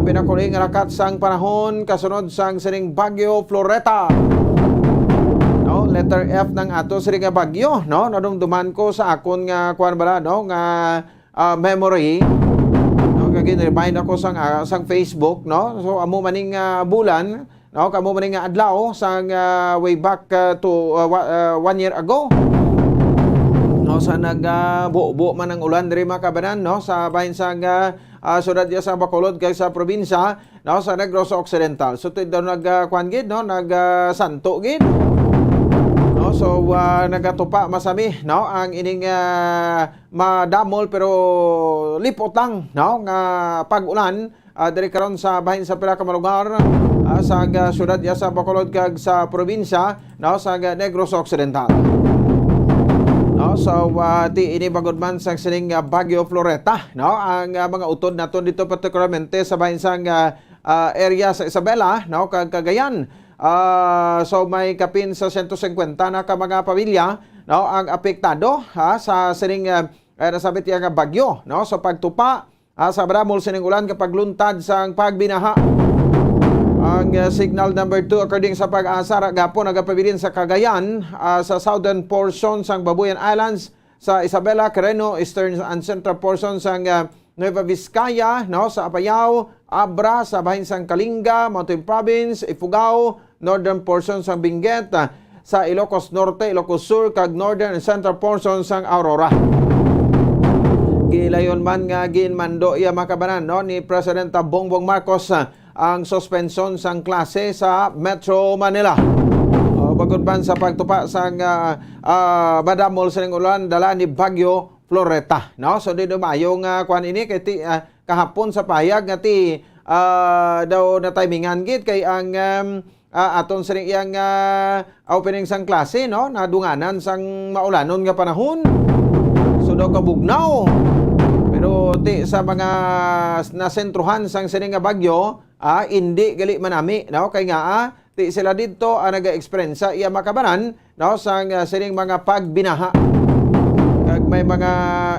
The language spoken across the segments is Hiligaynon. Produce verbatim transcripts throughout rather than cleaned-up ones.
Pinakuling rakat sang panahon kasunod sang sining Bagyo Floreta. No, letter F nang ato sining nga bagyo, no? Nadumduman ko sa akon nga, kuwan bala, no, nga, ah, memory, no, nga gin-remind ako sang, ah, sang Facebook, no? So, amo maning, ah, bulan, no, kamo maning, ah, adlaw sang, ah, way back, ah, to, ah, wa-, ah, one year ago. No, sa nag, ah, bubo man ang ulan diri, mga kabanan, no, sa bahin sang, ah, ah, syudad diya sa Bacolod kag sa probinsya, no, sa Negros Occidental. So, ti daw nag, ah, kuwan gid, no, nag, ah, santo gid. No, so, ah, nagatupa masami, no, ang ining, ah, madamol pero lipot lang, no, nga pag-ulan, ah, diri karon sa bahin sa pila ka mga lugar, ah, sa, ah, syudad diya sa Bacolod kag sa probinsya, no, sa, ah, Negros Occidental. No, so, ah, ti ini bangod man sang sining, ah, Bagyo Floreta, no, ang, ah, mga utod naton dito, partikularmente sa bahin sang, ah, ah, area sa Isabela, no, kag Cagayan. Ah, so, may kapin sa sento singkwenta na ka mga pamilya, no, ang apektado, ha, sa sining, ah, eh, nasabit iya nga bagyo, no? Sa pagtupa, ah, sa madamol sining ulan kag pagluntad sang pagbinaha. Ang, ah, signal number two, according sa PAGASA, ra gapon nagapabilin sa Cagayan, ah, sa southern portion sang Babuyan Islands, sa Isabela, Quirino, eastern and central portion sang, ah, Nueva Vizcaya, no, sa Apayao, Abra, sa bahin sang Kalinga, Mountain Province, Ifugao, northern portion sang Benguet, ah, sa Ilocos Norte, Ilocos Sur, kag northern and central portion sang Aurora. Gilayon man nga ginmando iya, mga kabanan, no, ni Presidente Bongbong Marcos, ah, ang suspensyon sang klase sa Metro Manila. O, bangod man sa pagtupa sang, ah, ah, madamol sining ulan dala ni Bagyo Floreta, no? So, di na maayo nga kuwan ini kay ti, ah, kahapon sa pahayag nga ti, ah, daw natimingan gid kay ang, um, ah, aton sining iyang, ah, opening sang klase, no, nadunganan sang maulanon nga panahon. So daw kabugnaw. Pero ti sa mga s-, nasentruhan sang sining nga bagyo, ah, indi gali manami, no? Kay nga, ah, ti sila didto, ah, naga-eksperyensya iya, mga kabanan, no, sang, ah, sining mga pagbinaha. Kag may mga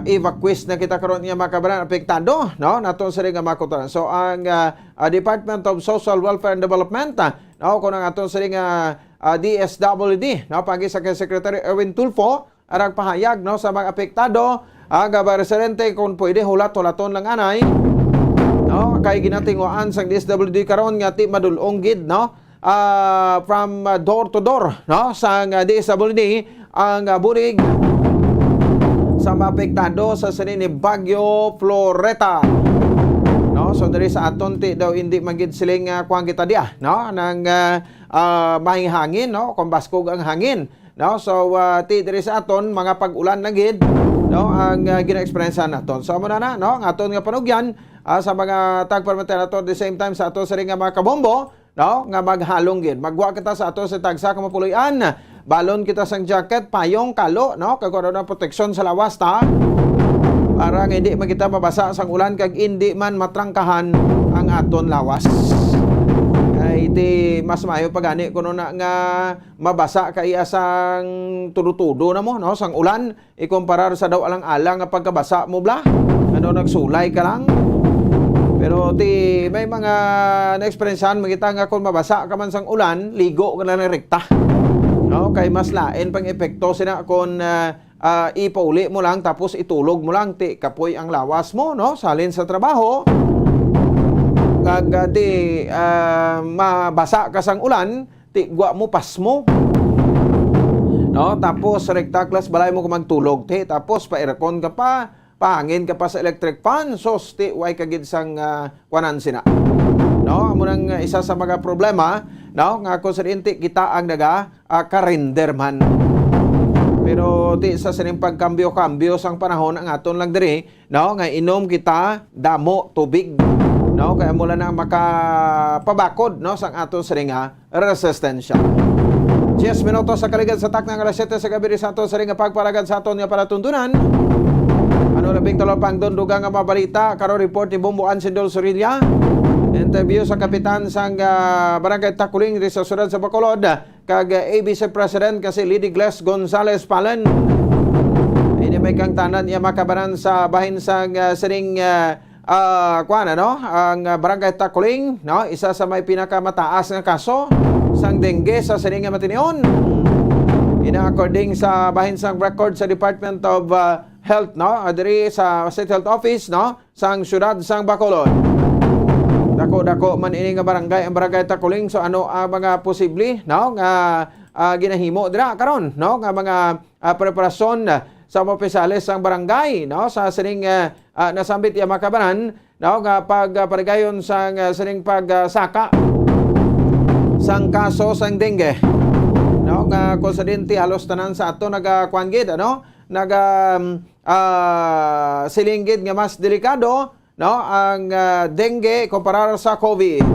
evacuees na kita karon nga, mga kabanan, apektado, no, nato sining nga mga kutoran. So ang, ah, ah, Department of Social Welfare and Development, ah, no, kung ang aton sining, ah, ah, D S W D, no, paagi sa kay Secretary Erwin Tulfo, ang nagpahayag, no, sa mga apektado, ang, ah, mga residente, kung pwede, hulat-hulaton lang anay, no, kay ginatinguhaan sang D S W D karon nga ti madul-ong gid, no, ah, from, ah, door to door, no, sang, ah, D S W D ang, ah, bulig sa mga apektado sa sini ni Bagyo Floreta. No, so diri sa aton ti daw hindi man gid siling, ah, kuwan kita diya, no, nang, ah, ah, mahihangin, no, kung baskog ang hangin, no. So, ah, ti diri sa aton mga pag-ulan lang gid, no, ang, ah, gina-eksperyensyahan naton. So amo na na, no, ang aton nga panugyan, ah, sa mga tagparamante nato, at the same time sa ato sining nga mga kabombo, no, nga maghalong gid. Magwa kita sa ato sa tagsa ka mapuloy-an. Balon kita sang jacket, payong, kalo, no, kag ano na proteksyon sa lawas ta. Para nga hindi man kita mabasa sang ulan kag hindi man matrangkahan ang aton lawas. Kay ti mas maayo pa gani kuno na nga mabasa ka iya sang tudo-tudo na mo, no, sang ulan, ikumparar sa daw alang-alang nga pagkabasa mo, bla. Ano, nagsulay ka lang. Pero ti, may mga naeksperyensyahan man kita nga kung mabasa ka man sang ulan, ligo ka na lang rekta. No? Kay mas lain pang epekto sina kung, ah, ah, ipauli mo lang tapos itulog mo lang, ti kapoy ang lawas mo, no? Salin sa trabaho, kag, ah, ti, ah, mabasa ka sang ulan, ti gwa mo pasmo. No? Tapos rekta klas balay mo ka magtulog, ti. Tapos pa aircon ka pa, pahangin ka pa sa electric fan, sos, ti way ka gid sang, ah, kuwanan sina. No? Amo nang, ah, isa sa mga problema, no? Nga kung sa diin ti kita ang naga, ah, karender man. Pero ti sa sining pagkambyo-kambyo sang panahon ang aton lang diri, no, nga inom kita damo tubig, no, kay amo lang na makapabakod, no, sang aton sining nga resistensya. Diyes minutos sa kaligad sa takna nga alas siyete sa gabi sa aton sining nga pagpalagad sa aton nga palatuntunan. Ano labing talapang dunduga nga mabalita, karon report ni Bombo Ansindol Sorilla. Interview sa kapitan sang, ah, Barangay Takuling diri sa siyudad sa Bacolod. Kag, ah, A B C President nga si Lady Gles Gonzales Palen. Ini may kangtanan iya makabaran sa bahin sang, ah, sining, ah, ah, kuwan, ano, ang, ah, Barangay Takuling, no, isa sa may pinakamataas nga kaso sang dengue sa sining nga matinion. Ina according sa bahin sang record sa Department of, ah, Health, no, ah, diri sa State Health Office, no, sang siyudad sang Bacolod. Dako-dako man ini nga barangay, ang Barangay Takuling. So, ano ang mga posible, no, nga, ah, ginahimo dira karon, no, nga mga, ah, preparasyon, ah, sa mga opisyales sang barangay, no, sa sining, ah, ah, nasambit iya mga kabanan, no, nga pag, ah, parigayon sang, ah, sining pag, ah, saka sang kaso sang dengue, no, nga konsidente halos tanan sa ato nagakuan gid, ano, naga, um, ah, siling gid nga mas delikado, no, ang, ah, dengue kumparar sa COVID.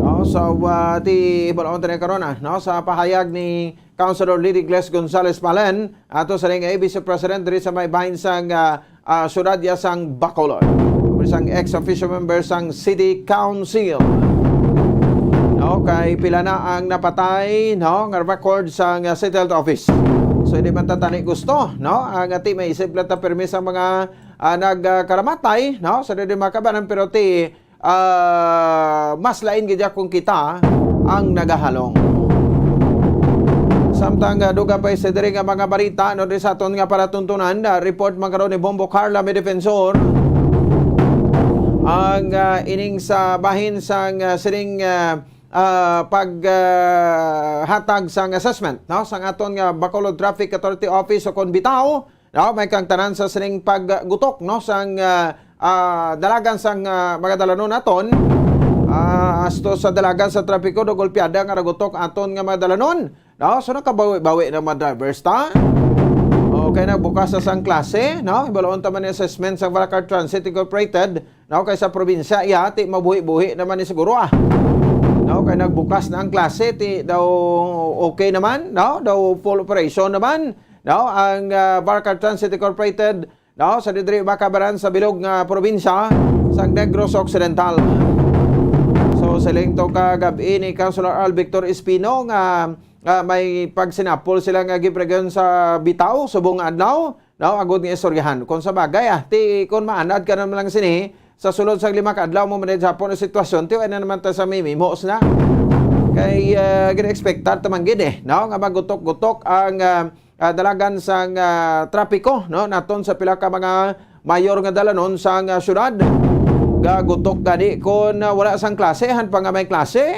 No, so, ah, ti ibalaon tayo karon, ah, no, sa pahayag ni Councilor Lily Gles Gonzalez Palen, ato sa ring A B C President diri sa may bahin sang, ah, ah, siyudad ya sang Bacolod. Amo sang ex officio member sang City Council. No, kay pila na ang napatay, no, nga record sang, ah, City Health Office. So, hindi man ta tani gusto, no, ang ati may isip lang ta permi sa mga, ah, nagkaramatay, no, sa dili makabanan, pero ti, ah, mas lain gid ya kung kita ang nagahalong. Samtang, ah, dugang pa sa diri nga mga balita, no, diri sa aton nga palatuntunan, ah, report man karon ni Bombo Carla, may defensor, ang, ah, ining sa bahin sang, ah, sining, ah, ah, pag, ah, hatag sang assessment, no, sang aton nga Bacolod Traffic Authority Office o kon bitaw, no, may kang tanan sa sining paggutok, no, sang, ah, ah, dalagan sang, ah, mga dalanon naton, ah, asto sa dalagan sa trapiko do golpeada nga nagutok aton nga mga dalanon, no? So, nakabawi-bawi na mga drivers ta. Okay, nagbukas na sang klase, no? Ibalaon ta man ni assessment sang Balakar Transit Incorporated, no? Kay sa probinsya, iya, ti mabuhi-buhi naman ni siguro, ah. No? Kay nagbukas na ang klase, ti daw okay naman, no? Daw full operation naman, no? Ang, ah, Balakar Transit Incorporated, no, sa didiri makabaran sa bilog nga probinsya sang Negros Occidental. So, siling to kagab-i ni Councilor Al Victor Espino nga, nga may pagsinapol sila nga gipregayon sa bitaw subong nga adlaw, no, agud nga istoryahan. Kung sa bagay, ah, ti, kung maanad ka naman lang sini, sa sulod sang lima ka adlaw mo manage hapon ang sitwasyon, ti, wala na naman ta sa mimimos na. Kay, ah, gina-expectar ta man gid, eh, no, nga magutok-gutok ang, ah, ah, dalagan sang, ah, trapiko, no, naton sa pila ka mga mayor nga dalanon sang, ah, syudad. Gagutok gani kon, ah, wala sang klase, han pa nga may klase.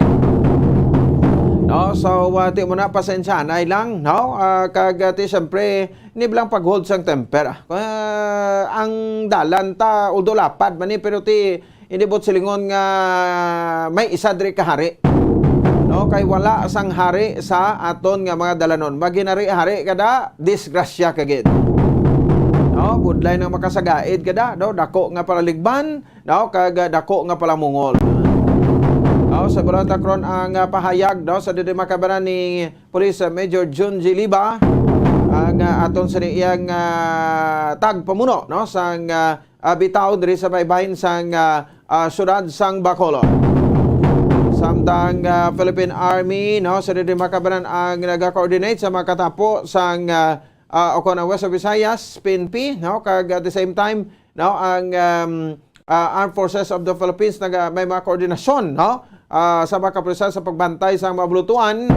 No, so, ah, ti mo na, pasensyanay lang, no? Ah, kag, ah, ti, siyempre, ni bilang pag-hold sang temper, ah. Ah, ang dalan ta, although lapad man ni, pero ti, Hindi buot silingon nga may isa diri ka hari. No, kay wala sang hari sa aton nga mga dalanon. Maghinari-hari kada, disgrasya ka gid. No, budlay nang makasagaid kada, no, dako nga palaligban, no, kag dako nga palamungol. No, sa Balanta Kron ang, ah, pahayag, no, sa diri makabaran ni Police Major Jun G. Liba, ang, ah, aton sa iyang, ah, tagpamuno, no, sang, ah, ah, bitaw diri sa baybayin sang, ah, ah, siyudad sang Bacolod. Samtang, ah, Philippine Army, no, sa diri makabanan ang naga-coordinate sa mga katapo sang, ah, ah, o kon ang West of Visayas, P N P, no, kag at the same time, no, ang, um, ah, Armed Forces of the Philippines naga, may mga koordinasyon, no, ah, sa mga kapulisan sa pagbantay sa mga bulutuan,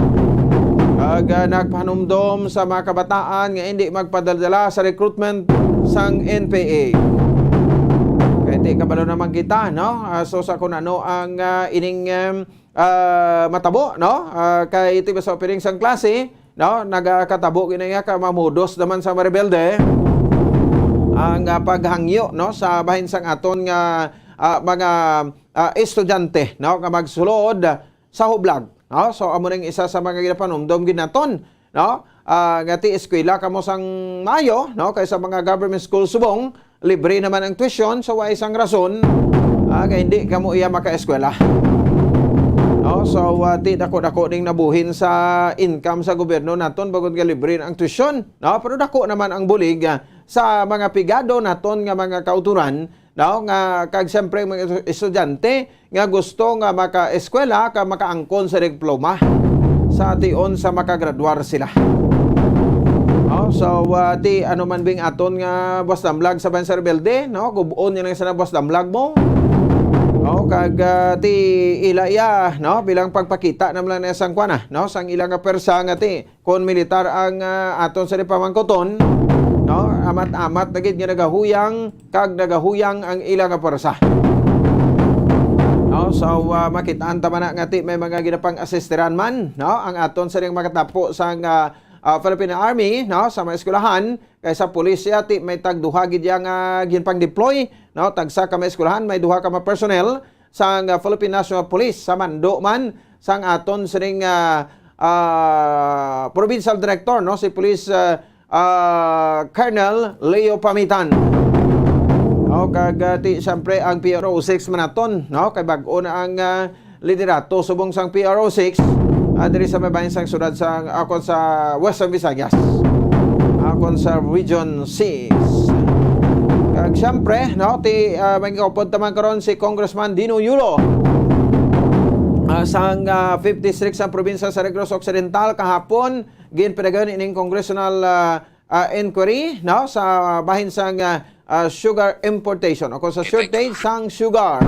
kag, ah, nagpahanumdom sa mga kabataan nga hindi magpadala sa recruitment sang N P A. Kay ti kabalo naman kita, no? Ah, so sa kung ano ang, ah, ining, em, ah, matabo, no? Ah, kay ti sa opening sang klase, no? Nagakatabo gina nga ka mamudos naman sa mga rebelde ang, ah, paghangyo, no? Sa bahin sang aton nga, ah, mga, ah, estudyante, no? Nga magsulod sa hublag, no? So, amo ning isa sa mga ginapanumdom gid naton, no? Ah, nga ti eskwela kamo sang maayo, no? Kay sa mga government school subong, libre naman ang tuition, so way sang rason, ah, nga hindi kamo iya makaeskwela. No? So, ah, ti dako-dako ning nabuhin sa income sa gobyerno naton, bangod nga libre na ang tuition, no? Pero dako naman ang bulig, ah, sa mga pigado naton nga mga kauturan, no, nga kag siyempre mga estu-, estudyante nga gusto nga makaeskwela kag makaangkon sa diploma sa tion sa makagraduar sila. No, So, ah, ti, ano man bing aton nga buwas damlag sa Bansa Rebelde, no? Gub-on niya lang sana buwas damlag mo. No? Kag, ah, ti, ila iya, no? Bilang pagpakita naman lang na sang kwana, no? Sang ila nga pwersa nga ti, kung militar ang, ah, aton sa pamangkuton, no? Amat-amat na gid nga nagahuyang, kag nagahuyang ang ila nga pwersa. No? So, ah, makitaan ta man na nga ti may mga ginapang-assisteran man, no? Ang aton sa makatapo sang, ah, ah, Philippine Army, no? Sa mga eskwelahan, kay sa pulis ya, ti may tagduha gid ya nga ginpang-deploy, no? Tagsa ka mga eskwelahan, may duha ka mga personnel sang, ah, Philippine National Police, sa mando man sang aton sining, ah, ah, provincial director, no? Si Police, ah, ah, Colonel Leo Pamitan. O, kag, ah, ti, siyempre, ang P R O six man naton, no? Kay bag-o na ang, ah, liderato subong sang P R O six, ah, diri sa may bahin sang syudad sa, akon sa Western Visayas. Akon sa Region six. Kag siyempre, no, ti, ah, may kaupod taman karon si Congressman Dino Yulo. Ah, sang, ah, fifth District sa probinsya sa Negros Occidental kahapon, ginpadayon ining congressional, ah, ah, inquiry, no, sa bahin sang, ah, ah, sugar importation o kung sa shortage sang sugar.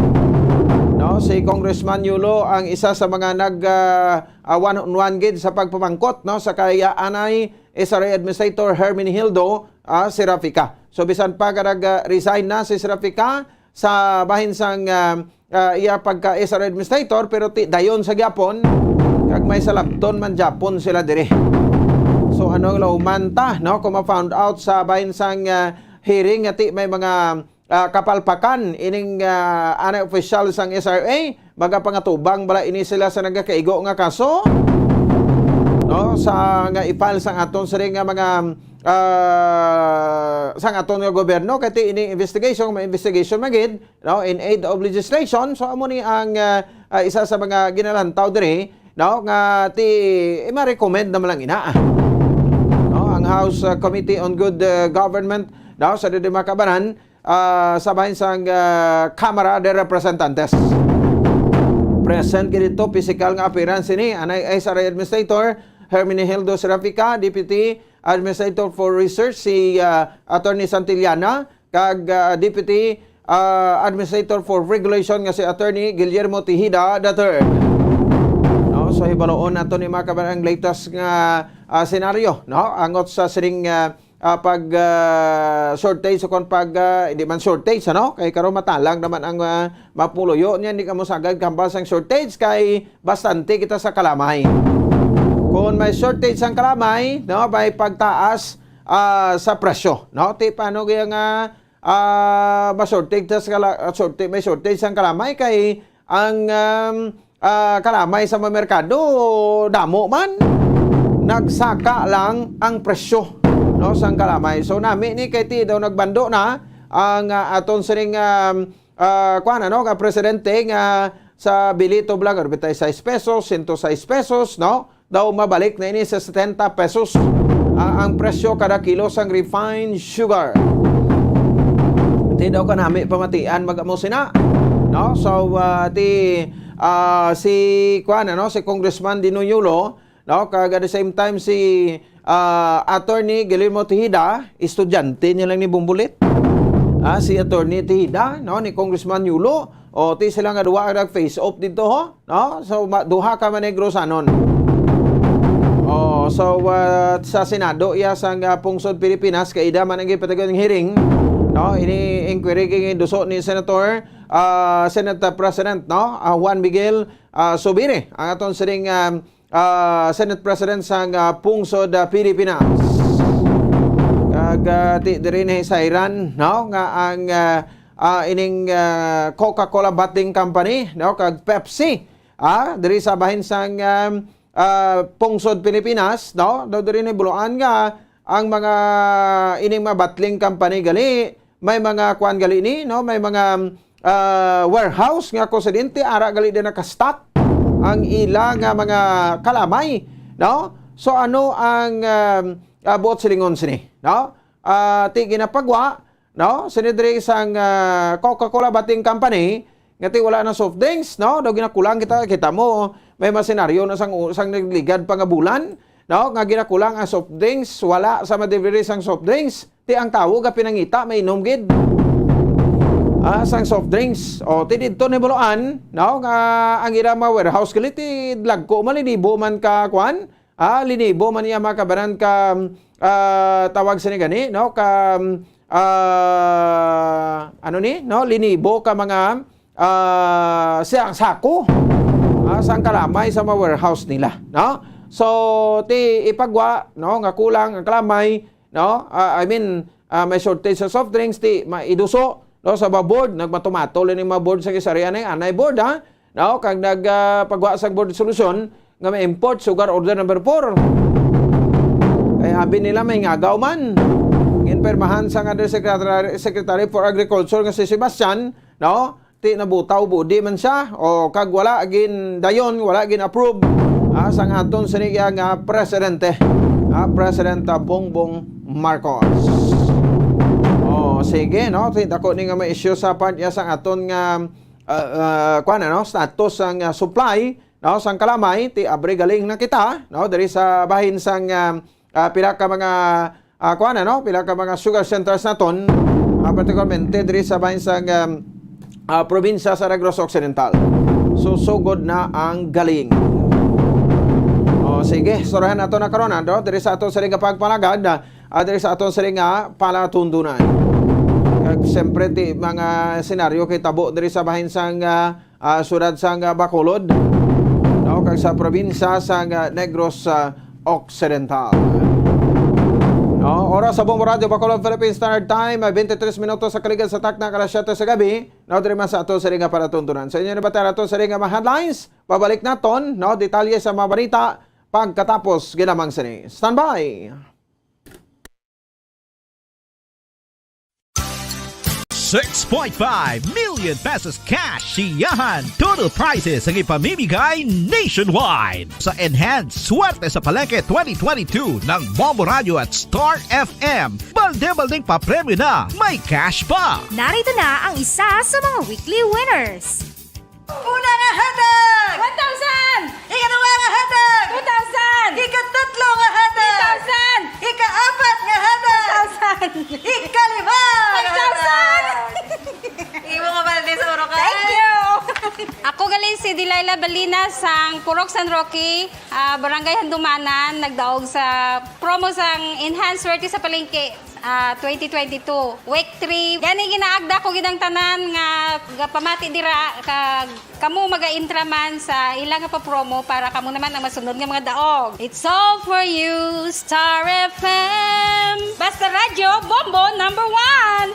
No, si Congressman Yulo ang isa sa mga nag, ah, ah, one-on-one gid sa pagpamangkot, no, sa kay, ah, anay S R A Administrator Herminihildo, ah, Serafica. So, bisan pa nga nag, ah, resign na si Serafica sa bahin sang, ah, ah, iya pagka S R A Administrator, pero ti dayon sa gyapon, kag may salabton man gyapon sila diri. So, ano ang lauman ta, no? Kung ma-found out sa bahin sang, ah, hearing nga ti may mga, ah, kapalpakan ining, ah, anay opisyal sang S R A, magapangatubang bala ini sila sa nagakaigo nga kaso, no? Sa nga i-file sang aton siring nga mga, ah, sang aton nga gobyerno, kay ti ini investigation, may investigation magid, no, in aid of legislation. So, amo ni ang, ah, ah, isa sa mga ginalantaw diri, no, nga ti, eh, ma-recommend naman lang ina. No, ang House, ah, Committee on Good, ah, Government, no, sa diri makabanan, ah, sa bahin sang, ah, Kamara de Representantes. Present gid dito, physical nga appearance ini, anay S R A Administrator Herminihildo Serafica, Deputy Administrator for Research si, ah, Attorney Santillana, kag, ah, Deputy, ah, Administrator for Regulation nga si Attorney Guillermo Tejeda the third. No, so hibaloon nato ni mga kabayan ang latest nga, ah, senaryo, no? Angot sa siring, ah, ah, pag, ah, shortage o kon pag, ah, hindi man shortage, ano? Kay karon matalang naman ang, ah, mapuloyo niya, hindi ka mo sagad kambal sang shortage kay bastante kita sa kalamay. Kung may shortage sang kalamay, no, may pagtaas, ah, sa presyo, no? Ti paano kaya nga, ah, ma-shortage ta sa kala-, shortage, may shortage sang kalamay kay ang, um, ah, kalamay sa mga merkado damo man. Nagsaka lang ang presyo, no, sang kalamay. So, nami ni kay ti daw nagbando na ang, ah, aton sining, um, ah, kuwan, ano, ka presidente nga sa bili tublag, arbenta y seis pesos, sento sais pesos, no? Daw mabalik na ini sa setenta pesos, ah, ang presyo kada kilo sang refined sugar. Ti daw kanami pamatian mag-amo sina, no? So, ah, ti, ah, si, kuwan, ano, si Congressman Dino Yulo, no? Kag at the same time, si, ah, Attorney Guillermo Tejeda, estudyante niya lang ni Bumbulit. Ah, si Attorney Tejeda, no, ni Congressman Yulo. O, ti sila nga duha ang nag-face off dito, ho? No? So, ma-, duha ka Manegrosanon. Oh, so, ah, sa Senado, iya sang, ah, Pungsod Pilipinas, kay ida man ang gipatagan ng hearing, no? Ini inquiry kay duso ni Senator, ah, Senate President, no? Ah, Juan Miguel, ah, Zubiri, ang aton siring, ah, ah, Senate President sang, ah, Pungsod, ah, Pilipinas. Kag, ah, ti diri ni Sairan, no, nga ang, ah, ah, ining, ah, Coca-Cola Bottling Company, no, kag Pepsi, ah, diri sa bahin sang, um, ah, Pungsod Pilipinas, no, daw diri ni buloan nga ang mga ining mga bottling company gali may mga kuan gali ni, no? May mga, ah, warehouse nga kusidente, ara gali din naka-stock ang ila nga mga kalamay, no? So, ano ang, um, ah, buot silingon sini, no? Ah, ti ginapagwa, no? Sini diri sang, ah, Coca-Cola Bottling Company, nga ti wala na soft drinks, no? Daw ginakulang kita, kita mo, may mga senaryo na sang, sang nagligad pa nga bulan, no, nga ginakulang ang soft drinks, wala sa ma-delivery sang soft drings, ti ang tawo gapinangita, mainom gid. Ah, sang soft drinks. O, ti didto ni Buluan, no, nga ang ira mga warehouse gali ti dagko man, linibo man ka, kwan, ah, linibo man iya mga kabanan ka, ah, tawag sini gani, no, ka, ah, ano ni, no, linibo ka mga, ah, sa-, sako, ah, sang kalamay sa mga warehouse nila, no? So, ti ipagwa, no, nga kulang ang kalamay, no? Ah, I mean, ah, may shortage sa soft drinks, ti maiduso, no, sa mga board, nagmatumato lang yung mga board sa gisari, anay, anay board, ha? No, kag nag, ah, pagwa sang board solusyon nga may import sugar order number four. Kay abi nila may ngagaw man. Ginpirmahan sang Undersecretary, Secretary for Agriculture nga si Sebastian, no? Ti nabutaw budi man siya, o kag wala gin dayon, wala gin approve, ah, sang aton sini nga presidente, ah, President, ah, Bongbong Marcos. O, sige, no? Ti dako ni nga may issue sa part niya sang aton nga, ah, ah, kuwan, ano, status sang, ah, supply, no, sang kalamay, ti abre galing na kita, no, diri sa bahin sang, ah, ah, pila ka mga, ah, kuwan, ano, pila ka mga sugar centers naton, ah, particularmente diri sa bahin sang, um, ah, probinsya sa Negros Occidental. So, sugod na ang galing. O, sige, surahan nato na karon, ano, diri sa ato sa ring pagpalagad, ah, diri sa ato sa ring, ah, palatundunan. Kag siyempre, ti mga senaryo kay tabo diri sa bahin sang, ah, ah, siyudad sang, ah, Bacolod, no, kag sa probinsya sang, ah, Negros, ah, Occidental. No, oras sa Bombo Radyo Bacolod, Philippine Standard Time, ay twenty-three minutos sa kaligad sa takna, alas siyete sa gabi, no, diri man sa ato sa ring nga palatuntunan. Sa inyo nabati ato sa ring nga mga headlines, pabalik naton, no, detalye sa mga balita pagkatapos ginamang sini. Standby! Six point five million pesos cash siyahan. Total prizes ang ipamimigay nationwide. Sa Enhance Swerte sa Palengke twenty twenty-two ng Bombo Radio at Star F M, balde-baldeng papremyo na, may cash pa. Narito na ang isa sa mga weekly winners. Una nga hatag! One thousand! Ikaduha nga hatag! Two thousand! Ikatatlo nga hatag! Three thousand! Ikaapat nga hatag! One thousand! Ikalima nga Five thousand! Hatag! Imo nga balde sa Boracay! Thank you! Ako gali si Delilah Balina sang Purok San Roque, ah, Barangay Handumanan, nagdaog sa promo sang Enhance Swerte sa Palengke. Ah, twenty twenty-two, week three. Gani ginaagda ko gid ang tanan nga gapamati dira, kag kamo maga-intra man sa ila nga pa-promo para kamo naman ang masunod nga mga daog. It's all for you, Star F M. Basta Radyo, Bombo number one.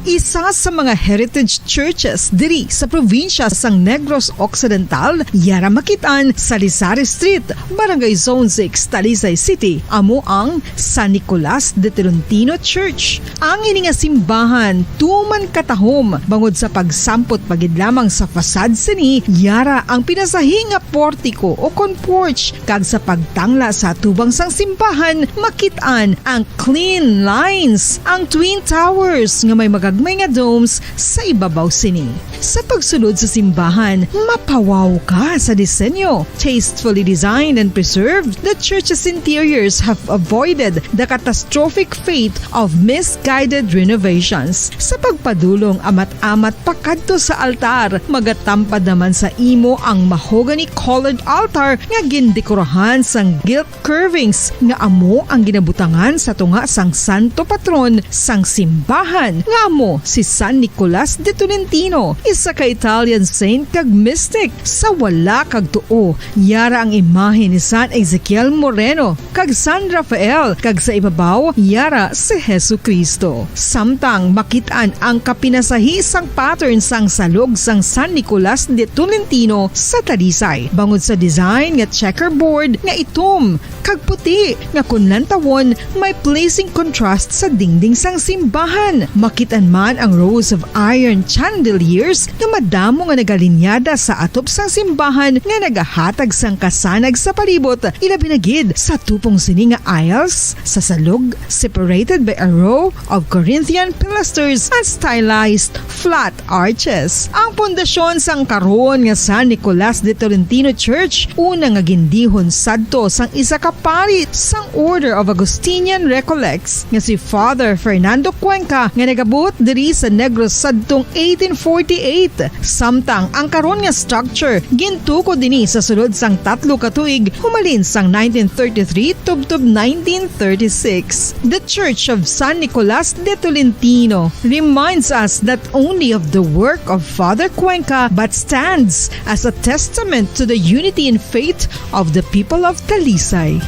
Isa sa mga heritage churches diri sa probinsya sang Negros Occidental, yara makit-an sa Rizal Street, Barangay Zone six, Talisay City, amo ang San Nicolas de Tolentino Church. Ang ini nga simbahan tuman katahom bangod sa pagsampot pa gid lamang sa facade sini, yara ang pinasahi nga portiko o kon porch, kag sa pagtangla sa atubang sang simbahan, makit-an ang clean lines, ang twin towers nga may magagmay nga domes sa ibabaw sini. Sa pagsulod sa simbahan, mapawaw ka sa disenyo. Tastefully designed and preserved, the church's interiors have avoided the catastrophic fate of misguided renovations. Sa pagpadulong amat-amat pakadto sa altar, magatampad naman sa imo ang mahogany-colored altar nga gindekorahan sang gilt curvings nga amo ang ginabutangan sa tunga sang santo patron sang simbahan, nga amo si San Nicolas de Tolentino, isa ka Italian saint kag mystic. Sa wala kag tuo, yara ang imahe ni San Ezekiel Moreno kag San Rafael, kag sa ibabaw, yara si Jesu-Cristo. Samtang makit-an ang kapinasahi sang pattern sang salog sang San Nicolas de Tolentino sa Talisay, bangod sa design nga checkerboard nga itom kag puti nga kon lantawon may pleasing contrast sa dingding sang simbahan. Makit-an An ang rows of iron chandeliers nga madamo nga nagalinyada sa atop sang simbahan nga nagahatag sang kasanag sa palibot, ilabi na gid sa tupong sini nga aisles sa salog, separated by a row of Corinthian pilasters and stylized flat arches. Ang pundasyon sang karon nga San Nicolas de Tolentino Church, una nga gindihon sadto sang isa ka pari sang Order of Augustinian Recollects nga si Father Fernando Cuenca, nga nagabuot diri sa Negros sadtong eighteen forty-eight. Samtang ang karon nga structure gintukod dini sa sulod sang tatlo ka tuig, humalin sang nineteen thirty-three tubtob nineteen thirty-six. The Church of San Nicolas de Tolentino reminds us not only of the work of Father Cuenca but stands as a testament to the unity in faith of the people of Talisay.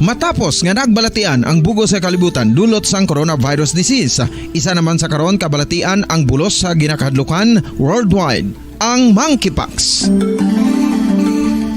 Matapos nga nagbalatian ang bug-os nga kalibutan dulot sang coronavirus disease, isa naman sa karon kabalatian ang bulos sa ginakahadlukan worldwide, ang monkeypox.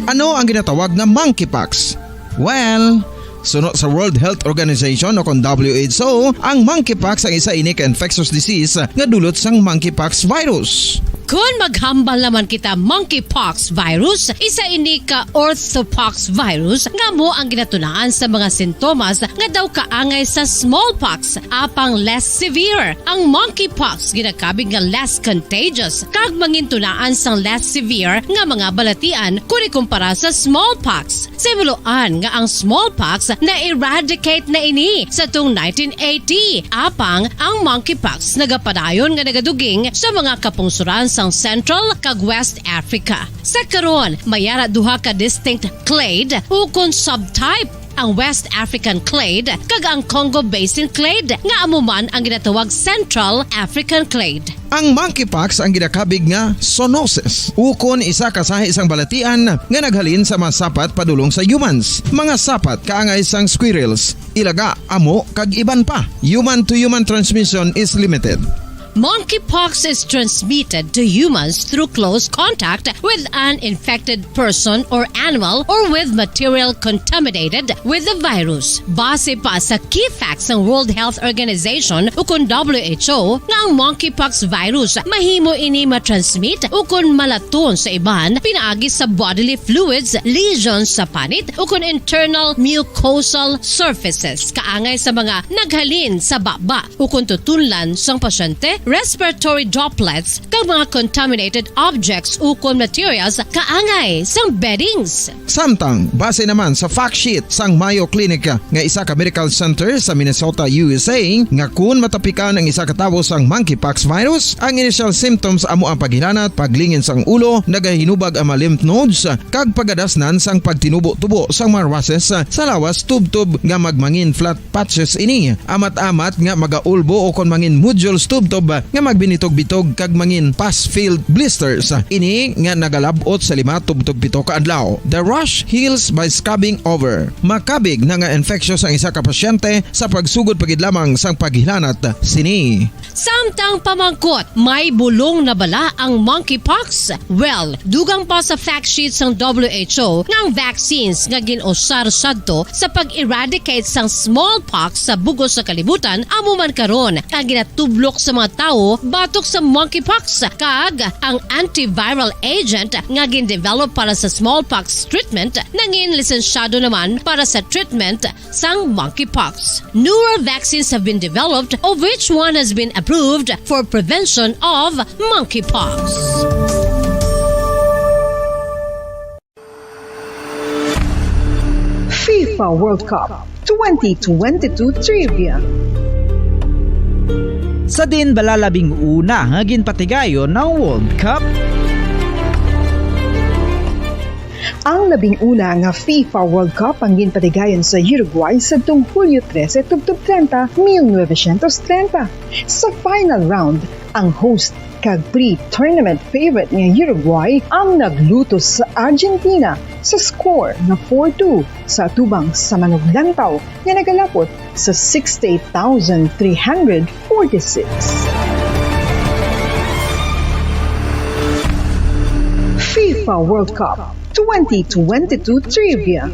Ano ang ginatawag nga monkeypox? Well, suno sa World Health Organization o kon W H O, ang monkeypox ang isa ini ka infectious disease nga dulot sang monkeypox virus. Kon maghambal naman kita monkeypox virus, isa ini ka orthopox virus nga amo ang ginatunaan sa mga sintomas nga daw kaangay sa smallpox, apang less severe. Ang monkeypox ginakabig nga less contagious kag mangintunaan sang less severe nga mga balatian kon ikumpara sa smallpox. Sa himuloan nga ang smallpox na-eradicate na ini sa tung nineteen eighty, apang ang monkeypox nagapadayon nga nagaduging sa mga kapungsoran sang Central kag West Africa. Sa karon, may ara duha ka distinct clade ukon subtype, ang West African clade kag ang Congo Basin clade, nga amo man ang ginatawag Central African clade. Ang monkeypox ang ginakabig nga zoonosis, ukon isa ka sahi sang balatian nga naghalin sa mga sapat padulong sa humans. Mga sapat kaangay sang squirrels, ilaga, amo, kag iban pa. Human-to-human transmission is limited. Monkeypox is transmitted to humans through close contact with an infected person or animal or with material contaminated with the virus. Base pa sa key facts sang World Health Organization ukon W H O nga ang monkeypox virus mahimo ini matransmit ukon malaton sa iban pinaagi sa bodily fluids, lesions sa panit ukon internal mucosal surfaces kaangay sa mga naghalin sa baba ukon tutunlan sang pasyente, respiratory droplets, kag mga contaminated objects ukon materials kaangay sang beddings. Samtang, base naman sa fact sheet sang Mayo Clinic nga isa ka medical center sa Minnesota, U S A, nga kun matapikan ang isa ka tawo sang monkeypox virus, ang initial symptoms amo ang paghilanat, paglingin sang ulo, nagahinubag ang mga lymph nodes, kag pagadasnan sang pagtinubo-tubo sang mga races sa lawas tubtob nga magmangin flat patches ini, amat-amat nga magaulbo ukon mangin nodules tubtob nga magbinitog-bitog kag mangin pus-filled blisters. Ini nga nagalab-ot sa lima tubtob pito ka adlaw. The rash heals by scabbing over. Makabig na nga infectious ang isa ka pasyente sa pagsugod pa gid lamang sang paghilanat sini. Samtang pamangkot, may bulong na bala ang monkeypox? Well, dugang pa sa fact sheet sang W H O nga ang vaccines nga gin-usar sadto sa pag-eradicate sang smallpox sa bug-os nga kalibutan amo man karon ang ginatublok sa mga tawo batok sa monkeypox, kag ang antiviral agent nga gin-develop para sa smallpox treatment nangin lisensyado naman para sa treatment sang monkeypox. Newer vaccines have been developed, of which one has been approved for prevention of monkeypox. FIFA World Cup twenty twenty-two Trivia. Sa diin bala labing una nga ginpatigayon ang World Cup? Ang labing una nga FIFA World Cup ang ginpatigayon sa Uruguay sadtong Hulyo trese tubtob treinta, mil novecientos treinta. Sa final round, ang host kag pre-tournament favorite nga Uruguay ang naglutos sa Argentina sa score nga four two sa atubang sa manuglantaw nga nagalapot sa sixty-eight thousand three hundred forty-six. FIFA World Cup twenty twenty-two Trivia.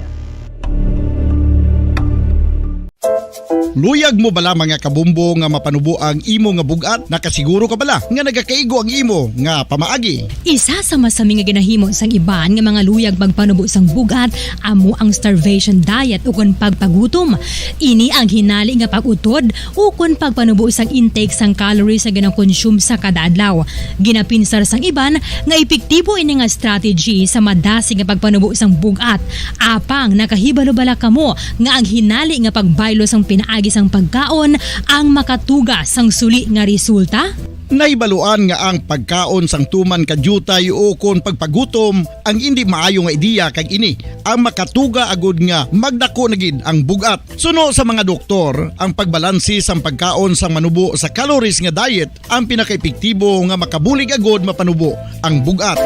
Luyag mo bala, mga kabombo, nga mapanubo ang imo nga bug-at? Nakasiguro ka bala nga nagakaigo ang imo nga pamaagi? Isa sa masami nga ginahimo sang iban nga mga luyag magpanubo sang bug-at amo ang starvation diet ukon pagpagutom. Ini ang hinali nga pag-utod ukon pagpanubo sang intake sang calories nga ginakonsume sa kada adlaw. Ginapinsar sang iban nga epektibo ini nga strategy sa madasig nga pagpanubo sang bug-at. Apang nakahibalo bala kamo nga ang hinali nga pagbaylo sang pinaagi sang pagkaon ang makatuga sang suli nga resulta? Nahibaluan nga ang pagkaon sang tuman ka diutay ukon pagpagutom ang indi maayo nga ideya, kag ini ang makatuga agud nga magdako na gid ang bug-at. Suno sa mga doktor, ang pagbalanse sang pagkaon sang manubo sa calories nga diet ang pinakaepektibo nga makabulig agud mapanubo ang bug-at.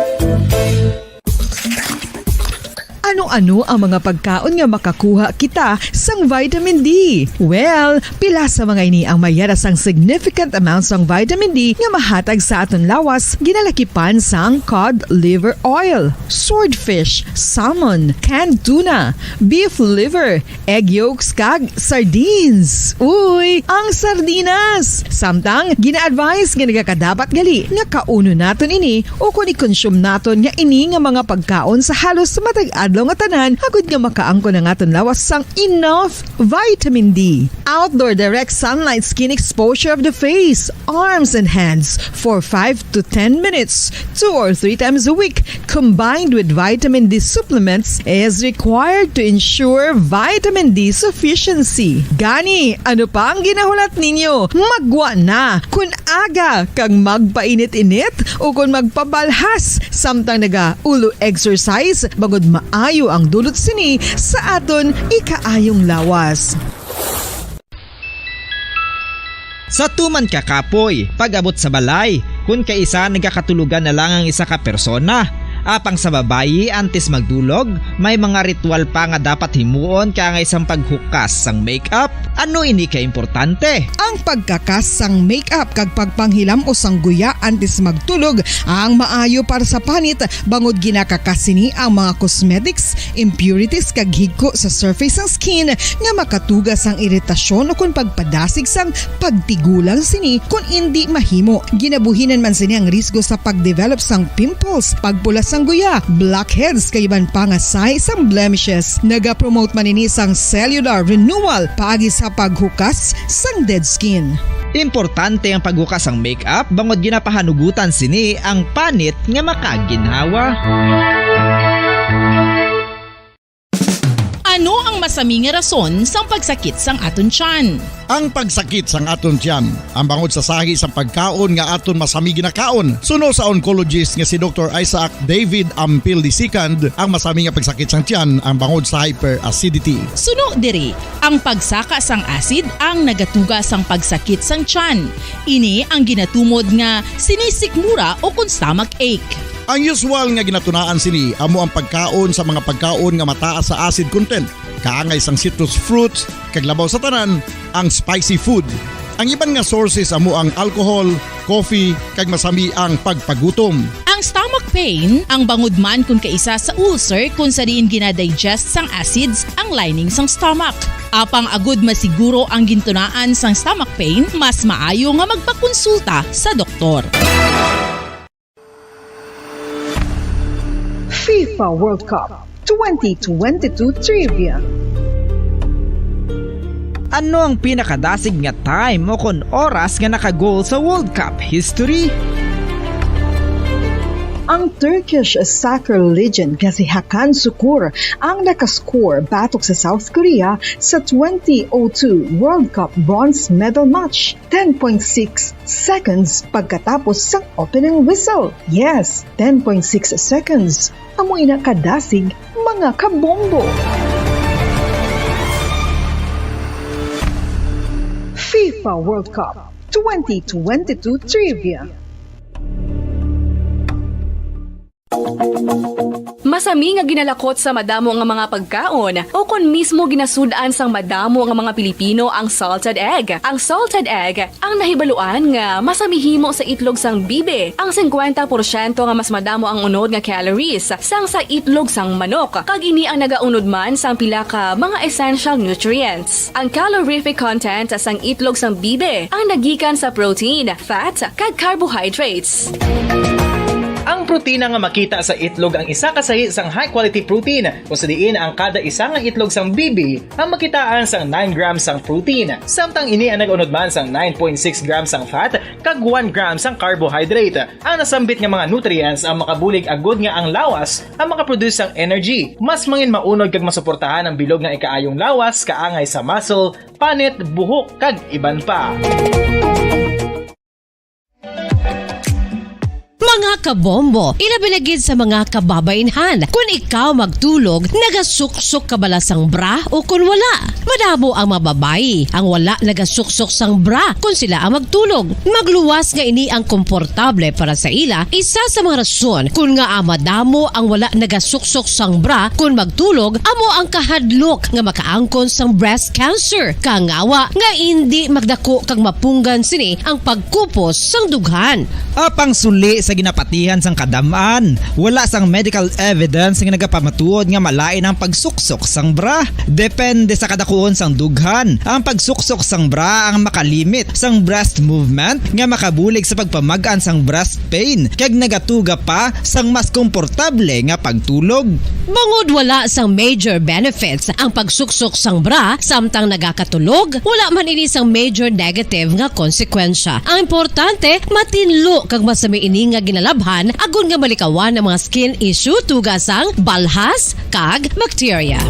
Ano-ano ang mga pagkaon nga makakuha kita sang vitamin D? Well, pila sa mga ini ang mayara sang significant amount sang vitamin D nga mahatag sa aton lawas, ginalakipan sang cod liver oil, swordfish, salmon, canned tuna, beef liver, egg yolks, kag sardines. Uy, ang sardinas! Samtang gina-advise nga nagakadapat gali nga kaunon naton ini ukon i-consume naton nga ini nga mga pagkaon sa halos matag adlaw nga tanan, agud nga makaangkon ang aton lawas sang enough vitamin D. Outdoor direct sunlight skin exposure of the face, arms, and hands for five to ten minutes, two or three times a week, combined with vitamin D supplements, is required to ensure vitamin D sufficiency. Gani, ano pa ang ginahulat ninyo? Maggwa na! Kon aga kag magpainit-init ukon magpabalhas samtang naga-ulo exercise, bangod maayo ang dulot sini sa aton ikaayong lawas. Sa tuman ka kapoy, pag-abot sa balay, kon kaisa nagakatulogan na lang ang isa ka persona. Apang sa babayi, antes magdulog, may mga ritual pa nga dapat himuon kaangay sang paghukas sang makeup. Ano ini ka importante? Ang pagkakas sang makeup kag pagpanghilam-os sang guya antes magtulog ang maayo para sa panit, bangod ginakakas sini ang mga cosmetics, impurities, kag higko sa surface sang skin nga makatuga sang iritasyon ukon pagpadasig sang pagtigulang sini kon indi mahimo. Ginabuhinan man sini ang risgo sa pagdevelop sang pimples, pagpula sang guya, blackheads, kag iban pa nga sign sang blemishes. Nagapromote man ini sang cellular renewal paagi sa paghukas sang dead skin. Importante ang paghukas sang makeup bangod ginapahanugutan sini ang panit nga makaginhawa. Ano ang masami nga rason sang pagsakit sang aton tiyan? Ang pagsakit sang aton tiyan, ang bangod sa sahi sang pagkaon nga aton masami ginakaon. Suno sa oncologist nga si Doktor Isaac David Ampil the second, ang masami nga pagsakit sang tiyan ang bangod sa hyperacidity. Suno diri, ang pagsaka sang acid ang nagatuga sang pagsakit sang tiyan. Ini ang ginatumod nga sinisikmura ukon stomach ache. Ang usual nga ginatunaan sini amo ang pagkaon sa mga pagkaon nga mataas sa acid content, kaangay sang citrus fruits, kag labaw sa tanan, ang spicy food. Ang iban nga sources amo ang alcohol, coffee, kag masami ang pagpagutom. Ang stomach pain, ang bangod man kon kaisa sa ulcer kon sa diin ginadigest sang acids ang lining sang stomach. Apang agud masiguro ang gintunaan sang stomach pain, mas maayo nga magpakonsulta sa doktor. FIFA World Cup twenty twenty-two Trivia. Ano ang pinakadasig nga time o kon oras nga naka-goal sa World Cup history? Ang Turkish soccer legend nga si Hakan Sukur ang nakascore batok sa South Korea sa twenty oh two World Cup bronze medal match, ten point six seconds pagkatapos sang opening whistle. Yes, ten point six seconds. Amo ina kadasig, mga kabombo. FIFA World Cup twenty twenty-two Trivia. Masami nga ginalakot sa madamo nga mga pagkaon, o kon mismo ginasud-an sang madamo nga mga Pilipino ang salted egg. Ang salted egg ang nahibaluan nga masami himo sa itlog sang bibi, ang singkwenta porsyento nga mas madamo ang unod nga calories sang sa itlog sang manok, kag ini ang nagaunod man sang pila ka mga essential nutrients. Ang calorific content sang itlog sang bibi ang nagikan sa protein, fat, kag carbohydrates. Ang protina nga makita sa itlog ang isa ka sahi sang high-quality protein, kung sa diin ang kada isa nga itlog sang bibi ang makitaan sang nine grams sang protein, samtang ini ang nag-unod man sang nine point six grams sang fat kag one gram sang carbohydrate. Ang nasambit nga mga nutrients ang makabulig agud nga ang lawas ang makaproduce sang energy, mas mangin maunod kag masuportahan ang bilog nga ikaayong lawas kaangay sa muscle, panit, buhok, kag iban pa. Mga kabombo, ilabi na gid sa mga kababainhan, kun ikaw magtulog, nagasuksok ka bala sang bra o kun wala? Madamo ang mga babayi ang wala nagasuksok sang bra kun sila ang magtulog. Magluwas nga ini ang komportable para sa ila, isa sa mga rason kun ngaa madamo ang wala nagasuksok sang bra kun magtulog amo ang kahadlok nga makaangkon sang breast cancer. Kangawa nga indi magdako kag mapunggan sini ang pagkupos sang dughan. Apang suli sa ginapatihan sang kadam-an, wala sang medical evidence nga nagapamatuod nga malain ang pagsuksok sang bra. Depende sa kadakuon sang dughan, ang pagsuksok sang bra ang makalimit sang breast movement nga makabulig sa pagpamag-an sang breast pain kag nagatuga pa sang mas komportable nga pagtulog. Bangod wala sang major benefits ang pagsuksok sang bra samtang nagakatulog, wala man ini sang major negative nga konsekwensya. Ang importante, matinlo kag masami ini nga ginalabhan agod nga malikawan ang mga skin issue tungod sang balhas kag bakterya.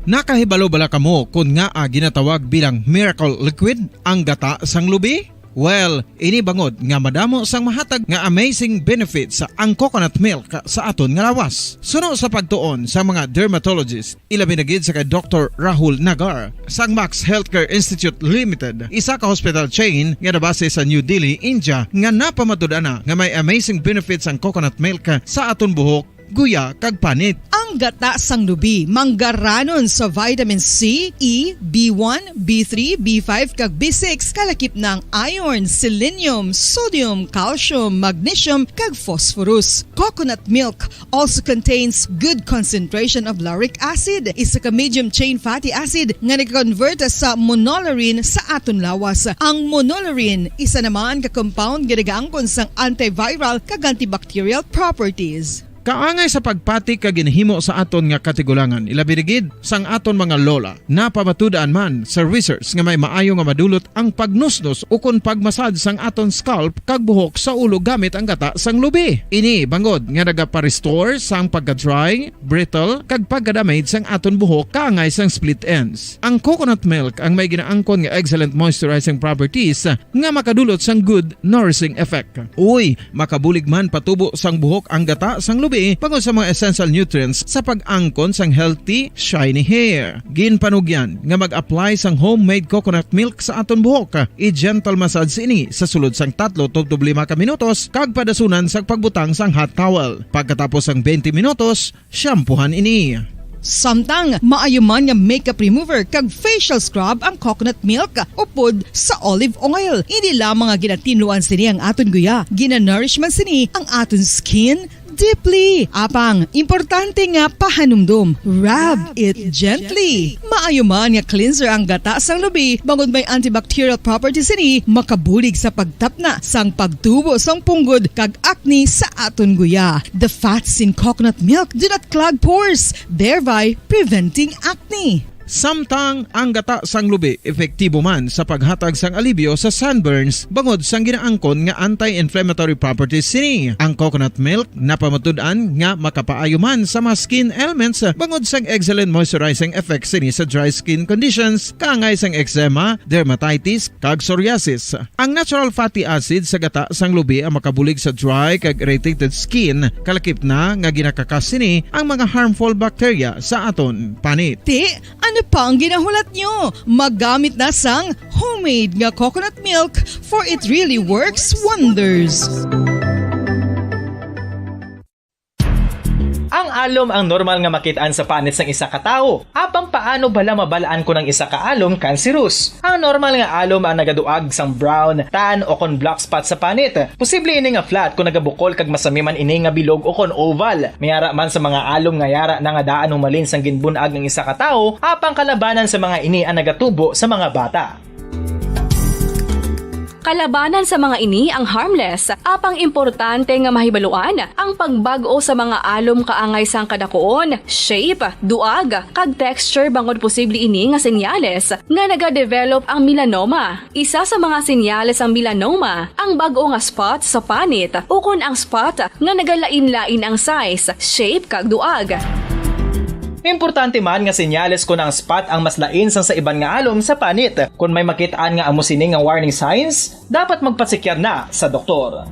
Nakahibalo bala kamo kon ngaa ginatawag bilang miracle liquid ang gata sang lubi? Well, ini bangod nga madamo sang mahatag nga amazing benefits ang coconut milk sa aton nga lawas. Suno sa pagtuon sa mga dermatologist, ilabi na gid sa kay Doktor Rahul Nagar sang Max Healthcare Institute Limited, isa ka hospital chain nga nabase sa New Delhi, India, nga napamatud-an na nga may amazing benefits ang coconut milk sa aton buhok, guya, kag panit. Ang gata sang lubi manggaranon sa vitamin C, E, B one, B three, B five, kag B six, kalakip na ang iron, selenium, sodium, calcium, magnesium, kag phosphorus. Coconut milk also contains good concentration of lauric acid, isa ka medium chain fatty acid nga nag-convert sa monolaurin sa aton lawas. Ang monolaurin, isa naman ka compound nga nagaangkon sang antiviral kag antibacterial properties. Kaangay sa pagpati kag ginhimo sa aton nga katigulangan, ilabi na gid sang aton mga lola, napamatud-an man sa research nga may maayo nga madulot ang pagnusnos ukon pagmasad sang aton scalp kag buhok sa ulo gamit ang gata sang lubi. Ini bangod nga nagapa-restore sang pagka-dry, brittle, kag pagka-damage sang aton buhok kaangay sang split ends. Ang coconut milk ang may ginaangkon nga excellent moisturizing properties nga makadulot sang good nourishing effect. Uy, makabulig man patubo sang buhok ang gata sang lubi bangod sa mga essential nutrients sa pag-angkon sang healthy, shiny hair. Ginpanugyan nga mag-apply sang homemade coconut milk sa aton buhok. I-gentle massage ini sa sulod sang tatlo tubtob lima ka minutos kag padasunan sang pagbutang sang hot towel. Pagkatapos sang twenty minutos, shampoohan ini. Samtang maayo man nga makeup remover kag facial scrub ang coconut milk upod sa olive oil. Hindi lamang nga ginatinluan sini ang aton guya, ginanourish man sini ang aton skin deeply. Apang, importante nga pahanumdom, rub it gently. Maayo man nga cleanser ang gata sang lubi, bangod may antibacterial properties sini, makabulig sa pagtapna sang pagtubo sang punggod kag acne sa aton guya. The fats in coconut milk do not clog pores, thereby preventing acne. Samtang ang gata sang lubi epektibo man sa paghatag sang alibyo sa sunburns bangod sang ginaangkon nga anti-inflammatory properties sini. Ang coconut milk napamatud-an nga makapaayo man sa mga skin ailments bangod sang excellent moisturizing effects sini sa dry skin conditions kaangay sang eczema, dermatitis, kag psoriasis. Ang natural fatty acid sa gata sang lubi ang makabulig sa dry kag irritated skin, kalakip na nga ginakakas sini ang mga harmful bacteria sa aton panit. Ti, ano pa ang ginahulat nyo? Maggamit na sang Homemade nga coconut milk, for it really works wonders. Ang alom ang normal nga makit-an sa panit sang isa ka tawo. Apang paano bala mabal-an kon ang isa ka alom cancerous? Ang normal nga alom ang nagaduag sang brown, tan, o kon black spot sa panit. Posible ini nga flat kon nagabukol kag masami man ini nga bilog o kon oval. May ara man sa mga alom nga yara na nga daan humalin sang ginbun-ag ang isa ka tawo, apang kalabanan sa mga ini ang nagatubo sa mga bata. Kalabanan sa mga ini ang harmless, apang importante nga mahibaluan ang pagbag-o sa mga alom kaangay sang kadakuon, shape, duag, kag texture, bangod posible ini nga senyales nga nagadevelop ang melanoma. Isa sa mga senyales sang melanoma ang bag-o nga spot sa panit ukon ang spot nga nagalain-lain ang size, shape, kag duag. Importante man nga senyales kon ang spot ang mas lain sang sa iban nga alom sa panit. Kon may makit-an nga amo sini nga warning signs, dapat magpasikyar na sa doktor.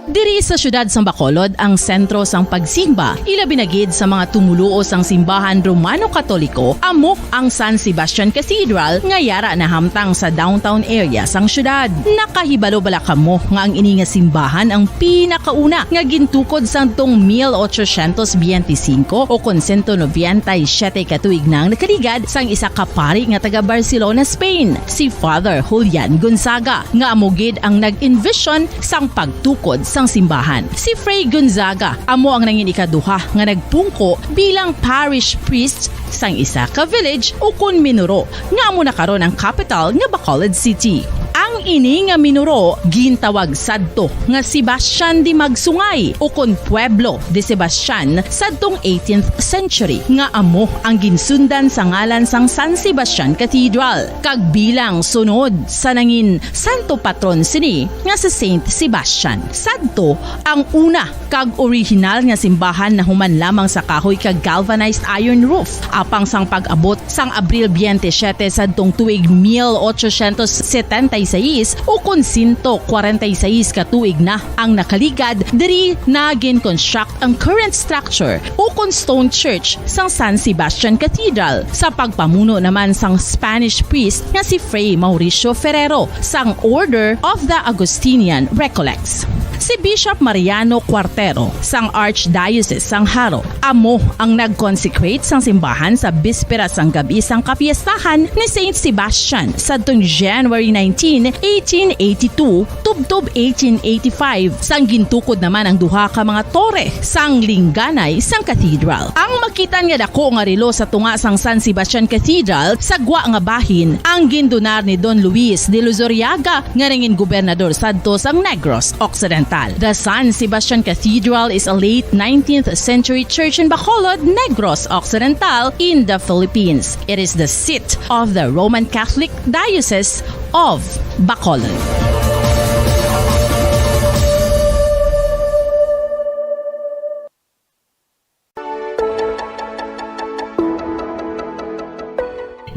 Diri sa siyudad sang Bacolod ang sentro sang pagsimba, ilabi na gid sa mga tumoluo sang simbahan Romano-Katoliko, amo ang San Sebastian Cathedral nga yara nahamtang sa downtown area sang siyudad. Nakahibalo bala kamo nga ang ini nga simbahan ang pinakauna nga gintukod sadtong mil ochocientos biyente y cinco o kon sento nobenta y siyete ka tuig na ang nakaligad sang isa ka pari nga taga Barcelona, Spain, si Father Julian Gonzaga, nga amo gid ang nag-envision sang pagtukod sang simbahan. Si Fray Gonzaga amo ang nangin ikaduha nga nagpungko bilang parish priest sang isa ka village ukon minuro nga amo na karon ang kapital nga Bacolod City. Ang ini nga minuro gintawag sadto nga Sebastian de Magsungay ukon Pueblo de Sebastian sadtong eighteenth century, nga amo ang ginsundan sa ngalan sang San Sebastian Cathedral, kag bilang sunod sa nangin santo patron sini nga si Saint Sebastian. Sadto ang una kag orihinal nga simbahan nahuman lamang sa kahoy kag galvanized iron roof. Apang sang pag-abot sang Abril biyente siyete sadtong tuig mil ochocientos setenta y seis, ukon sento kwarenta y seis ka tuig na ang nakaligad, diri na gin-construct ang current structure ukon stone church sang San Sebastian Cathedral, sa pagpamuno naman sang Spanish priest nga si Fray Mauricio Ferrero sang Order of the Augustinian Recollects. Si Bishop Mariano Cuartero sang Archdiocese sang Jaro amo ang nag-consecrate sang simbahan sa bispera sang gab-i sang kapiestahan ni Saint Sebastian sadtong January nineteen, eighteen eighty-two, tubtob eighteen eighty-five, sang gintukod naman ang duha ka mga tore sang lingganay sang cathedral. Ang makit-an nga dako nga relo sa tunga sang San Sebastian Cathedral sa gwa nga bahin ang gindunar ni Don Luis de Luzuriaga, nga nangin gobernador sadto sang Negros Occidental. The San Sebastian Cathedral is a late nineteenth century church in Bacolod, Negros Occidental, in the Philippines. It is the seat of the Roman Catholic Diocese of Bacolod.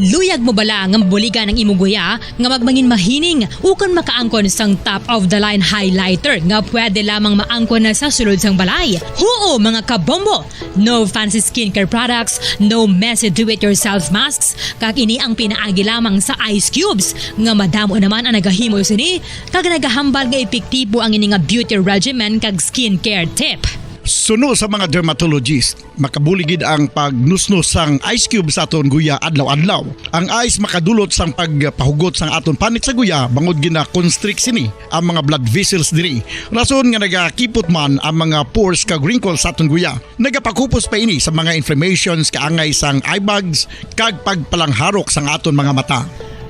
Luyag mo bala nga mabuligan ang imo guya nga magmangin mahining ukon makaangkon sang top of the line highlighter nga pwede lamang maangkon na sa sulod sang balay? Huo, mga kabombo! No fancy skincare products, no messy do-it-yourself masks, kag ini ang pinaagi lamang sa ice cubes, nga madamo naman ang nagahimo sini, kag nagahambal nga epektibo ang ini nga beauty regimen kag skincare tip. Suno sa mga dermatologist, makabulig gid ang pagnusnos sang ice cube sa aton guya adlaw-adlaw. Ang ice makadulot sang pagpahugot sang aton panit sa guya, bangod gina-constrict sini ang mga blood vessels diri, rason nga nagakipot man ang mga pores kag wrinkles sa aton guya. Nagapakupos pa ini sa mga inflammations kaangay sang eye bags kag pagpalangharok sang aton mga mata.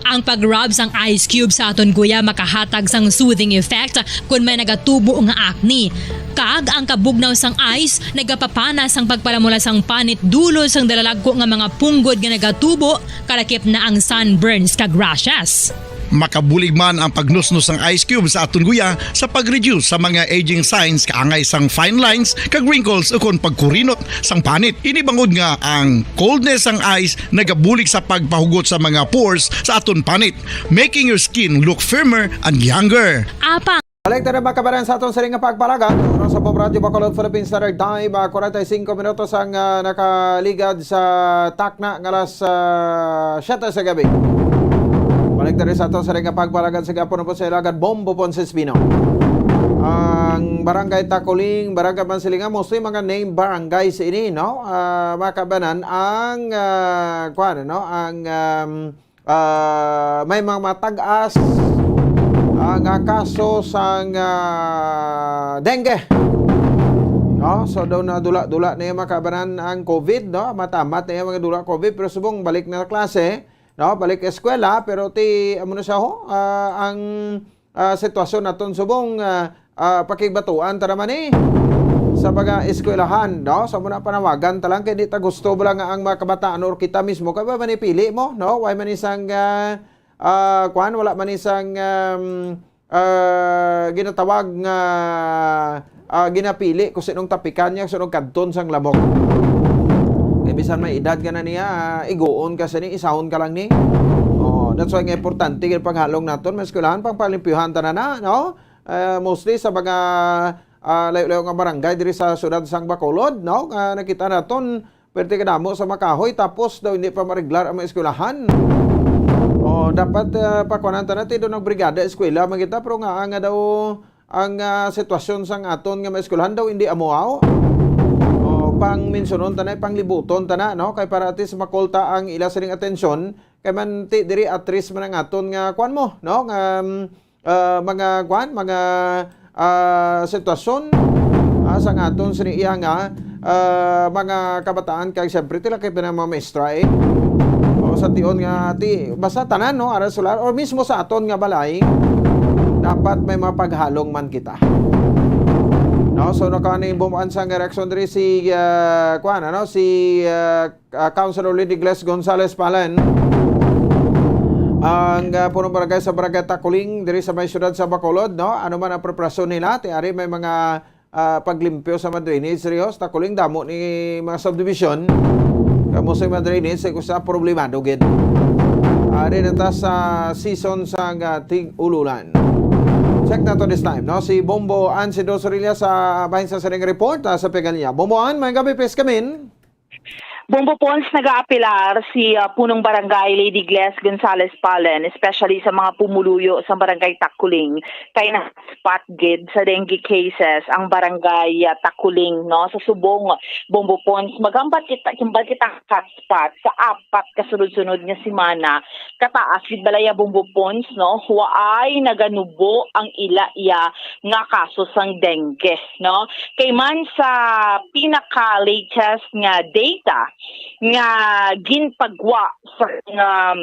Ang pag-rub sang ice cube sa aton guya makahatag sang soothing effect kon may nagatubo nga acne. Kag ang kabugnaw sang ice nagapapana sang pagpalamula sang panit dulot sang dalalagko nga mga punggod nga nagatubo, kalakip na ang sunburns kag rashes. Makabulig man ang pagnusnos sang ice cube sa aton guya sa pag-reduce sa mga aging signs kaangay sang fine lines kag wrinkles ukon pagkurinot sang panit. Ini bangod nga ang coldness sang ice nagabulig sa pagpahugot sa mga pores sa aton panit, making your skin look firmer and younger. Apang Direkta na makabaran sa aton sining nga pagpalagad. Oras sa Pop Radio Bacolod, Philippine Standard Time, ah, forty-five minutos ang, ah, nakaligad sa takna nga alas, ah, siyete sa gabi. Balik tayo sa aton sining nga pagpalagad sa gapon po sa ilagad Bombo Ponce Espino. Ang Barangay Takuling, Barangay Mansilingan, mostly mga name barangays ini, no? Ah, makabanan ang, ah, kuwan, no? Ang, um, ah, may mga matag-as, ah, nga kaso sang, ah, dengue. No? So, daw na dula-dula na yung makabanan ang covid, no? Matamat na yung mga dula covid, pero subong balik na klase, no? Balik eskwela, pero ti, amo na siya ho, ah, ang, ah, sitwasyon naton subong, ah, ah, pakigbatuan ta naman eh sa mga eskwelahan, no? Sa muna panawagan ta lang, kay di ta gusto bala nga ang mga kabataan or kita mismo, kay ba manipili mo, no? Why man isang, ah, ah, kwan, wala man isang, um, ah, ginatawag nga, ah, ginapili kung sinong tapikan niya, sinong kadton sang lamok. Kay bisan may edad ka na niya, ah, iguon ka sa ni, isahon ka lang ni. Oh, that's why nga importante yung paghalong naton, mga eskwelahan, pang palimpyuhan ta na na, no? Ah, mostly sa mga, ah, layo-layo nga barangay diri sa siyudad sang Bacolod, no? Nga nakita naton, perte kadamo sa makahoy, tapos daw hindi pa mareglar ang mga eskwelahan. Oh, dapat, ah, pakuanan ta na, ti, daw nagbrigada eskwela man kita, pero nga, nga daw ang, ah, sitwasyon sang aton nga mga eskwelahan daw hindi amuaw. Oh, pang mensunon ta na, panglibuton ta na, no? Kay para at least makulta ang ila sining atensyon, kay man ti diri at risk man ang aton nga kuan mo, no? Nga, um, ah, mga kuan, mga, ah, sitwasyon, ah, sang aton sini iya nga, ah, mga kabataan kay siyempre tila kay pinamamaestra eh. O sa tion nga ti basta tanan, no, ara sular or mismo sa aton nga balay dapat may mga paghalong man kita. No, so nakaani bumaan sa nga reaksyon diri si, ah, kuan, ano, si, ah, ah, Councilor Lady Gles Gonzalez Palen, ang, ah, punong barangay sa Barangay Takuling diri sa may siyudad sa Bacolod, no? Ano man ang preparasyon nila? Ti ari may mga, ah, paglimpyo sa mga drainage diri, ho, sa Takuling, damo ni mga subdivision. Kamo sa mga drainage, sa usa problemado gid. Ari na ta sa season sa, ah, tig-ululan. Check na to this time, no? Si Bombo Ann Sido Sorilla sa bahin sa sining report, ah, sa Pegania. Bombo Ann, may gabi, please come in. Bombo Pons, nagaapelar si, ah, Punong Barangay Lady Gles Gonzalez Palen, especially sa mga pumuluyo sa Barangay Takuling, kay na-hotspot gid sa dengue cases ang Barangay, ah, Takuling, no? Sa subong, Bombo Pons, magambat kita, kimbal kita hotspot sa apat ka sunod-sunod nga semana. Kataas gid balaya, Bombo Pons, no? Waay naganubo ang ila iya nga kaso sang dengue, no? Kay man sa pinaka-latest nga data nga ginpagwa sa, um,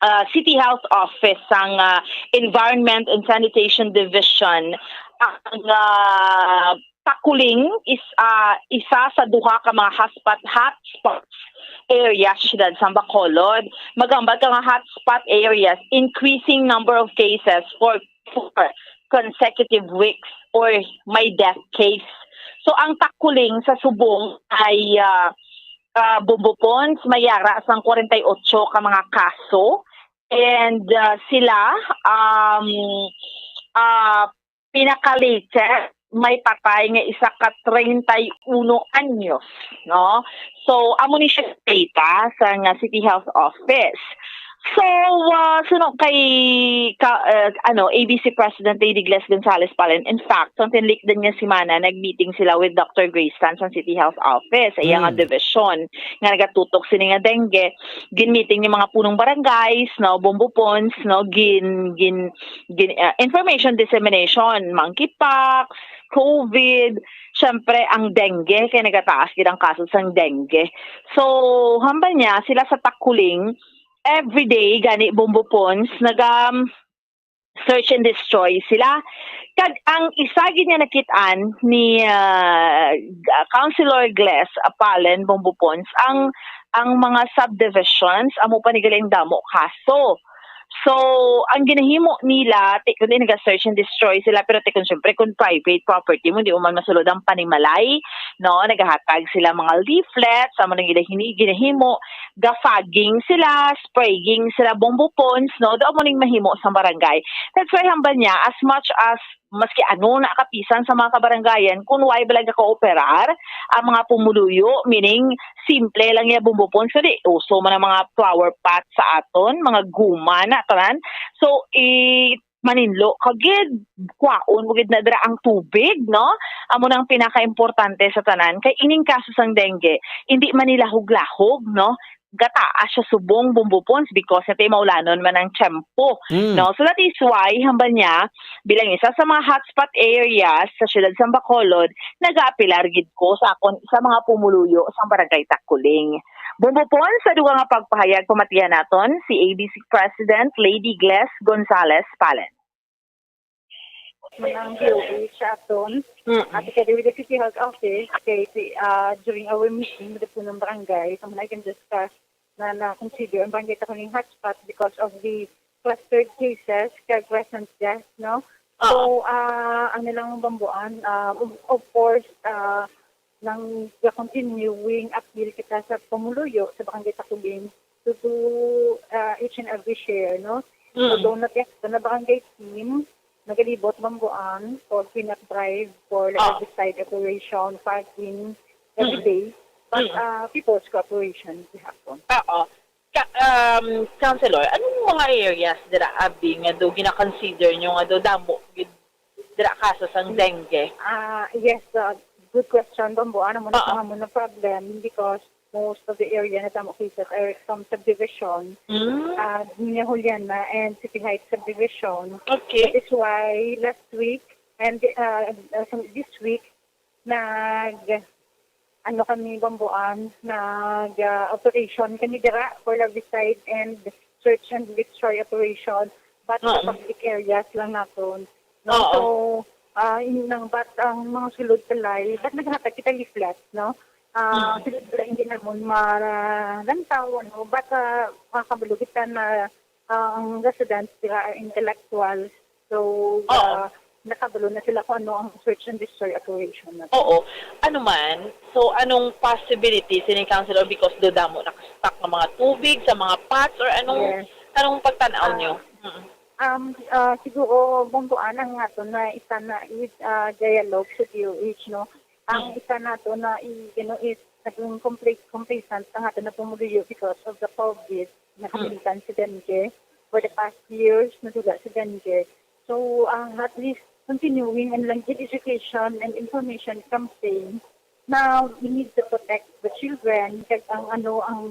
ah, City Health Office sang, ah, Environment and Sanitation Division, ang, ah, Takuling is, ah, isa sa duha ka mga hotspot, hotspot area sa siyudad sang Bacolod. Magambat ka nga hotspot areas, increasing number of cases for four consecutive weeks or may death case. So, ang Takuling sa subong ay, ah, ah, Bombo Pons, may yara sang forty-eight ka mga kaso. And, ah, sila, um, ah, pinaka-latest, may patay nga isa ka treinta y uno anyos, no? So, amo ni siya data sa nga City Health Office. So, ah, suno kay ka, eh, ano, A B C President Lady Gles Gonzalez Palen, in fact, sa tinlik din nga semana, nag-meeting sila with Doctor Grace Tan sa City Health Office, sa iya nga Mm. division, nga nagatutok sini nga dengue. Gin-meeting ni mga punong barangays, no, Bombo Pons, no, gin, gin, gin, ah, information dissemination, monkeypox, covid, syempre, ang dengue, kay nagataas gid ang kaso sang dengue. So, hambal niya, sila sa Takuling, everyday, gani, Bombo Pons, naga, search and destroy sila. Kag ang isa gid nga nakit-an ni, ah, Councilor Gles Apalen Bombo Pons, ang, ang mga subdivisions, amo pa ni galing damo kaso. So, ang ginahimo nila, ti-, kundi naga-search and destroy sila, pero ti-, kung siyempre, kung private property mo, di mo man masulod ang panimalay. no? Nagahatag sila mga leaflets, amo nang ila hini ginahimo, ga-fogging sila, spraying sila, bombo ponds, no? Do amo ning mahimo sa barangay. That's why hambal niya, as much as maski ano na kapisan sa mga kabarangayan, kung wala ba lang ka-cooperar ang mga pumuluyo, meaning simple lang ya bombo ponds, kadi uso man ang mga flower pot sa aton, mga guma na tanan. So, i maninlo ka gid, kwaon mo gid na dira ang tubig, no? Amo nang pinakaimportante sa tanan, kay ining kaso sang dengue, hindi man nilahog-lahog, no? Gataas siya subong bombo ponds because natay maulanon man ang tiyempo, Mm. no? So that is why, hambal niya, bilang isa sa mga hotspot areas sa siyudad sa Bacolod, nagaapilar gid ko sa akon sa mga pumuluyo sa Barangay Takuling. Bombo ponds, sa dugang nga pagpahayag, pamatihan naton si A B C President Lady Gles Gonzalez Palen. Manang D O H aton. Mm. At kaya with the City Health Office, kay si, ah, during our meeting with the punong barangay, kami na discuss na na-consider ang barangay Takuling hotspot because of the clustered cases kag recent death, no? So, ah, ang nilang bambuan, ah, of, of course, ah, nang continuing appeal kita sa pumuluyo sa barangay Takuling to do ah, each and every share, no? Mm. Although na na barangay team, nagalibot bambuan for cleanup drive, for like Ah. herbicide operation, fogging, every Mm. day. But Mm. ah, people's cooperation gihapon. Oo. Ka, um, Councilor, anong mga areas dira abi nga do gina-consider nyo nga do damo gid dira kaso sang dengue? Ah, yes, uh, good question, Bambuan. Amo na Oo. amo na problem because most of the area na damo cases are from subdivision. Mm. Uh, Niña Juliana and City Heights subdivision. Okay. That is why last week and uh, uh, this week, nag ano kami, Bambuan, nag uh, operation kami dira for larvicide and search and destroy operation, but sa Oo. public areas lang naton, no? Oo. So, ah, in, nang, but ang mga sulod palay, but naghatag kita leaflet, no? Ah, Mm. sulod palay hindi namon malantaw, ano? But ah, makakabalo kita na ah, ang residents dira are intellectual. So, Oo. ah, nakabalo na sila kung ano ang search and destroy operation naton. Oo. Ano man? So, anong possibility sini, Councilor, because do damo naka-stock nga mga tubig sa mga pots or anong Yes. anong pagtan-aw Ah. nyo? Mm. Um, ah, siguro, Bambuan, ang nato na isa na is ah, dialogue sa D O H, no? Ang Mm. isa nato na i, you know, is naging compli- complacent ang ato na pumuluyo because of the COVID. Nakabilitan si dengue. For the past years, nadula si dengue. So, ah, at least continuing and lang education and information campaign na we need to protect the children, kag ang ano, ang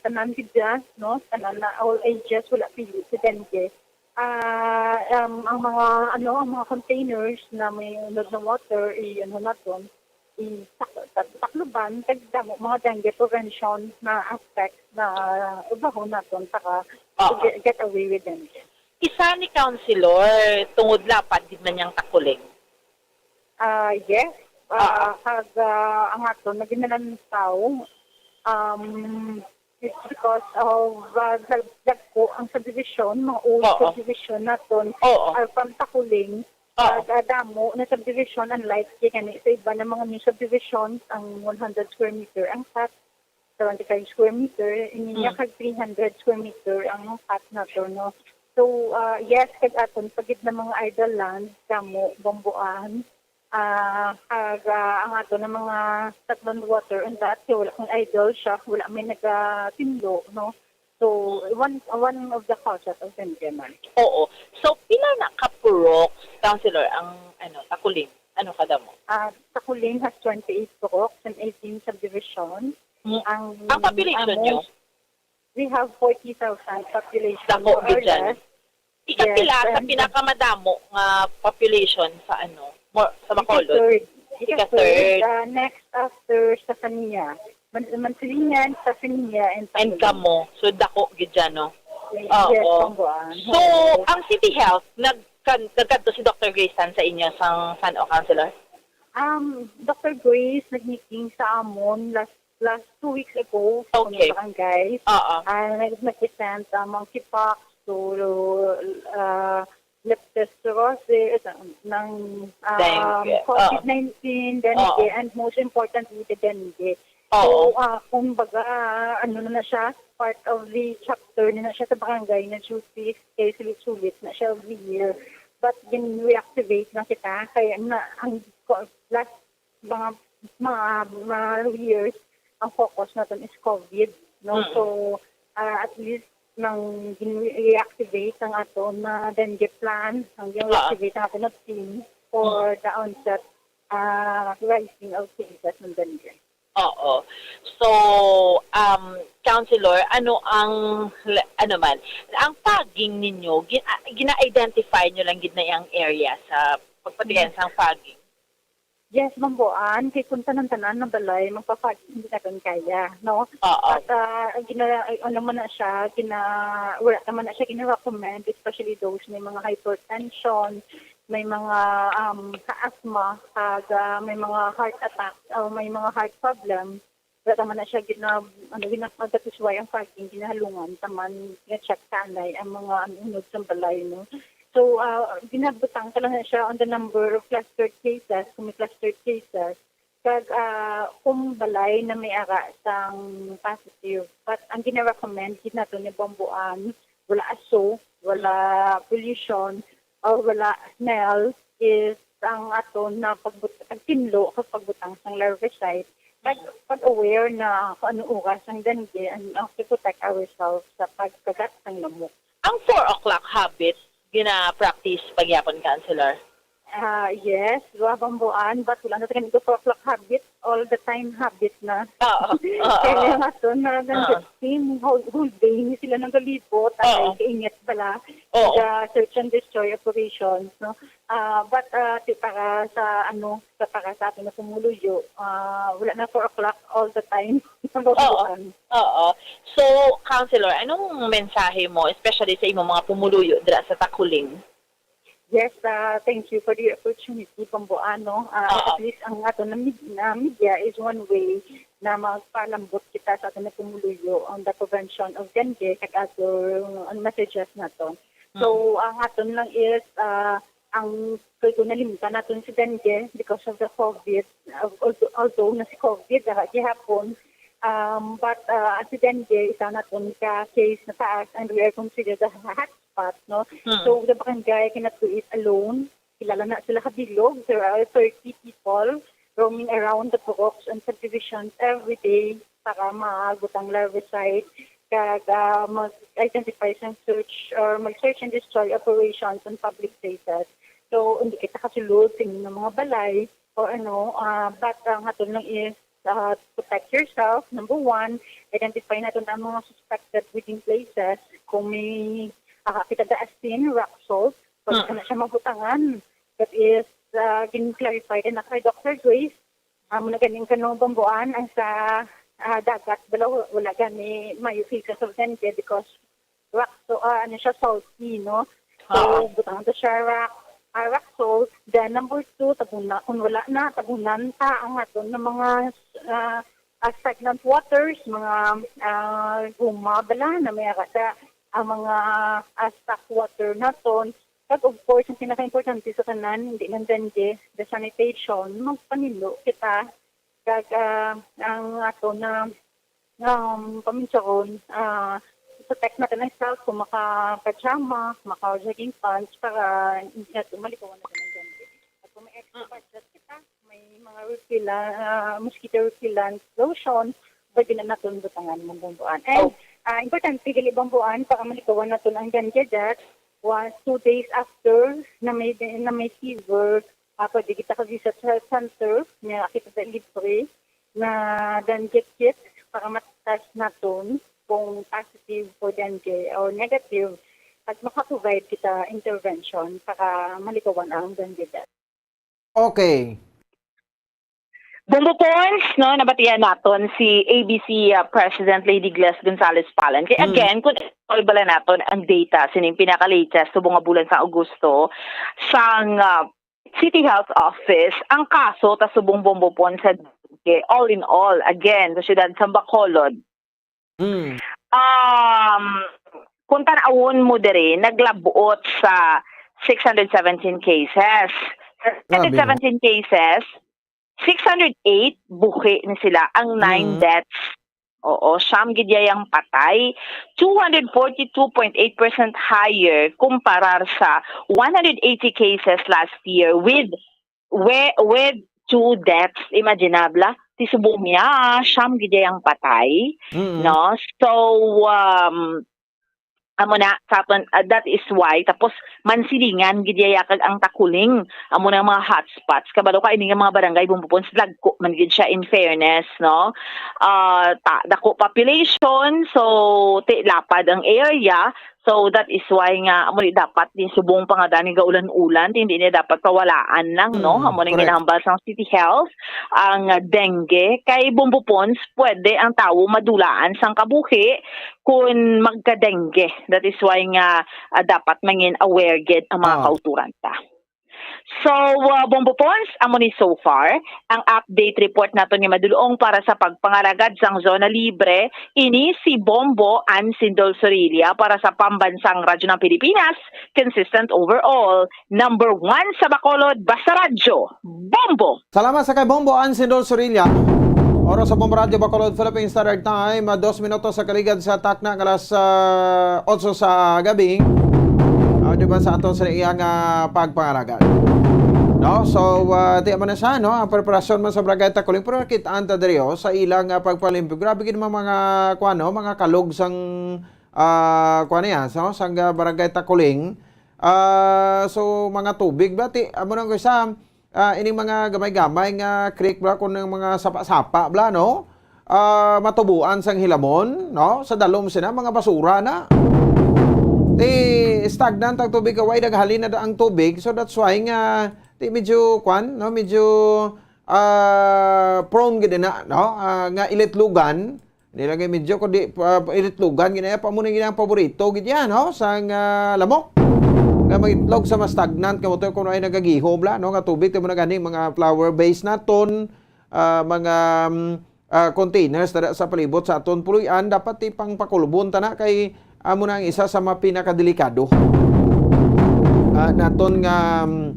tanan gid dyan, no? Tanan na all ages, wala pili si dengue. Ah, um, ang mga, ano, ang mga containers na may unod na water, i, ano naton, i, tak-, tak-, takluban, kag damo mga dengue prevention na aspect na ubahon naton para to Oo. get, get away with dengue. Isa ni Councilor, tungod lapad gid man yang Takuling. Ah, yes. Ah, kag ah, ang aton naging nalantaw, um, it's because of uh, dagko ang subdivision, mga old Oo. subdivision naton Oo. are from Takuling. Oo. Kag ah, damo na subdivision, unlike kay kani sa iba na mga new subdivisions, ang one hundred square meter ang cut, seventy-five square meter, ini niya Mm. kag three hundred square meter ang cut nato, no? So, ah, yes, kag aton pagid na mga idle land, damo, Bambuan, ah, kag ah, ang ato na mga Tacloban Water and that, kay wala kung idle siya, wala may nagatinlo, no? So, one one of the causes of dengue man. Oo. So, pila na ka purok, Councilor, ang ano, Takuling? Ano kadamo? Ah, Takuling has twenty-eight purok and eighteen subdivision. Mm. Ang Ang population amo, nyo? We have forty thousand population, Dako more or gid dyan. less. Ikapila Yes, sa and- pinakamadamu nga population sa ano, mo, sa Bacolod? Ika-third. Ika-third. Uh, next after Sasania. Man Mansilingan, Sasania, and And Taculan. Kamo. So, dako gid dyan, no? Yes, Oo. Bambuan. So, ang City Health, nagkan nagkadto si Doctor Grace Tan sa inyo, sang San-o, Councilor? Um, Doctor Grace, nag-meeting sa amon last last two weeks ago sa Okay. barangay. Oo. Ah, nag nag-present uh, monkeypox to uh, leptospirosis, ng, um, Dengue. COVID nineteen, dengue, Oo. and most importantly, the dengue. Oo. So, ah, kumbaga, ano na na siya, part of the chapter na na siya sa barangay na duties, kay sulit-sulit na siya every year. But gin-reactivate na kita, kaya na, ang ko- last mga, mga, mga years, ang focus natin is COVID, no? Mm. So, ah, at least, nang gin-reactivate ang ato na dengue plan, ang gin-reactivate ang ato na team for the onset, ah, rising of cases ng dengue. Oo. So, um, Counselor, ano ang, ano man, ang fogging ninyo, gin- ah, gina-identify nyo lang gid na yung area sa pagpatigayon sa fogging? Yes, Ma'am Boan, kay kung tanan-tanan na balay, magpa-fogging hindi natin kaya, no? Oo. At ah, gina, ay, ano man na siya, gina, wala naman na siya gina-recommend, especially those may mga hypertension, may mga um, asthma, kag ah, may mga heart attack, o may mga heart problem. Wala naman na siya gina, ano, gina, that is why ang fogging ginahalungan, taman nga check tanay ang mga ano, unod sa balay, no? So, ah, ginabutang ka lang na siya on the number of clustered cases, kung may clustered cases, kag ah, kung balay na may ara sang positive. But ang gina-recommend gid nato ni Bomboan, wala aso, wala pollution, or wala smell, is ang ato na pagbut pagtinlo kag pagbutang sang larvicide. Pag, pag-aware na kung ano oras ang dengue, and how to protect ourselves sa pagkagat sang lamok. Ang four o'clock habit, gina-practice pagyapon, Counselor? Ah, yes, wa Bomboan, but wala na tayo nag four o'clock habit, all the time habit na. Oo. Oo. Kaya nga to na Oo. Team, whole, whole day ni sila nagalibot, Oo. Ay, kaingat pala. Oo. Sa search and destroy operations, no? Ah, but ah, ti- para sa ano, sa para sa atin na pumuluyo, ah, wala na four o'clock all the time. Oo. Oo. So, Counselor, anong mensahe mo, especially sa imong mga pumuluyo dira sa Taculing? Yes, ah, thank you for the opportunity, Bomboan, no? Ah, Oo. At least ang ato na, med- na media is one way na magpalambot kita sa ato na pumuluyo on the prevention of dengue kag other uh, messages nato. So, ang aton lang is ah, ang kay kung nalimtan naton si dengue because of the COVID, uh, although, although na si COVID dara gihapon, um, but uh, si dengue isa naton ka case na taas and we are considered a hotspot, no? Hmm. So, the barangay cannot do it alone. Kilala na sila kabilog. There are thirty people roaming around the Purok and subdivisions every day para maabot ang larvicide kag ah, mag-identify sang search or mag-search and destroy operations on public places. So, hindi kita kasulod sa inyong mga balay o ano, ah, but ang aton lang is ah, protect yourself, number one. Identify nato na ang mga suspected within places. Kung may ah, kita daasin, rock salt, pwede Mm. na siya mabutangan. That is, ah, gin-clarify din na kay Doctor Grace. Amo na ganing kanong Bomboan ang sa ah, dagat, wala, wala gani may cases of dengue because rock, so, ah, ano siya, salty, no? So, Oo. Butang to siya rock, ah, rock salt. Then, number two, tabuna, kung wala na, tabunan ta ang aton na mga ah, ah, stagnant waters, mga ah, guma, bala, na may ara sa ang mga ah, stock water naton. Kag of course, ang pinaka-importante sa tanan, hindi lang dengue, the sanitation, magpanilo kita. Kag ah, ang ato na um, paminsaron, ah, protect natin ang self kung maka-pajama, maka-jogging pants para hindi natin malikawan natin ang dengue. At kung may extra budget kita, may mga repellent, ah, mosquito repellent lotion, pwede na natin butangan ng Bomboan. And Oh. ah, importante gali Bomboan para malikawan natin ang dengue, that once, two days after na may, na may fever, ah, pwede kita ka-visit sa health center, may kita libre na dengue kit para matest naton kung positive for dengue or negative, at maka-provide kita intervention para malikawan ang dengue death. Okay. Bombo Pons, no, nabatian naton si A B C uh, President Lady Gles Gonzalez Palan. Kay Mm. Again, kung i-scroll bala naton ang data sining pinaka-latest subong nga bulan sa Agosto sang uh, City Health Office, ang kaso ta subong Bombo Pons sa dengue, all in all, again, sa siyudad sa Bacolod, Mm. um, kung tan-awon mo diri, naglabot sa six hundred seventeen cases. Sa Grabe, no? Six hundred seventeen cases, six hundred eight buhi ni sila, ang nine Mm. deaths. Oo, siyam gid yay ang patay. Two hundred forty-two point eight percent higher kumparar sa one hundred eighty cases last year with, we-, with two deaths. Imagine na, bla, ti subong niya, siyam gid yay ang patay, Mm. no? So, um, amo na, sa aton, ah, that is why, tapos Mansilingan gid yaya kag ang Takuling, amo na ang mga hotspots. Kabalo ka, ini nga mga barangay, Bombo Pons, dagko man gid siya, in fairness, no? Ah, ta-, dako population, so, ti-, lapad ang area. So, that is why nga, amo ni dapat ni subong pa nga dani gaulan-ulan, ti hindi niya dapat pawalaan lang, no? Mm, Amo ni correct. Ginahambal sang City Health, ang dengue. Kay Bombo Pons, pwede ang tawo madulaan sang kabuhi kun magka-dengue. That is why nga, ah, dapat mangin aware gid ang mga Ah. kauturan ta. So, ah, Bombo Pons, amo ni so far ang update report naton nga madulong para sa pagpangalagad sang zona libre. Ini si Bombo Ansindol Sorilla para sa Pambansang Radyo ng Pilipinas, consistent overall, number one sa Bacolod, basta radyo, Bombo! Salamat sa kay Bombo Ansindol Sorilla. Oras sa Bombo Radyo Bacolod, Philippine Standard Time, ah, dos minutos sa kaligad sa takna nga alas, ah, otso sa gabi. Ah, di ba sa aton sa iyang, ah, pagpangalagad? No? So, ah, di man na siya, no? Ang preparasyon man sa Barangay Takuling, pero nakita-an ta diri, oh, sa ilang, ah, pagpalimpyo. Grabe gid mga, mga, kuwan, no? Mga kalog sang, ah, kuwan niya, so, sang, ah, Barangay Takuling. Ah, so, mga tubig ba? Ti, amo nang isa, ah, ining mga gamay-gamay nga creek bla, kun ang mga sapa-sapa bla, no? Ah, matubuan sang hilamon, no? Sa dalom sina, mga basura na. Ti stagnant ang tubig, kay way naghalin na da ang tubig. So that's why nga, ti medyo, kwan, no? Medyo, ah, prone gid na, no? Ah, nga ilitlugan. Di lagi medyo, kundi, ah, ilitlugan, gid na, pa mo na gid ang paborito, gid yan, no? Sang, ah, lamok. Nga mag-itlog sa mas stagnant, nga mo to, kung ay nagagiho, bla, no? Nga tubig, ti mo na gani, mga flower vase naton, ah, mga, mm, ah, containers, tada sa palibot sa aton puloy-an, dapat ti pang pakulbon ta na kay amo na ang isa sa mga pinakadelikado. Ah, naton nga, mm,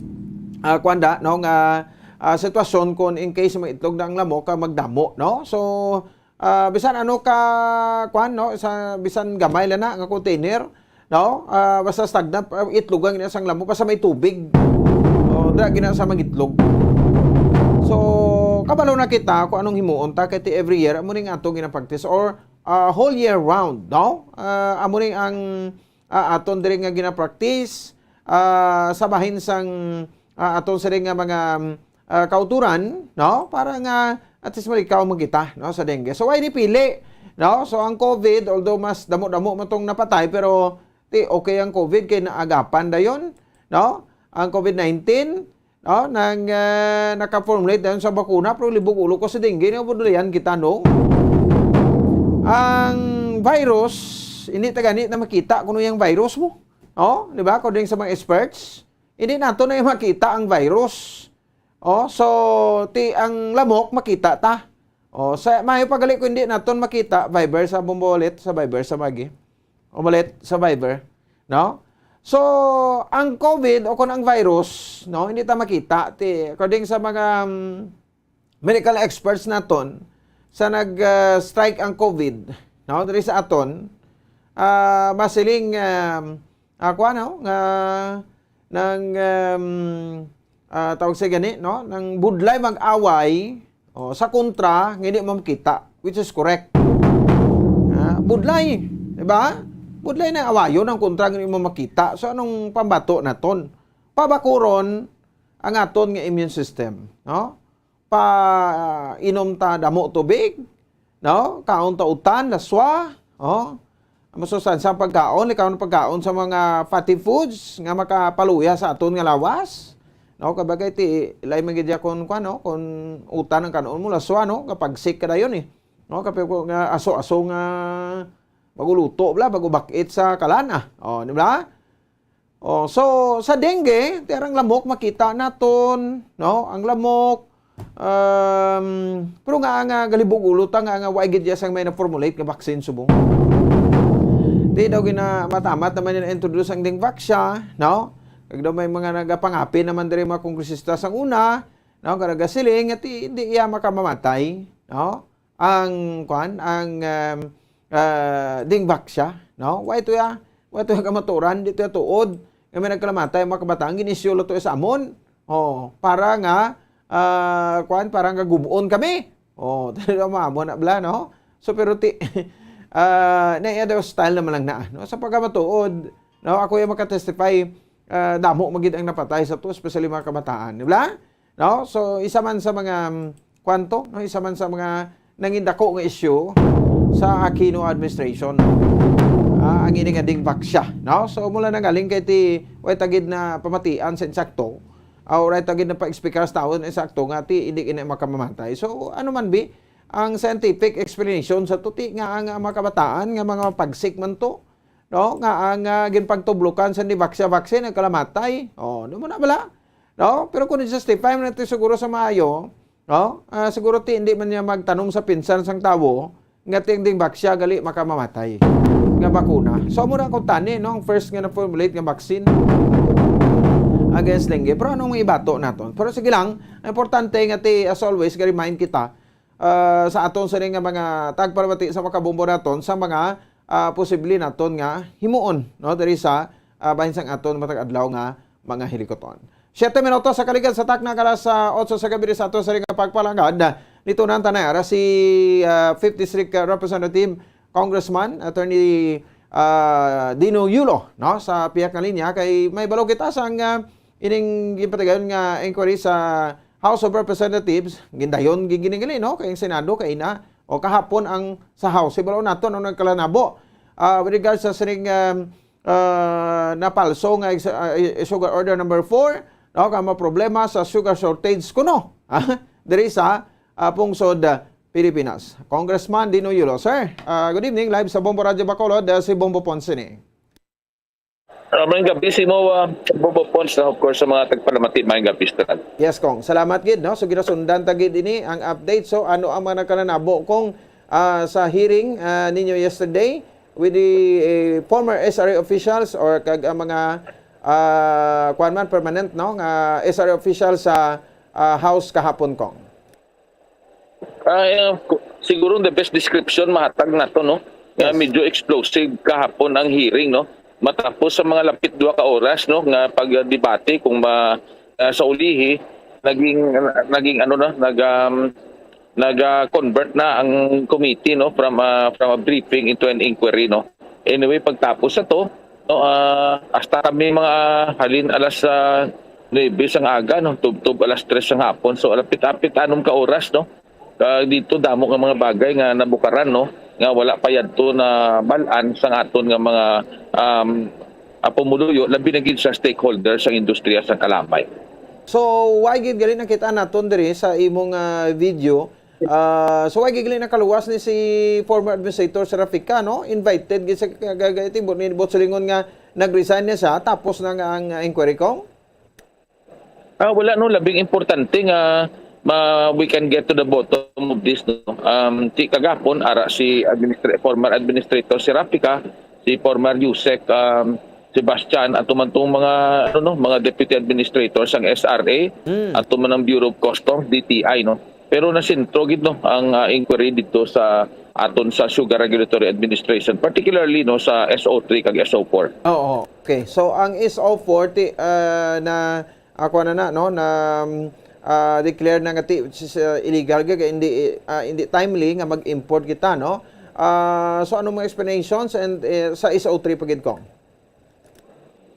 ah, kuwan da, no? Nga, ah, sitwasyon kung in case mag-itlog na ang lamok, ah, magdamo, no? So, ah, bisan ano ka, kuwan, no? Sa, bisan gamay lang na nga container, no? Ah, basta stagnant, ah, itlogan gina sang lamok, basta may tubig. O, da gina sa mag-itlog. So, kabalo na kita kung anong himuon ta, kay ti every year, amo ning atong gina-practice or, ah, whole year round, no? Ah, amo ning ang, ah, aton diri nga gina-practice, ah, sa bahin sang, ah, aton sila nga mga, ah, kauturan, no? Para nga at least malikaw man kita, no, sa dengue. So, why ni pili, no? So, ang COVID, although mas damo-damo man tong napatay, pero ti okay ang COVID kay naagapan dayon, no? Ang COVID nineteen, no, nang, ah, naka-formulate dayon sa bakuna, pero libog ulo ko sa dengue, no, budulayan kita, no? Ang virus, hindi ta gani na makita kung ano yung virus mo, no? Di ba? According sa mga experts, hindi nato na yung makita ang virus. Oh, so, ti ang lamok makita ta. Oh, sa, maayo pa gali kung hindi naton makita, Viber sa Bombolet, sa Viber sa Magi. Umalit sa Viber, no? So, ang COVID o kung ang virus, no, hindi ta makita. Ti, according sa mga, um, medical experts naton, sa nag, uh, strike ang COVID, no, diri sa aton, ah, masiling, um, ah, kuwan, no, nga nang, um, ah, tawag sa gani, no? Nang budlay mag-away, oh, sa kontra nga hindi mo makita, which is correct. Ah, budlay, di ba? Budlay na awayon ang kontra nga hindi mo makita. So, anong pambato naton? Pabakuron ang aton nga immune system, no? Pa, ah, inom ta damo tubig, no? Kaon ta utan, laswa, oh. Masustansya ang pagkaon, likaw ang pagkaon sa mga fatty foods nga makapaluya sa aton nga lawas. No, kabagay ti ilay man gid ya kun, kuwan, no, kun utan ang kanon mo, laswa, no, kapag sick ka dayon, eh. No, kapag nga aso-aso nga bago luto, bla, bago bak-it sa kalan, ah. Oh, di ba? Oh, so, sa dengue, ti ang lamok makita naton, no? Ang lamok, um, pero nga, nga galibog ulo ta nga, nga wa gid ya sang may na-formulate nga vaccine subong. Di daw gina-, matamat naman na-introduce ang Dengvaxia, no? Kag daw may mga nagapangapi naman diri mga kongresista sang una, no, nga nagasiling nga ti-, hindi iya makamamatay, no? Ang, kwan, ang, um, ah, dingbaksya, no? Wa ito ya, wa ito ya kamaturan, di ito ya tuod. Nga may nagkalamatay, mga kabataan, gin-issue lang to sa amon. Oh, para nga, ah, kwan, para nga gubon kami. Oh, talaga maamo na bala, no? So, pero ti-, ah, na iya daw style naman lang na, no? Sa pagkamatuod, no? Ako yung makatestify, ah, damo magid ang napatay sa to, especially mga kabataan, di ba? No? So, isa man sa mga, um, kwanto, no? Isa man sa mga nangin dako nga issue sa Aquino administration, ah, ang ini nga dingbaksya, no? So, mula na galing kay ti, way tagid na pamatian sa insakto, ah, or ay tagid na pa-explicar sa tawo na insakto nga ti, hindi kini makamamatay. So, ano man bi, ang scientific explanation sa tuti nga ang, ah, mga kabataan nga mga pagsik man to, no? Nga ang, ah, ginpagtublokan sa ni vaccine, vaccine, nagkalamatay. Oh, di mo na bala? No? Pero kung i-justify mo natin siguro sa maayo, no? Ah, siguro ti hindi man niya magtanom sa pinsan sang tawo, nga ti ang dingbaksya gali makamamatay nga bakuna. So, amo na akong tani, no? Ang first nga na-formulate nga vaccine against dengue. Pero anong ibato naton? Pero sige lang, ang importante nga ti, as always, ga-remind kita, ah, sa aton sini nga mga tagpalamati sa makabombo naton sa mga, ah, posible naton nga himuon, no, diri sa, ah, bahin sang aton matag adlaw nga mga hilikuton. Siyete minutos sa kaligad sa takna, alas, ah, otso sa gabi sa aton sini nga pagpalangad. Nito na ang tanay ara si, ah, fifth District, ah, Representative Congressman Attorney, ah, Dino Yulo, no, sa pihak nga linya kay may balo kita sang, ah, ining ginpatigayon nga inquiry sa House of Representatives, gindayon gid gini gali, no? Kay ang Senado kay na, o kahapon ang sa House. Ibalo nato ano nagkalanabo, ah, with regards sa sining, um, ah, napalso nga ex-, ah, sugar order number four, no? Kamo problema sa sugar shortage kuno, ah, diri sa, ah, pungsod, ah, Pilipinas. Congressman Dino Yulo, sir, ah, good evening, live sa Bombo Radyo Bacolod, ah, si Bombo Ponce ni. Ah, maayong gabi sa imo, ah, Bobo Pons, na, of course, sa mga tagpalamati, maayong gabi sa tanan. Yes, Kong. Salamat gid, no? So, ginasundan ta gid ini ang update. So, ano ang mga nagkalanabo, Kong, ah, sa hearing, ah, ninyo yesterday with the, eh, former S R A officials or kag ang mga, ah, kuwan man, permanent, no, nga S R A officials sa, ah, House kahapon, Kong? Ah, eh, ku-, siguro the best description mahatag nato, no? Nga Yes. medyo explosive kahapon ang hearing, no? Matapos sa mga lapit duha ka oras, no, nga pagdebate kung ma-, ah, sa ulihi, naging, naging ano na, nag, um, nag, ah, convert na ang committee, no, from, ah, from a briefing into an inquiry, no? Anyway, pagtapos sa to, no, ah, hasta kami mga halin alas, ah, nuebe sang aga, no, tubtob alas tres sang hapon. So, lapit-apit anom ka oras, no? Ah, dito damo nga mga bagay nga nabukaran, no, nga wala pa yadto na bal-an sang aton nga mga, um, ah, pumuluyo, labi na gid sa stakeholders sang industriya sa kalamay. So, why gid gali nakita naton diri sa imong, ah, video? Ah, so, why gid gali nakaluwas ni si former administrator Serafika, no? Invited gid sa kagagay ni Bot Silingon nga nag-resign niya siya, tapos na nga ang, ah, inquiry, Kong? Ah, wala, no, labing importante nga ma-, we can get to the bottom of this, no. Um, ti kagapon ara si administra-, former administrator Serafika, si former USEC, um, Sebastian, ato man tong mga, ano, no, mga deputy administrator sang S R A, Hmm. ato man ang Bureau of Customs, D T I, no. Pero nasentro gid, no, ang, ah, inquiry dito sa aton sa Sugar Regulatory Administration, particularly, no, sa S O three kag S O four. Oo. Okay. So, ang S O four, ti-, ah, na, ah, kuwan na na, no, na, um, ah, declare na nga ti-, s-, s-, illegal, kag hindi, ah, hindi timely nga mag-import kita, no? Ah, so, anong mga explanations and, eh, sa S O three pa gid, Kong?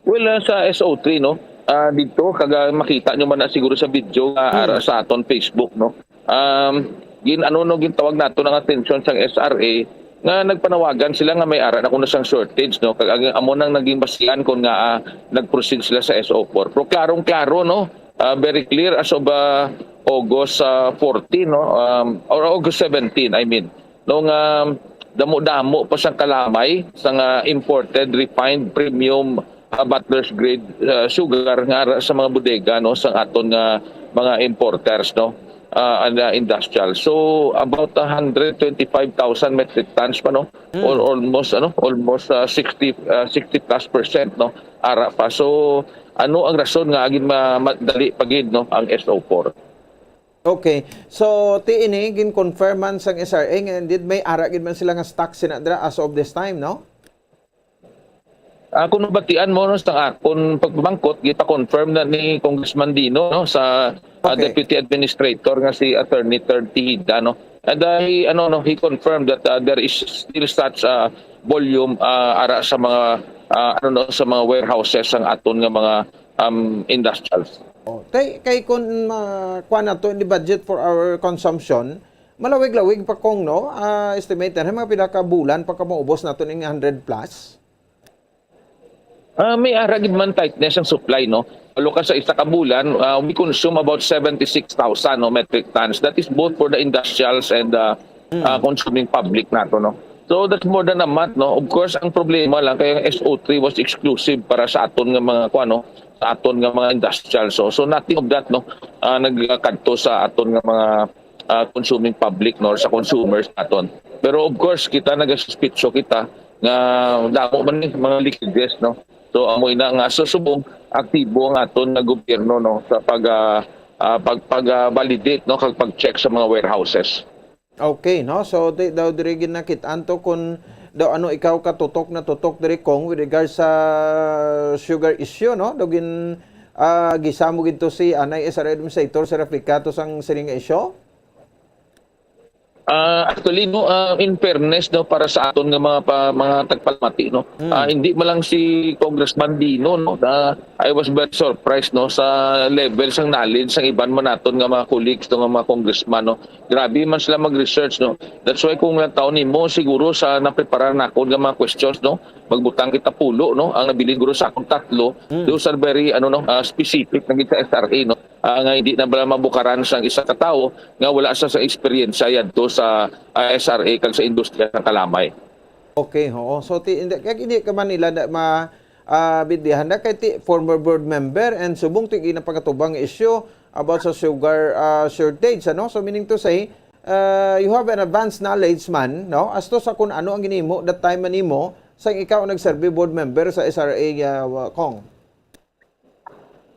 Well, ah, sa S O three, no, ah, dito, kaga makita nyo man na siguro sa video nga Hmm. ara sa aton Facebook, no, um, gin-, ano, no, gintawag nato ang atensyon sang S R A nga nagpanawagan sila nga may ara na kuno sang shortage, no, kag ang, amo nang naging basihan kon nga, ah, nag-proceed sila sa S O four. Pero klarong-klaro, no, ah, very clear as of, ah, August, ah, fourteen, no, um, or August seventeen, I mean, no, nga damo-damo pa sang kalamay sang imported refined premium, ah, bottlers grade, ah, sugar nga ara sa mga bodega, no, sang aton nga mga importers, no. ah, and, ah, industrial. So, about a hundred twenty-five thousand metric tons pa, no? Mm. Or almost, ano, almost, ah, sixty, ah, sixty plus percent, no? Ara pa. So, ano ang rason nga agin ma-, madali pa gid, no, ang S O four? Okay. So, ti ini gin-confirm man sang S R A nga indeed may ara gid man sila nga stock sina dira as of this time, no? Ah, kung nabatian mo, no, sa akon pagpamangkot, gipa-confirm na ni Congressman Dino, no, sa, ah, Okay. Deputy Administrator nga si Attorney Third Tejeda, no. And, ah, he, ano, no, he confirmed that, ah, there is still such, ah, volume, ah, ara sa mga, ah, ano, no, sa mga warehouses ang aton nga mga, um, industrials. Oh, kay, kay kung ma-, kuha nato in the budget for our consumption, malawig-lawig pa kung, no, ah, estimate na mga pila ka bulan pa ka maubos nato ning hundred plus. Ah, may ara gid man tightness ang supply, no? Walo ka sa isa ka bulan, ah, we consume about seventy-six thousand, no, metric tons. That is both for the industrials and, ah, Mm. ah, consuming public nato, no? So, that's more than a month, no? Of course, ang problema lang, kaya ang S O three was exclusive para sa aton nga mga, kuwan, no? Sa aton nga mga industrial. So, so nothing of that, no? Ah, nagkadto sa aton nga mga, ah, consuming public, no? Or sa consumers naton. Pero of course, kita nagasuspitso kita nga damo man ni mga leakages, no? So, amo ina nga sa subong, aktibo ang aton nga gobyerno, no? Sa pag, ah, ah, pag, pag, ah, validate, no? Kag pag-check sa mga warehouses. Okay, no? So, di, daw diri ginakit-an to kung daw ano ikaw katutok na tutok diri, Cong, with regards sa sugar issue, no? Daw gin, ah, gisamo gid to si anay S R A Administrator Sir Rafica to sang sining nga issue? Ah, actually, no, ah, in fairness, no, para sa aton nga mga pa, mga tagpalamati, no, Mm. ah, hindi man lang si Congressman Dino, no, na I was very surprised, no, sa level sang knowledge sang iban man naton nga mga colleagues, no, nga mga congressman, no. Grabe man sila mag-research, no. That's why kung lang taon nimo, siguro sa naprepara nakon nga mga questions, no, magbutang kita pulo, no, ang nabilin guro sa akong tatlo, Mm. those are very, ano, no, ah, specific na gid sa S R A, no, ah, nga hindi na bala mabukaran sang isa ka tawo nga wala sa, sa eksperyensya yadto sa, ah, S R A kag sa industriya sa kalamay. Okay, oo. So, ti, hindi, kaya hindi ka man nila na ma, ah, bindihan na kay ti, former board member and subong ti ginapagatubang nga issue about sa sugar, ah, shortage, ano? So, meaning to say, ah, you have an advanced knowledge man, no? As to sa kung ano ang ginimo that time man nimo, sang ikaw ang nagserbi board member sa S R A, ah, Cong.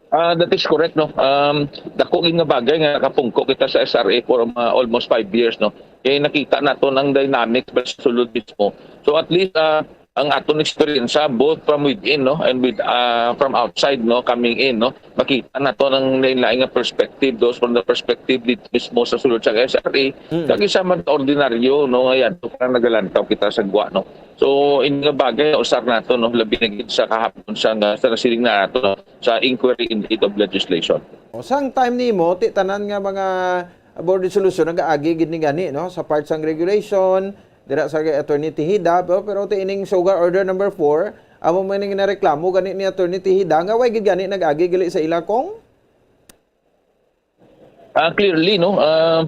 Ah, that is correct, no? Um, dako gid nga bagay nga nakapungko kita sa S R A for, um, ah, almost five years, no? Eh, nakita naton ang dynamics ba sa sulod mismo. So, at least, ah, ang aton eksperyensya, both from within, no, and with, ah, from outside, no, coming in, no, makita naton ang lain-lain nga perspective, those from the perspective dito mismo sa sulod sa S R A, Mm. kag isa man ordinaryo, no, nga yadto pa nagalantaw kita sa gwa, no. So, ini nga bagay, usar nato, no, labi na gid sa kahapon sa, nga, sa nasiling na nato, no, sa inquiry in aid of legislation. O, sang time nimo, ti tanan nga mga board resolution nagaagi gid ni gani, no, sa part sang regulation, dira sa kay Attorney Tejeda, pero, pero ti ining sugar order number four, amo man ning nareklamo gani ni Attorney Tejeda, nga way gid gani nag-agi gali sa ila, Cong? Ah, clearly, no, ah,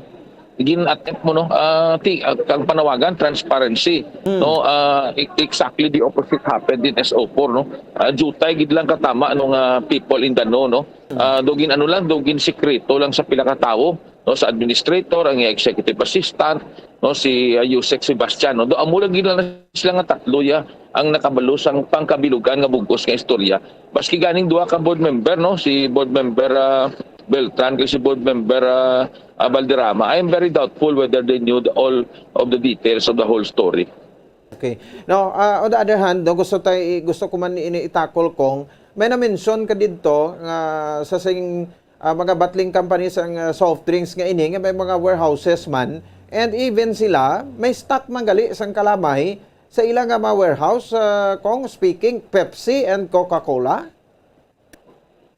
gin-attempt mo, no, ah, ti, ah, kang panawagan, transparency, Mm. no, ah, e-, exactly the opposite happened in S O four, no. Ah, jutay gid lang katama, no, nga people in the know, no. Mm. Ah, do gin-ano lang, do gin-sikreto lang sa pila ka tawo, no, sa administrator, ang executive assistant, no, si, ah, Usec Sebastian, no. Do amo lang gid lang sila nga tatlo ya ang nakabalo sang pangkabilugan nga bug-os nga istorya. Maski ganing duha ka board member, no, si board member, ah, Beltran kag si board member, ah, ah, Valderrama, I am very doubtful whether they knew the, all of the details of the whole story. Okay. Now, ah, on the other hand, no, gusto tay, gusto ko man ini itakol, Cong, may na-mention ka didto nga sa sing, ah, mga bottling companies ang, ah, soft drinks nga ini nga may mga warehouses man, and even sila may stock man gali sang kalamay sa ila nga mga warehouse, ah, Cong, speaking Pepsi and Coca-Cola.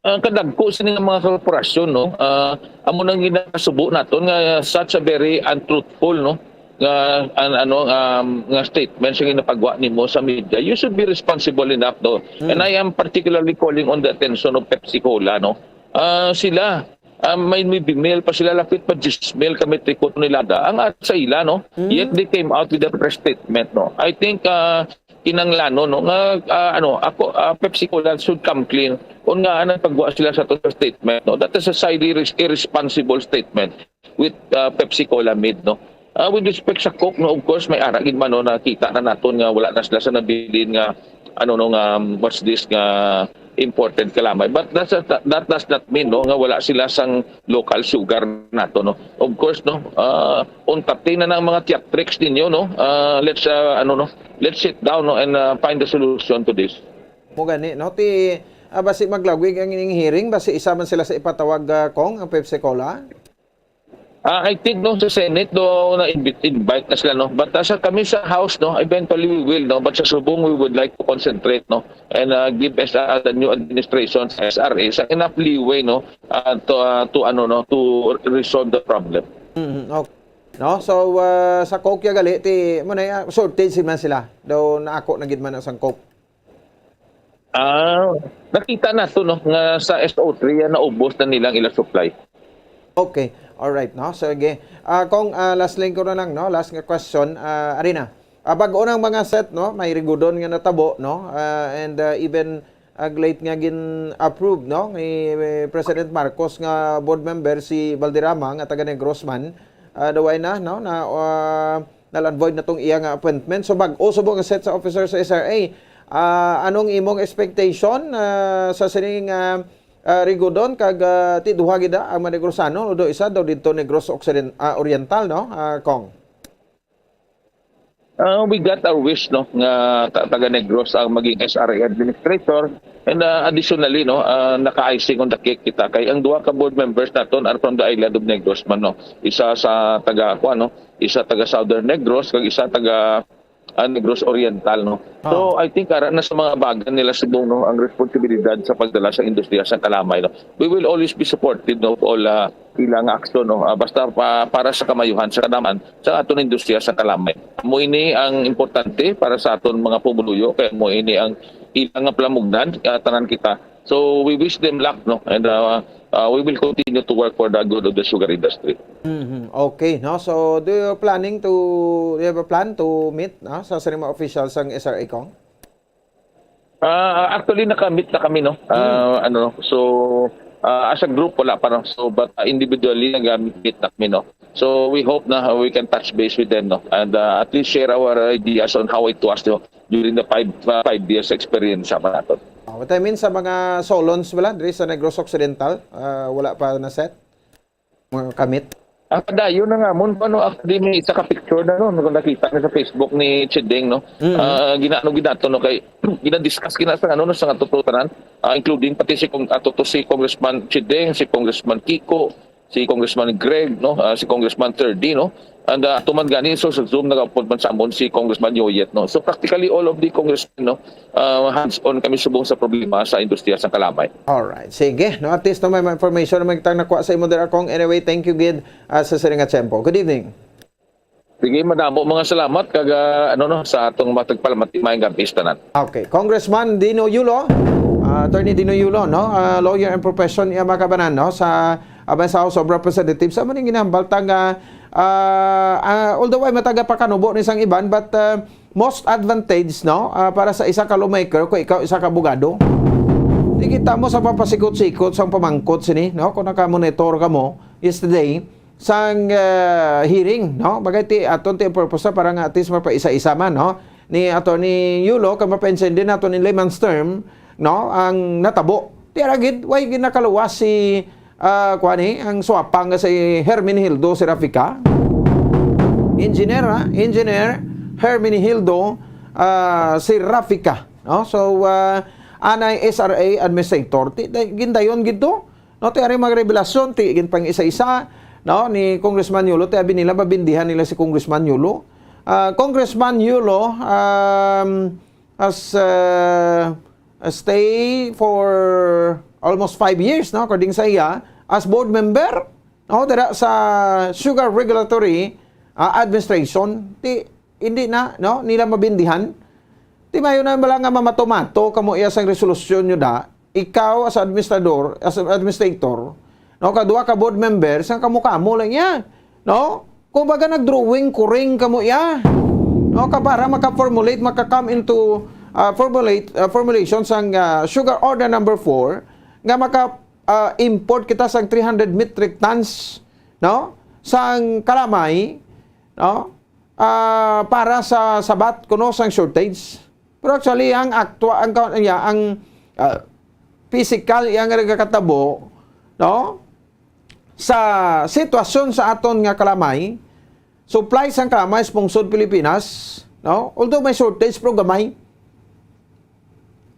Ah, kadagko sini nga mga korporasyon, no? Ah, amo nang ginasubo naton nga such a very untruthful, no? Nga, an-, ano, um, nga statement sa ginapagwa nimo sa media. You should be responsible enough, no? Hmm. And I am particularly calling on the attention of Pepsi Cola, no? Ah, sila, ah, may, may bimil pa sila, lapit pa diyes mil ka metriko tonelada ang at sa ila, no? Hmm. Yet they came out with a press statement, no? I think, ah, kinanglanon, no, nga, ah, ano, ako, ah, Pepsi Cola should come clean. Kung nga nagpagwa sila sa to sa statement, no, that is a highly res-, irresponsible statement with, ah, Pepsi Cola mid, no. Ah, with respect sa Coke, no, of course, may ara gid man, no, nakita na naton nga wala na sila sa nabilin nga, ano, no, nga, um, what's this, nga imported kalamay. But that's, that, that does not mean, no, nga wala sila sang local sugar nato, no. Of course, no, ah, untatin na ng mga theatrics ninyo, no. Ah, let's, ah, ano, no, let's sit down, no, and, ah, find a solution to this. Mo gani, no? Ti, ah, basi maglawig ang ining hearing, basi isa man sila sa ipatawag, ah, Kong, ang Pepsi Cola? Ah, I think, no, sa Senate, no, na-invite, invite na sila, no? But, ah, sa, kami sa House, no, eventually we will, no? But sa subong, we would like to concentrate, no? And, ah, give S R, the new administration sa S R A sa enough leeway, no? Ah, to, ah, to, ano, no? To resolve the problem. Mhm, okay. No? So, ah, sa Coke ya gali, ti, mo na, ah, shortage man sila. Daw naako na gid man ang sang Coke. Ah, nakita nato, no, nga sa S O three, ah, naubos na nilang ila supply. Okay. All right, no? So, sige. Ah, Kong, ah, last line ko na lang, no? Last nga question, ah, ari na. Ah, bag-o nang mga set, no? May rigudon nga natabo, no? Ah, and, ah, even, ah, late nga gin-approve, no? Ni, eh, President Marcos nga board member si Valderrama nga taga Negros man. Ah, daw ay na, no? Na, ah, null and void na tong iya nga appointment. So, bag-o subong nga set sa officer sa S R A. Ah, anong imong expectation, ah, sa sining, ah, ah, rigudon kag, ah, ti duha gid, ah, ang mga Negrosano, although isa daw didto Negros Occiden-, ah, Oriental, no, ah, Kong? Ah, we got our wish, no, nga ta-, taga Negros ang maging S R A administrator. And, ah, additionally, no, ah, naka-icing on the cake kita kay ang duha ka board members naton are from the island of Negros man, no. Isa sa taga, kuwan, no, isa taga Southern Negros kag isa taga, ah, Negros Oriental, no. So, ah, I think ara na sa mga bagan nila subong, no, ang responsibilidad sa pagdala sa industriya sa kalamay, no. We will always be supportive, no, of all, ah, ila nga aksyon, no. Ah, basta pa, para sa kamayuhan sa kadaman sa aton industriya sa kalamay. Amo ini ang importante para sa aton mga pumuluyo, kay amo ini ang ila nga palamugnan, ah, tanan kita. So, we wish them luck, no? And, uh, uh, we will continue to work for the good of the sugar industry. Mhm. Okay, no? So, do you planning to, do you have a plan to meet, no, sa, sa mga officials sang S R A, Kong? Ah, actually, nakamit na kami, no? Ah, ano, so, ah, as a group, wala pa, no? So, but, ah, individually, nagamit na kami, no? So, we hope na we can touch base with them, no? And, ah, at least share our ideas on how it was, no? During the five, uh, five years experience sa naton. Oh, what I mean sa mga Solons bala diri sa Negros Occidental, ah, wala pa na set? Mga kamit? Ang padayon na nga mo, ano, actually, may isa ka picture na, no, nakita na sa Facebook ni Chideng, no? Mm. Ah, ginaano ginato, no, kay ginadiscuss gina sa, ano, no, sa nga tutukaran, ah, including pati si Cong-, ah, tuto si Congressman Chideng, si Congressman Kiko, si Congressman Greg, no, ah, si Congressman Thirdy, no, and, ah, ato man gani, so, sa Zoom, nag-upload man sa amon si Congressman Yoyet, no. So, practically all of the congressmen, no, ah, hands-on kami subong sa problema sa industriya sa kalamay. Alright. Sige, no, at least, no, may mga information naman kitang nakuha sa imo dira, Kong. Anyway, thank you gid, ah, sa siring nga tiyempo. Good evening. Sige, madamo mga salamat kag, ah, ano, no, sa atong matagpalamati, maayong gabi sa tanan. Okay. Congressman Dino Yulo, ah, Attorney Dino Yulo, no? Ah, lawyer in profession, iya, mga kabanan, no? Sa, ah, sa House of Representatives, sa maning ginahambal ta nga, ah, ah, although ay mataga pakanubo ni sang iban, but, ah, most advantage, no? Ah, para sa isa ka lawmaker, kung ikaw isa ka abogado. Di kita mo sa papasikot-sikot sang pamangkot sini, no? Kung nakamonitor ka mo yesterday, sang, ah, hearing, no? Bagay ti aton ti purpose para nga at least mapaisa-isa man, no? Ni Attorney Yulo, kag mapaintindi naton in layman's term, no? Ang natabo. Ti ara gid, way gid nakaluwas si, ah, kuwan ni, ang swapang nga si Hermenegildo Serrafica. Engineer, ha? Engineer Hermenegildo, ah, Serrafica, no? So, ah, anay S R A administrator, ti, day-, gindayon gid to. No, ti ari mga revelasyon, ti ginpang-isa-isa, no, ni Congressman Yulo, ti abi nila, mabindihan nila si Congressman Yulo. Ah, Congressman Yulo, um, has, uh, stay for almost five years, no, according sa iya, as board member, no, dira sa Sugar Regulatory, ah, Administration. Ti, hindi na, no, nila mabindihan. Ti mayo na bala nga mamato-mato kamo iya sang resolusyon nyo da, ikaw as administrador, as administrator, no, kadua ka board member, sang kamo-kamo lang iya, no? Kumbaga nag-drawing kuring kamo iya. No, ka para maka-formulate, maka-come into, ah, formulate, ah, formulation sang, ah, sugar order number four, nga maka, ah, import kita sang three hundred metric tons, no, sang kalamay, no, ah, para sa sabat kuno sang shortage. Pero actually, ang aktua-, ang ka-, ya, ang, ah, physical, iya nga nagakatabo, no, sa sitwasyon sa aton nga kalamay, supply sang kalamay sa pungsod Pilipinas, no? Although may shortage, pero gamay.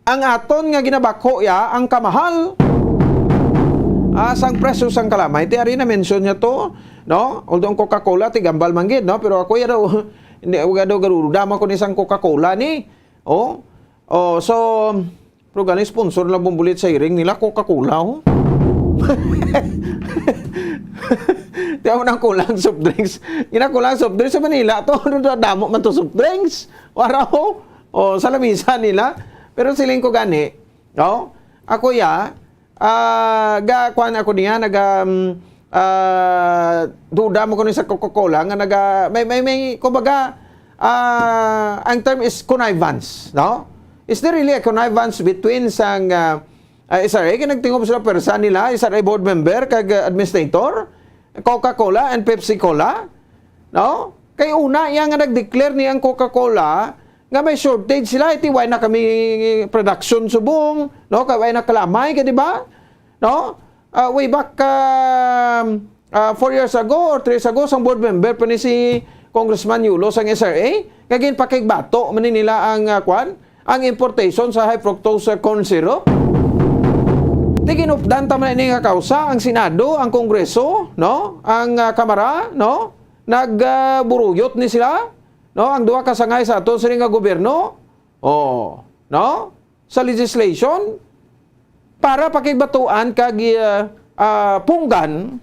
Ang aton nga ginabakho ya ang kamahal, ah, sang presyo sang kalamay. Ti ari na mention niya to, no? Although ang Coca-Cola tigambal man gid, no? Pero ako ya daw, hindi, wala daw garuda man ko ni sang Coca-Cola ni. Oh. Oh, so, pero gani sponsor na bumbulit sa hearing nila, Coca-Cola, oh. Di ako nang kulang soft drinks. Ginakulang soft drinks sa Manila to. Ano na, damo man to soft drinks. Waraw. Oh, sa lamisa nila. Pero siling ko gani, no? Ako ya, ah, ga, kuan ako niya, naga, um, ah, duda mo kuno sa Coca-Cola nga naga, may, may, may, kumbaga, ah, ang term is connivance, no? Is there really a connivance between sang, ah, ah, S R A, kay nagtingog sila pwersa nila, S R A board member, kag, ah, administrator, Coca-Cola and Pepsi-Cola, no? Kay una, iya nga nag-declare ni ang Coca-Cola nga may shortage sila, iti way na kami production subong, no? Kay way na kalamay, kay di ba? No? Ah, way back, um, ah, four years ago or three years ago, sang board member pa ni si Congressman Yulo sang S R A, nga ginpakigbato man ni nila ang, ah, kwan, ang importation sa high fructose, ah, corn syrup. Ti ginupdan ta man ini nga kausa, ang Senado, ang Kongreso, no? Ang, ah, Kamara, no? Nag, ah, buruyot ni sila, no? Ang duha ka sangay sa aton sini nga gobyerno, oh, no? Sa legislation para pakigbatuan kag, ah, ah, punggan,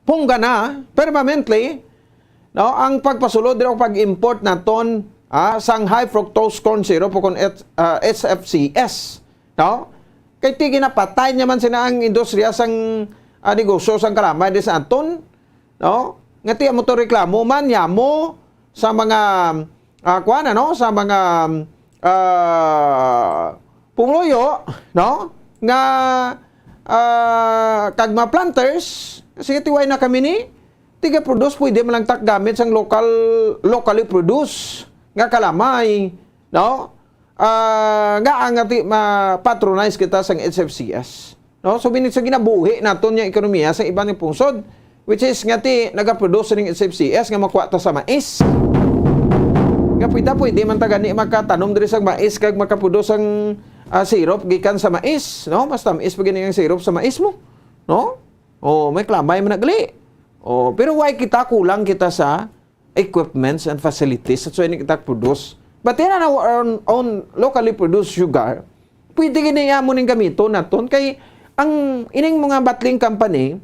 punggana permanently, no, ang pagpasulod dira o pag-import naton, ah, sang high fructose corn syrup o kon et-, ah, H F C S, no? Kay ti ginapatay niya man sina ang industriya sang, ah, negosyo sang kalamay di sa aton, no? Nga ti amo to reklamo man, yamo sa mga, ah, kuan, ano, sa mga, ah, pumuluyo, no? Nga, ah, kag mga planters, sige, ti way na kami ni, tiga-produce, pwede man lang tak gamit sang local, locally produce nga kalamay, no? Ah, nga ang ati ma-patronize kita sang H F C S. No? So, bini-, sa ginabuhi naton yung ekonomiya sa iban nga pungsod, which is nga ti nagaproduce ning H F C S nga makuha ta sa mais. Nga pwede, pwede man ta gani makatanom diri sang mais kag makaproduce ang, ah, syrup gikan sa mais, no? Mas tamis pa gani ang syrup sa mais mo, no? Oh, may kalamay man na gali. Oh, pero why kita kulang kita sa equipments and facilities sa training kita produce. But then, our own, own locally produced sugar, pwede gini mo ning gamiton naton. Kay ang ining mga bottling company,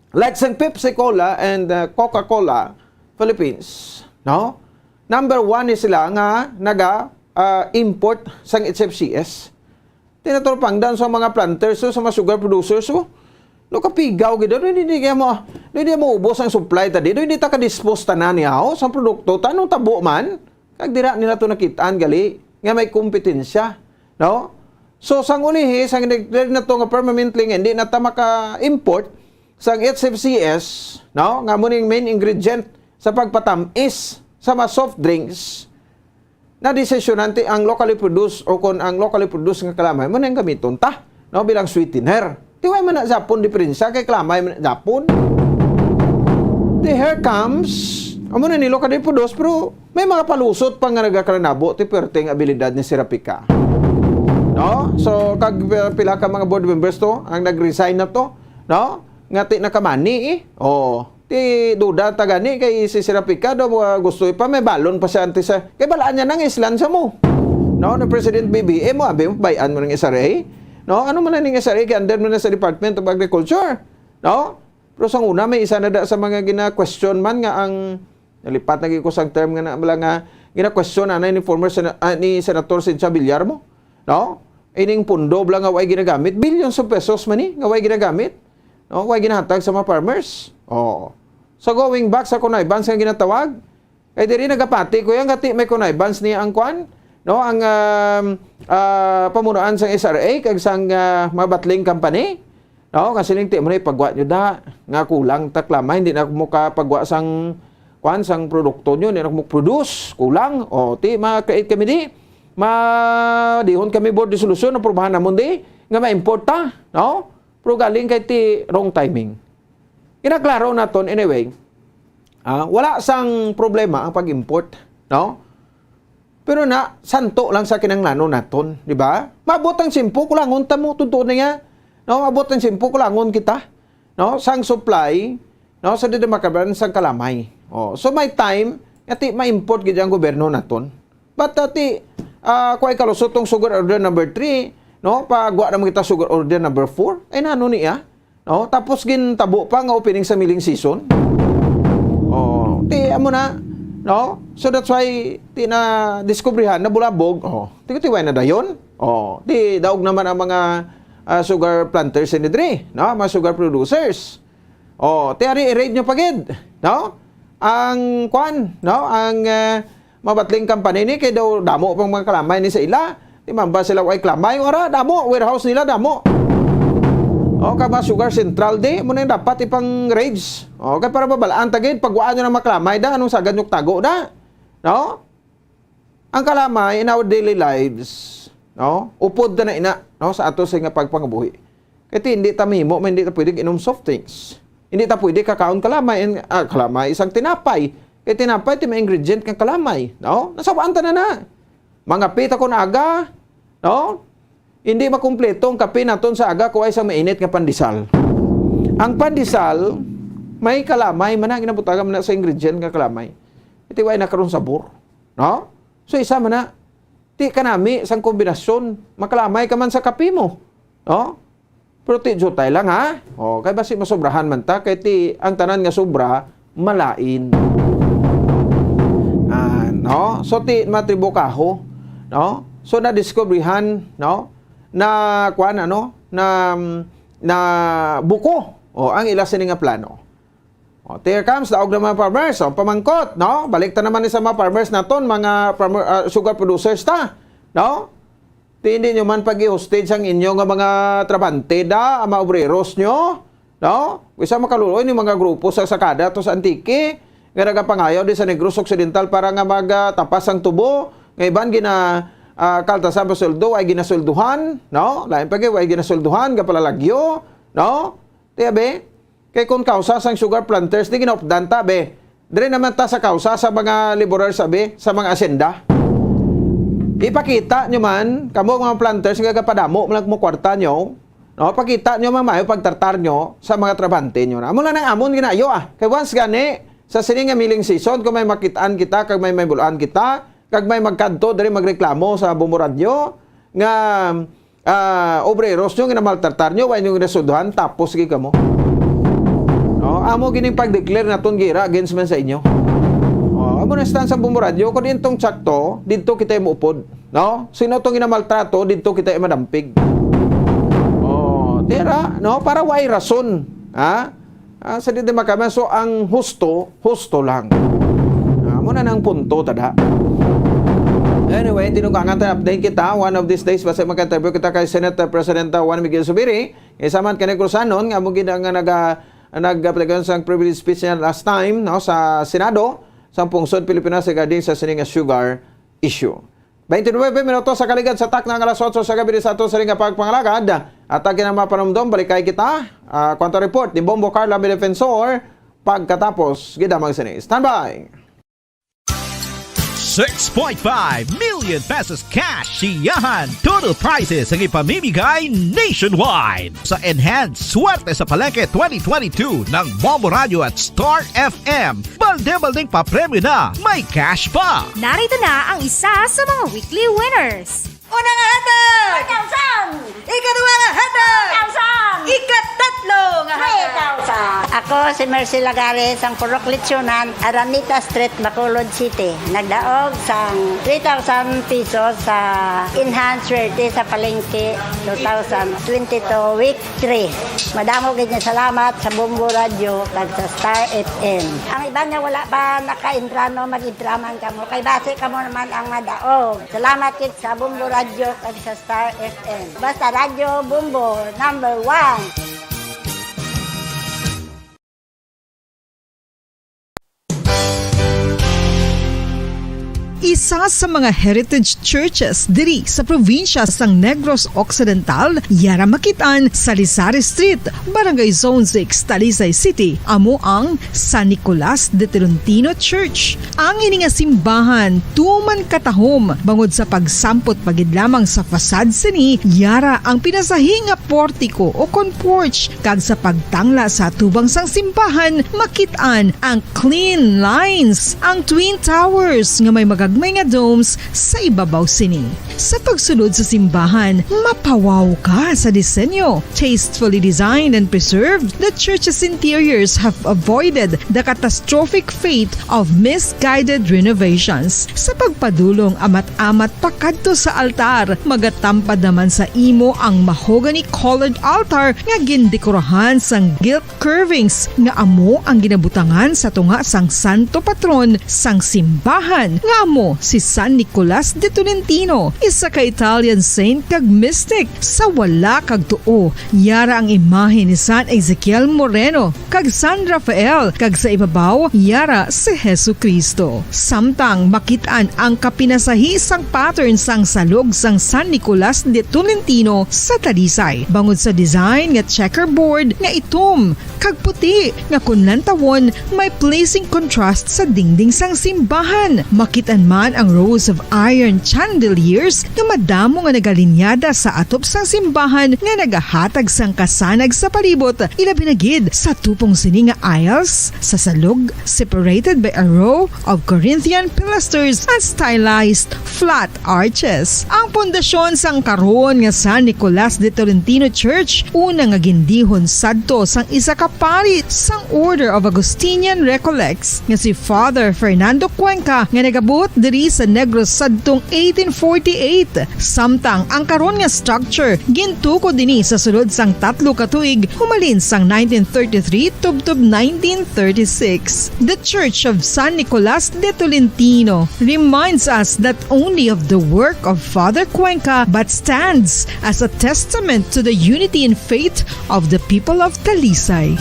like sang Pepsi Cola and, uh, Coca-Cola Philippines, no? Number one ni sila nga naga, uh, import sang H F C S. Tinaturpangdan sa mga planters, so, sa mga sugar producers, so. No, kapigaw gid, no, hindi kaya mo, no, hindi mo ubos ang supply ta di, no, hindi ta ka-dispose tanan niya, oh, sa produkto ta, anong tabo man? Kag dira nila to nakitaan gali nga may kompetensya, no? So, sang ulihi, sang nag-declare na to nga permanently nga hindi na ta maka-import sang H F C S, no, nga mo ning main ingredient sa pagpatamis sa mga soft drinks, nadesisyonan ti ang locally produced o kon ang locally produced nga kalamay mo nang gamiton ta, no, bilang sweetener. Ti way man na Japon diferensya kay kalamay man na Japon. Ti here comes, amo na ni locally produced, pero may mga palusot pa nga nagakalanabo ti perting abilidad ni Serapika. No? So, kag pila ka mga board members to ang nag-resign na to, no? Nga ti nakamani eh. Oh. Ti duda ta gani kay si Serapika daw, ah, gusto pa, may balon pa siya antes sa, kay balaan niya nang islan sa mo. No, ni President B B M mo, abi mo, bayan mo ng S R A. No, ano man ning S R A, kay under mo na sa Department of Agriculture. No? Pero sang una, may isa na da sa mga gina-question man nga ang, nalipat na gyud ko sang term nga na, wala nga, gina-question na ni former Sena-, ah, ni Senator Cynthia Villar mo. No? Ining pundo bala nga way ginagamit, billions of pesos man ni nga way ginagamit. No? Way ginahatag sa mga farmers. Oo. So, going back sa connivance nga ginatawag, Kay diri nagapati ko yan, nga ti may connivance ni ang kwan, no? Ang, um, ah, pamunuan sang S R A kag sang, ah, mga bottling company, no? Nga siling ti mo na ipagwa nyo da, nga kulang ta kalamay, hindi na mo kapagwa sang, kwan, sang produkto nyo, hindi na mo produce, kulang. O, ti ma-create kami di, madihon kami board resolution, aprubahan namon di, nga ma-import ta, no? Pero galing kay ti wrong timing. Ginaklaro naton, anyway, ah, wala sang problema ang pag-import, no? Pero na, santo lang sa kinahanglanon naton, di ba? Maabot ang simpo, kulangon ta mo, totoo na nga. No, maabot ang simpo, kulangon kita, no? Sang supply, no? Sa dida makabaran sang kalamay. Oh, so may time, nga ti ma-import gid ang gobyerno naton. But, ah, ti, ah, kuway kalusot tong sugar order number three, no? Pagwa naman kita sugar order number four. Ay, nano niya? No? Tapos gintabo pa nga opening sa milling season. Oh, ti, amo na, no? So that's why ti na diskubrihan na bulabog. Oh, ti, ti, why na dayon? Oh, ti daog naman ang mga, ah, sugar planters ni diri, no? Mga sugar producers. Oh, ti ari i-raid nyo pa gid, no? Ang kwan, no? Ang, ah, mabatling company ni kay daw damo pang mga kalamay ni sa ila. Di man ba sila way kalamay? Ora, damo, warehouse nila damo. O, kag mga sugar central di, mo na yung dapat ipang raids. O, kay para mabalaan ta gid, pagwaan nyo ng mga kalamay da, anong sagad nyo tago da? No? Ang kalamay in our daily lives, no? Upod na na ina, no? Sa ato sa nga pagpangabuhi. Kay ti, hindi ta mahimo, man, hindi ta pwede inom soft drinks. Hindi ta pwede kakaon kalamay, in-, ah, kalamay, isang tinapay. Kay tinapay, ti may ingredient kang kalamay, no? Nasawaan ta na na. Mangape ta kun aga, no? Hindi makumpleto ang kape naton sa aga kung ay isang mainit nga pandesal. Ang pandesal, may kalamay, man ang ginabutagan man na sa ingredient nga kalamay. Iti way na karon sabor, no? So, isa man na, ti kanami sang kombinasyon, makalamay ka man sa kape mo, no? Pero ti jutay lang, ha? O, kay basi masobrahan man ta, kay ti ang tanan nga sobra, malain. Ah, no? So, ti matribo kaho, no? So, nadiskubrihan, no? Na, kuan, ano? Na, na buko, o, ang ila sini nga plano. O, here comes, daog na mga farmers. O, pamangkot, no? Balik ta naman ni sa mga farmers naton, mga farmer, ah, sugar producers ta, no? Ti hindi nyo man pag-i-hostage ang inyo nga mga trabante da, ang mga obreros nyo, no? Isa makaluloy ni mga grupo sa sakada to sa Antique, nga nagapangayaw di sa Negros Occidental para nga magtapas ang tubo, nga iban gina, ah, kaltasan pa sweldo, ay ginasulduhan, no? Lain pa gid, ay ginasulduhan, gapalalagyo, no? Ti abi, kay kun kausa sang sugar planters, di ginaupdan ta, be. Diri naman ta sa kausa sa mga laborers, abi, sa mga asyenda. Ipakita nyo man, kamo mga planters, nga gapadamo man lang mo kwarta nyo, no? Pakita nyo man maayo pagtartar nyo sa mga trabante nyo. Amo lang ang amon ginayo, ah. Kay once gani, sa sini nga milling season, kung may makitaan kita, kag may, may bulaan kita, kag may magkadto, diri magreklamo sa Bombo Radyo, nga ah, obreros nyo, ginamaltratar nyo, wa nyo ginasulduhan, tapos gid kamo. No? Amo gining pag-declare naton gera against man sa inyo. Oh, amo na stance ang Bombo Radyo, kung diin tong tsakto, didto kita muupod. No? Sino tong ginamaltrato, didto kita madampig. Oh, tira, no? Para way rason. Ha? Ah, sa di, di makaman. So, ang husto, husto lang. Ah, muna nang punto, tada. Anyway, tinugangan tayo, update kita. One of these days, basta magka-interview kita kay Senate President, ah, Juan Miguel Zubiri. Isa man kay Negros Anon, nga mo gid ang naga-, nag-, nag-, sang privilege speech niya last time, no, sa Senado, sa pungsod Pilipinas regarding sa sining sugar issue. Twenty-nine minutos sa kaligad sa takna nga alas otso sa gabi sa ato sa ring nga pagpangalagad. At ang kinang mga panumdom, balikay kita. Ah, Kwanto Report ni Bombo Carla Midefensor. Pagkatapos, gidamag sini. Standby! Six point five million pesos cash siyahan. Total prizes ang ipamimigay nationwide. Sa Enhance Swerte sa Palengke twenty twenty-two ng Bombo Radio at Star F M, balde-baldeng papremyo na, may cash pa! Narito na ang isa sa mga weekly winners. Una nga hatag! One thousand! Ikaduha nga hatag! One thousand! Ikatatlo nga hagad. Ako si Mercy Lagares, ang Purok Lechonan, Araneta Street, Bacolod City. Nagdaog sang three thousand pesos sa Enhance Swerte sa Palengke two thousand twenty-two, week three. Madamo gid nga salamat sa Bombo Radio kag sa Star F M. Ang iban nga wala pa naka-entra, no, mag-entra man kamo. Kay basi kamo naman ang madaog. Salamat gid sa Bombo Radio kag sa Star F M. Basta Radyo Bombo, number one. Isa sa mga heritage churches diri sa probinsya sang Negros Occidental, yara makit-an sa Salisari Street, Barangay Zone six, Talisay City, amo ang San Nicolas de Tolentino Church. Ang ini nga simbahan tuman katahom bangod sa pagsampot pa gid lamang sa facade sini, yara ang pinasahi nga portiko o kon porch, kag sa pagtangla sa atubang sang simbahan, makit-an ang clean lines, ang twin towers nga may magagmay nga domes sa ibabaw sini. Sa pagsulod sa simbahan, mapawaw ka sa disenyo. Tastefully designed and preserved, the church's interiors have avoided the catastrophic fate of misguided renovations. Sa pagpadulong amat-amat pakadto sa altar, magatampad naman sa imo ang mahogany-colored altar nga gindekorahan sang gilt curvings nga amo ang ginabutangan sa tunga sang santo patron sang simbahan, nga amo si San Nicolas de Tolentino, isa ka Italian saint kag mystic. Sa wala kag tuo, yara ang imahe ni San Ezekiel Moreno kag San Rafael, kag sa ibabaw, yara si Jesu-Cristo. Samtang makit-an ang kapinasahi sang pattern sang salog sang San Nicolas de Tolentino sa Talisay, bangod sa design nga checkerboard nga itom kag puti nga kon lantawon may pleasing contrast sa dingding sang simbahan. Makit-an man ang rows of iron chandeliers nga madamo nga nagalinyada sa atop sang simbahan nga nagahatag sang kasanag sa palibot, ilabi na gid sa tupong sini nga aisles sa salog, separated by a row of Corinthian pilasters and stylized flat arches. Ang pundasyon sang karon nga San Nicolas de Tolentino Church, una nga gindihon sadto sang isa ka pari sang Order of Augustinian Recollects nga si Father Fernando Cuenca, nga nagabuot diri sa Negros sadtong eighteen forty-eight. Samtang ang karon nga structure gintukod ini sa sulod sang tatlo ka tuig, humalin sang nineteen thirty-three tubtob nineteen thirty-six. The Church of San Nicolas de Tolentino reminds us not only of the work of Father Cuenca, but stands as a testament to the unity in faith of the people of Talisay.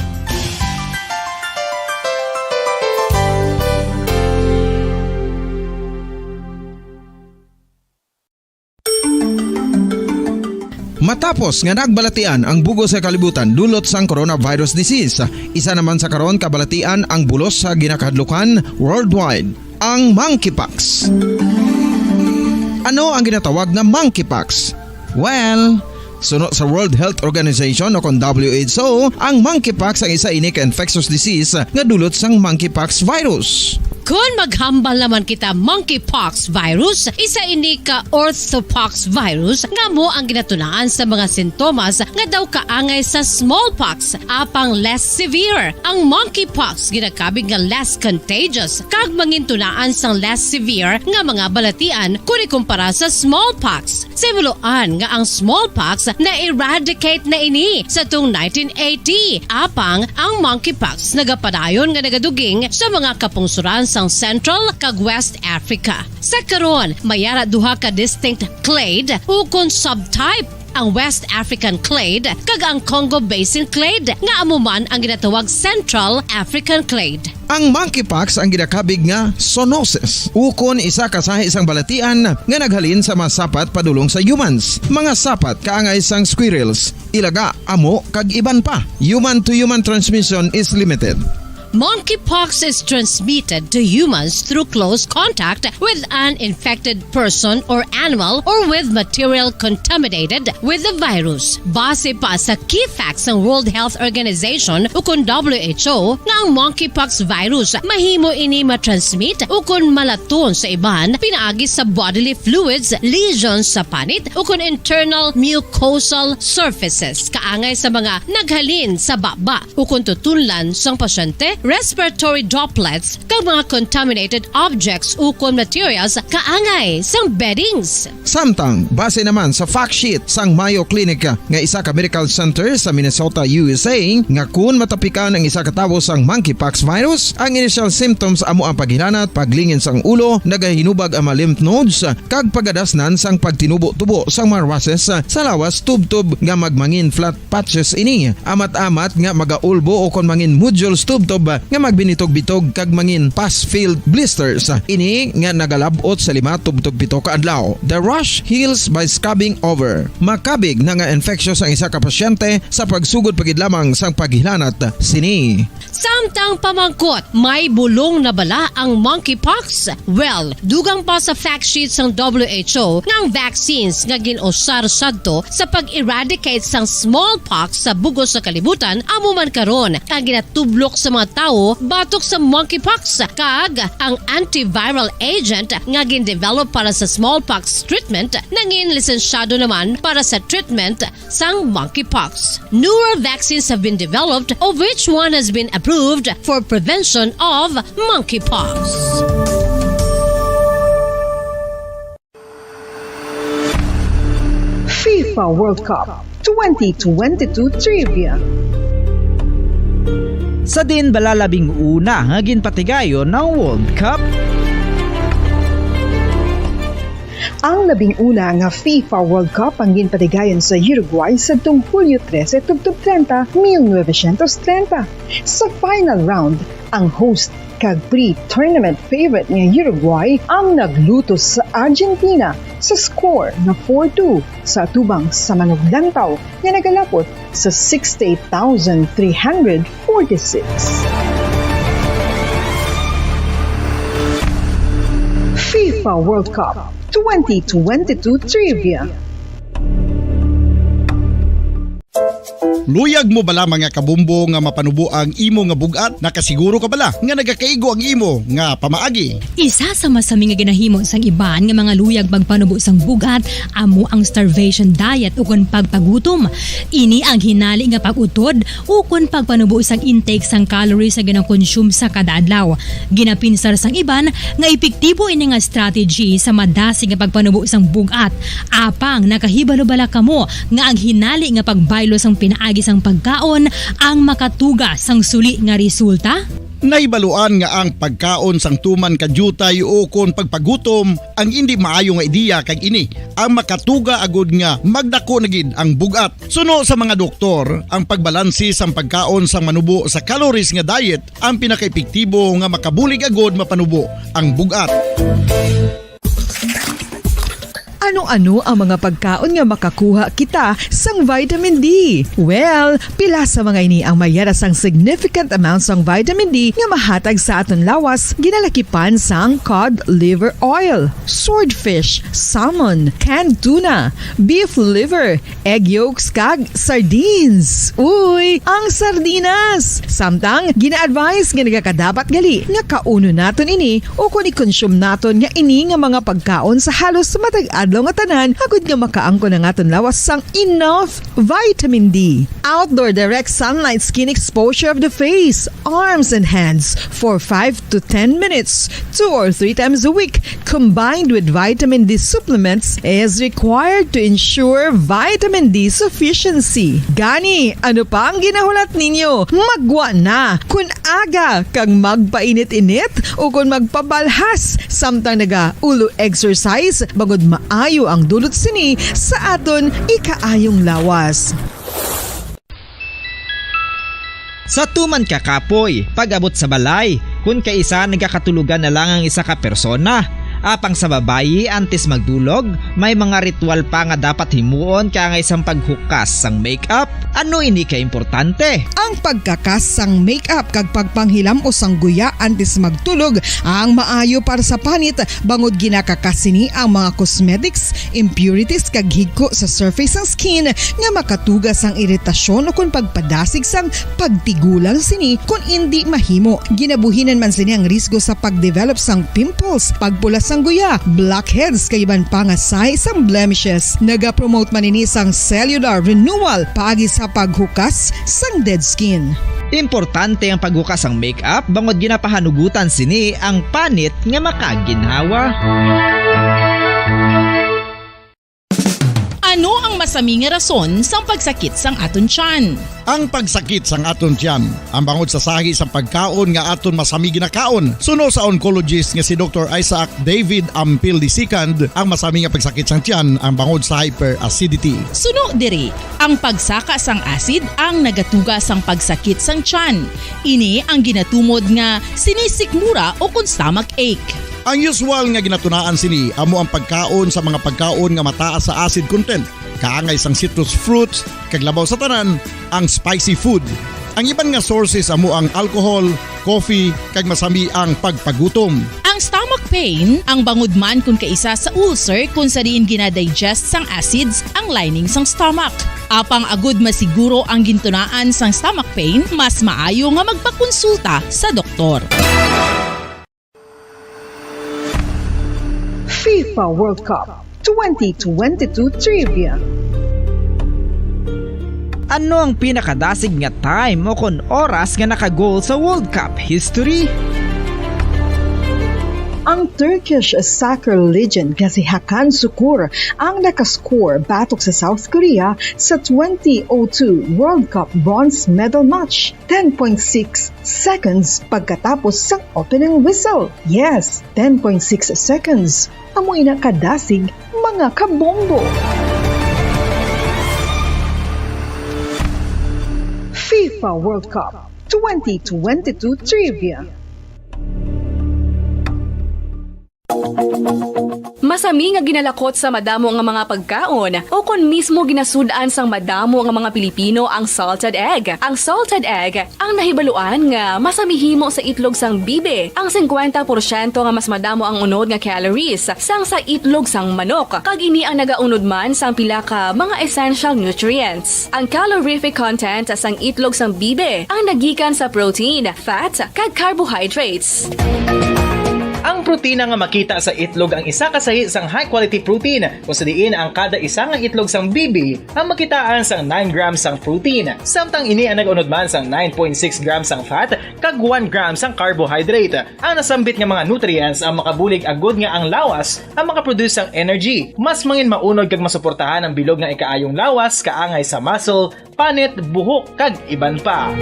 Matapos nga nagbalatian ang bug-os nga kalibutan dulot sang coronavirus disease, isa naman sa karon kabalatian ang bulos sa ginakahadlukan worldwide, ang monkeypox. Ano ang ginatawag nga monkeypox? Well, suno sa World Health Organization o kon W H O, ang monkeypox ang isa ini ka infectious disease nga dulot sang monkeypox virus. Kon maghambal naman kita, monkeypox virus, isa ini ka orthopox virus nga amo ang ginatunaan sa mga sintomas nga daw kaangay sa smallpox, apang less severe. Ang monkeypox ginakabig nga less contagious kag mangintunaan sang less severe nga mga balatian kon ikumpara sa smallpox. Sa himuloan nga ang smallpox na-eradicate na ini sa tong nineteen eighty, apang ang monkeypox nagapadayon nga nagaduging sa mga kapungsoran sang Central kag West Africa. Sa karon, may ara duha ka distinct clade ukon subtype, ang West African clade kag ang Congo Basin clade, nga amo man ang ginatawag Central African clade. Ang monkeypox ang ginakabig nga zoonosis, ukon isa ka sahi sang balatian nga naghalin sa mga sapat padulong sa humans, mga sapat kaangay sang squirrels, ilaga, amo, kag iban pa. Human to human transmission is limited. Monkeypox is transmitted to humans through close contact with an infected person or animal or with material contaminated with the virus. Base pa sa key facts sang World Health Organization ukon W H O nga ang monkeypox virus mahimo ini matransmit ukon malaton sa iban pinaagi sa bodily fluids, lesions sa panit ukon internal mucosal surfaces kaangay sa mga naghalin sa baba ukon tutunlan sang pasyente, respiratory droplets, kag mga contaminated objects ukon materials kaangay sang beddings. Samtang, base naman sa fact sheet sang Mayo Clinic nga isa ka medical center sa Minnesota, U S A, nga kun matapikan ang isa ka tawo sang monkeypox virus, ang initial symptoms amo ang paghilanat, paglingin sang ulo, nagahinubag ang mga lymph nodes, kag pagadasnan sang pagtinubo-tubo sang mga rushes sa lawas tubtob nga magmangin flat patches ini. Amat-amat nga magaulbo o kon mangin nodules tubtob nga magbinitog-bitog kag mangin pus-filled blisters. Ini nga nagalab-ot sa lima tubtob pito ka adlaw. The rash heals by scabbing over. Makabig na nga infectious ang isa ka pasyente sa pagsugod pa gid lamang sang paghilanat sini. Samtang pamangkot, may bulong na bala ang monkeypox? Well, dugang pa sa fact sheet sang W H O nga ang vaccines nga gin-usar sadto sa pag-eradicate sang smallpox sa bug-os nga kalibutan amo man karon ang ginatublok sa mga tawo batok sa monkeypox, kag ang antiviral agent nga gin-develop para sa smallpox treatment nangin lisensyado naman para sa treatment sang monkeypox. Newer vaccines have been developed, of which one has been approved for prevention of monkeypox. FIFA World Cup twenty twenty-two Trivia. Sa diin bala labing una nga ginpatigayon ang World Cup? Ang labing una nga FIFA World Cup ang ginpatigayon sa Uruguay sadtong Hulyo trese tubtob treinta, mil novecientos treinta. Sa final round, ang host kag pre-tournament favorite nga Uruguay ang naglutos sa Argentina sa score nga four two sa atubang sa manuglantaw nga nagalapot sa sixty-eight thousand three hundred forty-six. FIFA World Cup twenty twenty-two Trivia. Luyag mo bala, mga kabombo, nga mapanubo ang imo nga bug-at? Nakasiguro ka bala nga nagakaigo ang imo nga pamaagi? Isa sa masami nga ginahimo sang iban nga mga luyag magpanubo sang bug-at amo ang starvation diet ukon pagpagutom. Ini ang hinali nga pag-utod ukon pagpanubo sang intake sang calories nga ginakonsume sa kada adlaw. Ginapinsar sang iban nga epektibo ini nga strategy sa madasig nga pagpanubo sang bug-at. Apang nakahibalo bala kamo nga ang hinali nga pagbaylo sang pinaagi sang pagkaon ang makatuga sang suli nga resulta? Nahibaluan nga ang pagkaon sang tuman ka diutay ukon pagpagutom ang indi maayo nga ideya, kag ini ang makatuga agud nga magdako na gid ang bug-at. Suno sa mga doktor, ang pagbalanse sang pagkaon sang manubo sa calories nga diet ang pinakaepektibo nga makabulig agud mapanubo ang bug-at. Ano-ano ang mga pagkaon nga makakuha kita sang vitamin D? Well, pila sa mga ini ang mayara sang significant amount sang vitamin D nga mahatag sa aton lawas, ginalakipan sang cod liver oil, swordfish, salmon, canned tuna, beef liver, egg yolks, kag sardines. Uy, ang sardinas! Samtang, gina-advise nga nagakadapat gali nga kaunon naton ini ukon i-consume naton nga ini nga mga pagkaon sa halos matag adlaw nga tanan, agud nga makaangkon ang aton lawas sang enough vitamin D. Outdoor direct sunlight skin exposure of the face, arms, and hands for five to ten minutes, two or three times a week, combined with vitamin D supplements, is required to ensure vitamin D sufficiency. Gani, ano pa ang ginahulat ninyo? Maggwa na! Kun aga kag magpainit-init ukon magpabalhas samtang naga-ulo exercise, bangod maayo ang dulot sini sa aton ikaayong lawas. Sa tuman ka kapoy, pag-abot sa balay, kun kaisa nagakatulogan na lang ang isa ka persona, Apang sa babayi, antes magdulog, may mga ritual pa nga dapat himuon kaangay sang paghukas sang makeup. Ano ini ka importante? Ang pagkakas sang makeup kag pagpanghilam-os sang guya antes magtulog ang maayo para sa panit, bangod ginakakas sini ang mga cosmetics, impurities, kag higko sa surface sang skin nga makatuga sang iritasyon ukon pagpadasig sang pagtigulang sini kon indi mahimo. Ginabuhinan man sini ang risgo sa pag-develop sang pimples, pagpula sang guya, blackheads, kag iban pa nga sahi sang blemishes. Nagapromote man ini sang cellular renewal paagi sa paghukas sang dead skin. Importante ang paghukas sang makeup bangod ginapahanugutan sini ang panit nga makaginhawa. Ano ang masami nga rason sang pagsakit sang aton tiyan? Ang pagsakit sang aton tiyan, ang bangod sa sahi sang pagkaon nga aton masami ginakaon, suno sa oncologist nga si Doktor Isaac David Ampil the second, ang masami nga pagsakit sang tiyan ang bangod sa hyperacidity. Suno diri, ang pagsaka sang acid ang nagatuga sang pagsakit sang tiyan. Ini ang ginatumod nga sinisikmura o kon stomach ache. Ang usual nga ginatunaan sini amo ang pagkaon sa mga pagkaon nga mataas sa acid content, kaangay sang citrus fruits, kag labaw sa tanan, ang spicy food. Ang iban nga sources amo ang alcohol, coffee, kag masami ang pagpagutom. Ang stomach pain, ang bangod man kon kaisa sa ulcer kon sa diin ginadigest sang acids ang lining sang stomach. Apang agud masiguro ang gintunaan sang stomach pain, mas maayo nga magpakonsulta sa doktor. FIFA World Cup twenty twenty-two Trivia. Ano ang pinakadasig nga time o kon oras nga naka-goal sa World Cup history? Ang Turkish soccer legend nga si Hakan Sukur ang nakascore batok sa South Korea sa twenty oh two World Cup bronze medal match, ten point six seconds pagkatapos sang opening whistle. Yes, ten point six seconds. Amo ina kadasig, mga kabombo. FIFA World Cup twenty twenty-two Trivia. Masami nga ginalakot sa madamo nga mga pagkaon, o kon mismo ginasud-an sang madamo nga mga Pilipino ang salted egg. Ang salted egg ang nahibaluan nga masami himo sa itlog sang bibi, ang singkwenta porsyento nga mas madamo ang unod nga calories sang sa itlog sang manok, kag ini ang nagaunod man sang pila ka mga essential nutrients. Ang calorific content sang itlog sang bibi ang nagikan sa protein, fat, kag carbohydrates. Ang protina nga makita sa itlog ang isa ka sahi sang high-quality protein, kung sa diin ang kada isa nga itlog sang bibi ang makitaan sang nine grams sang protein, samtang ini ang nag-unod man sang nine point six grams sang fat kag one gram sang carbohydrate. Ang nasambit nga mga nutrients ang makabulig agud nga ang lawas ang makaproduce sang energy. Mas mangin maunod kag masuportahan ang bilog nga ikaayong lawas kaangay sa muscle, panit, buhok, kag iban pa.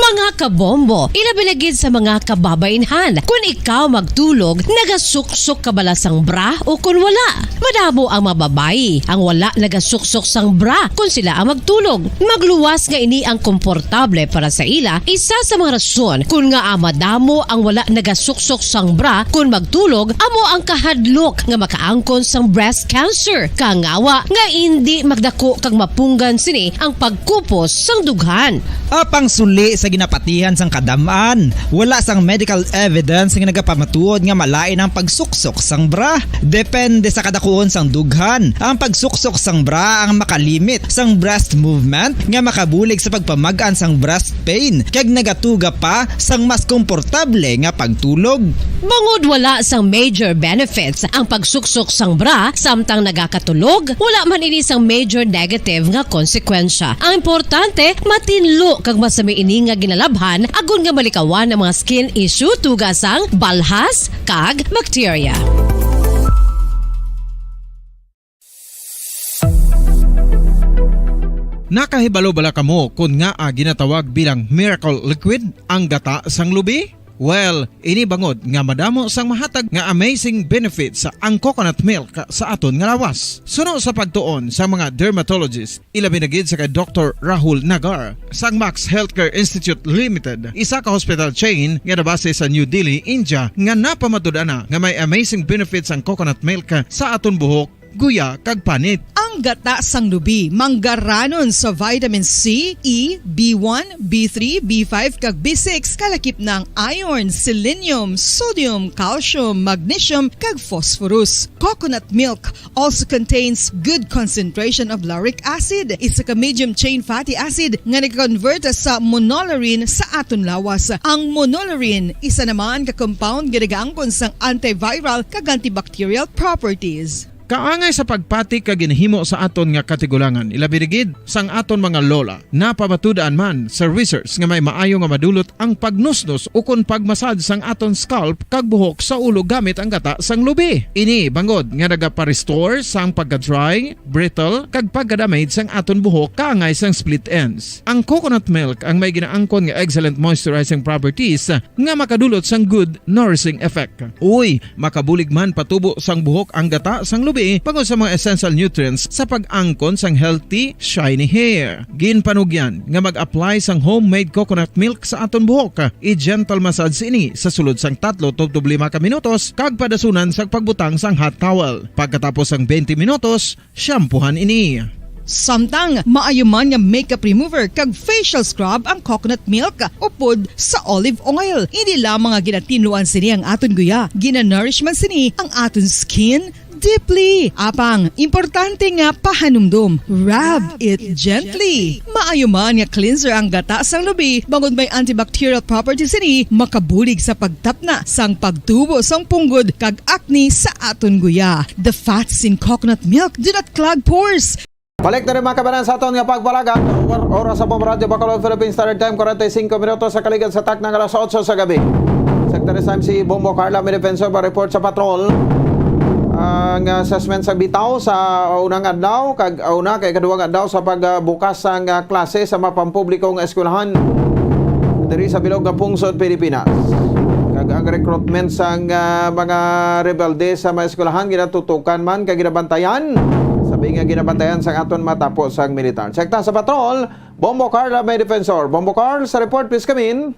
Mga kabombo, ilabi na gid sa mga kababainhan, kun ikaw magtulog, nagasuksok ka bala sang bra o kun wala? Madamo ang mga babayi ang wala nagasuksok sang bra kun sila ang magtulog. Magluwas nga ini ang komportable para sa ila, isa sa mga rason kun ngaa madamo ang wala nagasuksok sang bra kun magtulog amo ang kahadlok nga makaangkon sang breast cancer, kangawa nga indi magdako kag mapunggan sini ang pagkupos sang dughan. Apang suli sa ginapatihan sang kadam-an, wala sang medical evidence nga nagapamatuod nga malain ang pagsuksok sang bra. Depende sa kadakuon sang dughan, ang pagsuksok sang bra ang makalimit sang breast movement nga makabulig sa pagpamag-an sang breast pain, kag nagatuga pa sang mas komportable nga pagtulog. Bangod wala sang major benefits ang pagsuksok sang bra samtang nagakatulog, wala man ini sang major negative nga konsekwensya. Ang importante, matinlo kag masami ini nga ginalabhan agod nga malikawan ang mga skin issue tuga sang balhas kag bakterya. Nakahibalo bala kamo kon ngaa ginatawag bilang miracle liquid ang gata sang lubi? Well, ini bangod nga madamo sang mahatag nga amazing benefits ang coconut milk sa aton nga lawas. Suno sa pagtuon sa mga dermatologist, ilabi na gid sa kay Doktor Rahul Nagar sang Max Healthcare Institute Limited, isa ka hospital chain nga nabase sa New Delhi, India, nga napamatud-an na nga may amazing benefits ang coconut milk sa aton buhok, guya, kag panit. Ang gata sang lubi manggaranon sa vitamin C, E, B one, B three, B five, kag B six, kalakip na ang iron, selenium, sodium, calcium, magnesium, kag phosphorus. Coconut milk also contains good concentration of lauric acid, isa ka medium chain fatty acid nga nag-convert sa monolaurin sa aton lawas. Ang monolaurin isa naman ka compound nga nagaangkon sang antiviral kag antibacterial properties. Kaangay sa pagpati kag ginhimo sa aton nga katigulangan, ilabi na gid sang aton mga lola. Napamatud-an man sa research nga may maayo nga madulot ang pagnusnos ukon pagmasad sang aton scalp kag buhok sa ulo gamit ang gata sang lubi. Ini bangod nga nagapa-restore sang pagka-dry, brittle, kag pagka-damage sang aton buhok kaangay sang split ends. Ang coconut milk ang may ginaangkon nga excellent moisturizing properties nga makadulot sang good nourishing effect. Uy, makabulig man patubo sang buhok ang gata sang lubi bangod sa mga essential nutrients sa pag-angkon sang healthy, shiny hair. Ginpanugyan nga mag-apply sang homemade coconut milk sa aton buhok. I-gentle massage ini sa sulod sang tatlo tubtob lima ka minutos kag padasunan sang pagbutang sang hot towel. Pagkatapos sang twenty minutos, shampoohan ini. Samtang maayo man nga makeup remover kag facial scrub ang coconut milk upod sa olive oil. Hindi lamang nga ginatinluan sini ang aton guya, ginanourish man sini ang aton skin deeply. Apang, importante nga pahanumdom, rub it gently. Maayo man nga cleanser ang gata sang lubi, bangod may antibacterial properties sini, makabulig sa pagtapna sang pagtubo sang punggod kag acne sa aton guya. The fats in coconut milk do not clog pores. Balik na rin, mga kabanan, sa aton nga pagpalagan. Or-, oras sa Bombo Radyo Bacolod, Philippine Standard Time, forty-five minutos sa kaligad sa takna nga alas otso sa gabi. Secretary Sam si Bombo Carla, may defensor ba report sa patrol. Ang, ah, assessment sa bitaw sa unang adlaw, kag, ah, una kay kaduwang adlaw sa pagbukas sang, ah, klase sa mapampubliko nga eskwelahan diri sa bilog nga pungsod Pilipinas. Kag ang recruitment sang, ah, mga rebelde sa mga eskwelahan ginatutukan man kag ginabantayan, sabi nga ginabantayan sang aton matapo sang militar. Check ta sa patrol, Bombo Carla may defensor. Bombo Carl, sa report, please come in.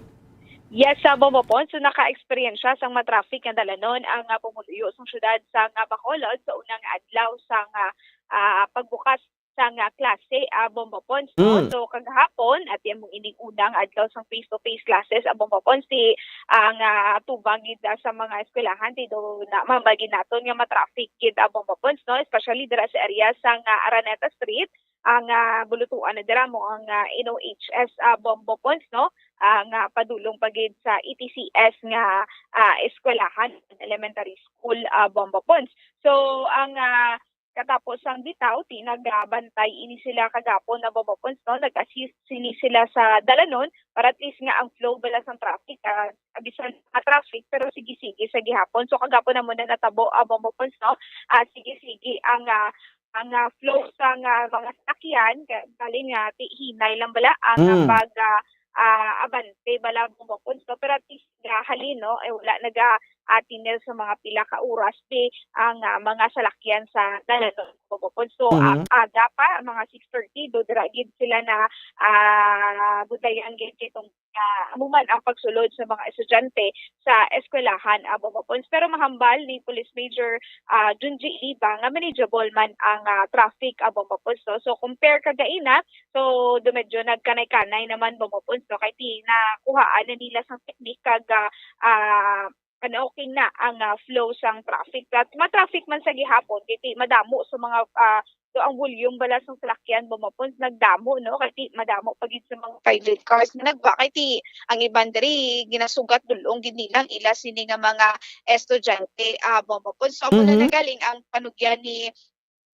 Yes, sa Bombo Pons, so naka-eksperyensya sang matraffic nga dalanon ang, ah, pumuluyo sang syudad sang, ah, Bacolod sa unang adlaw sang, ah, ah, pagbukas sang, ah, klase, ah, Bombo Pons, no? Mm. So, kagahapon, at yan mong ining unang adlaw sang face-to-face classes, ah, Bombo Pons, si ang, ah, tubang gid, ah, sa mga eskwelahan, di daw na, mabagi naton nga matraffic gid, ah, Bombo Pons, no? Especially dira sa area sang, ah, Araneta Street, ang, ah, bulutuan na dira mo ang, ah, N O H S, ah, Bombo Pons, no? Ang, ah, padulong pa gid sa E T C S nga, ah, eskwelahan, elementary school, ah, Bombo Pons. So, ang, ah, katapos sang bitaw, ti nagabantay ini sila kagapon na Bombo Pons, no? Nag-assist sini sila sa dalanon para at least nga ang flow bala sang traffic, ah, bisan nga traffic, pero sige-sige sa gihapon. So, kagapon na muna natabo, ah, Bombo Pons, no? Ah, sige-sige ang, ah, ang, ah, flow sang, ah, mga sakyan, ka-, bali nga, ti-, hinay lang bala ang, ah, Mm. pag, ah, ah, abante bala, Bombo Pons, no? Pero at least nga halin, no? Eh, wala naga, ah, tinil sa mga pila ka oras, di ang, ah, mga salakyan sa dalanon, Bombo Pons. So, ah, Mhm. aga pa, mga six thirty, do dira gid sila na, ah, budayan gid kitong, ah, amo man ang pagsulod sa mga estudyante sa eskwelahan, ah, Bombo Pons. Pero mahambal ni Police Major, ah, Junji Liba nga manageable man ang, ah, traffic, ah, Bombo Pons, no? So, compare kagaina, so, do medyo nagkanay-kanay naman, Bombo Pons, no? Kay ti-, nakuhaan na nila sang technique kag, ah, ah, ano, okay na ang, ah, flow sang traffic. At ma-traffic man sa gihapon, kay ti-, madamo sa mga, ah, so, ang volume bala sang salakyan, Bombo Pons, nagdamo, no? Kay ti-, madamo pa gid sa mga private cars nga nagwa. Kay ti-, ang iban diri, ginasugat dul-ong gid nila ang ila sini nga mga estudyante, ah, Bombo Pons. So, amo na Mhm. nagaling ang panugyan ni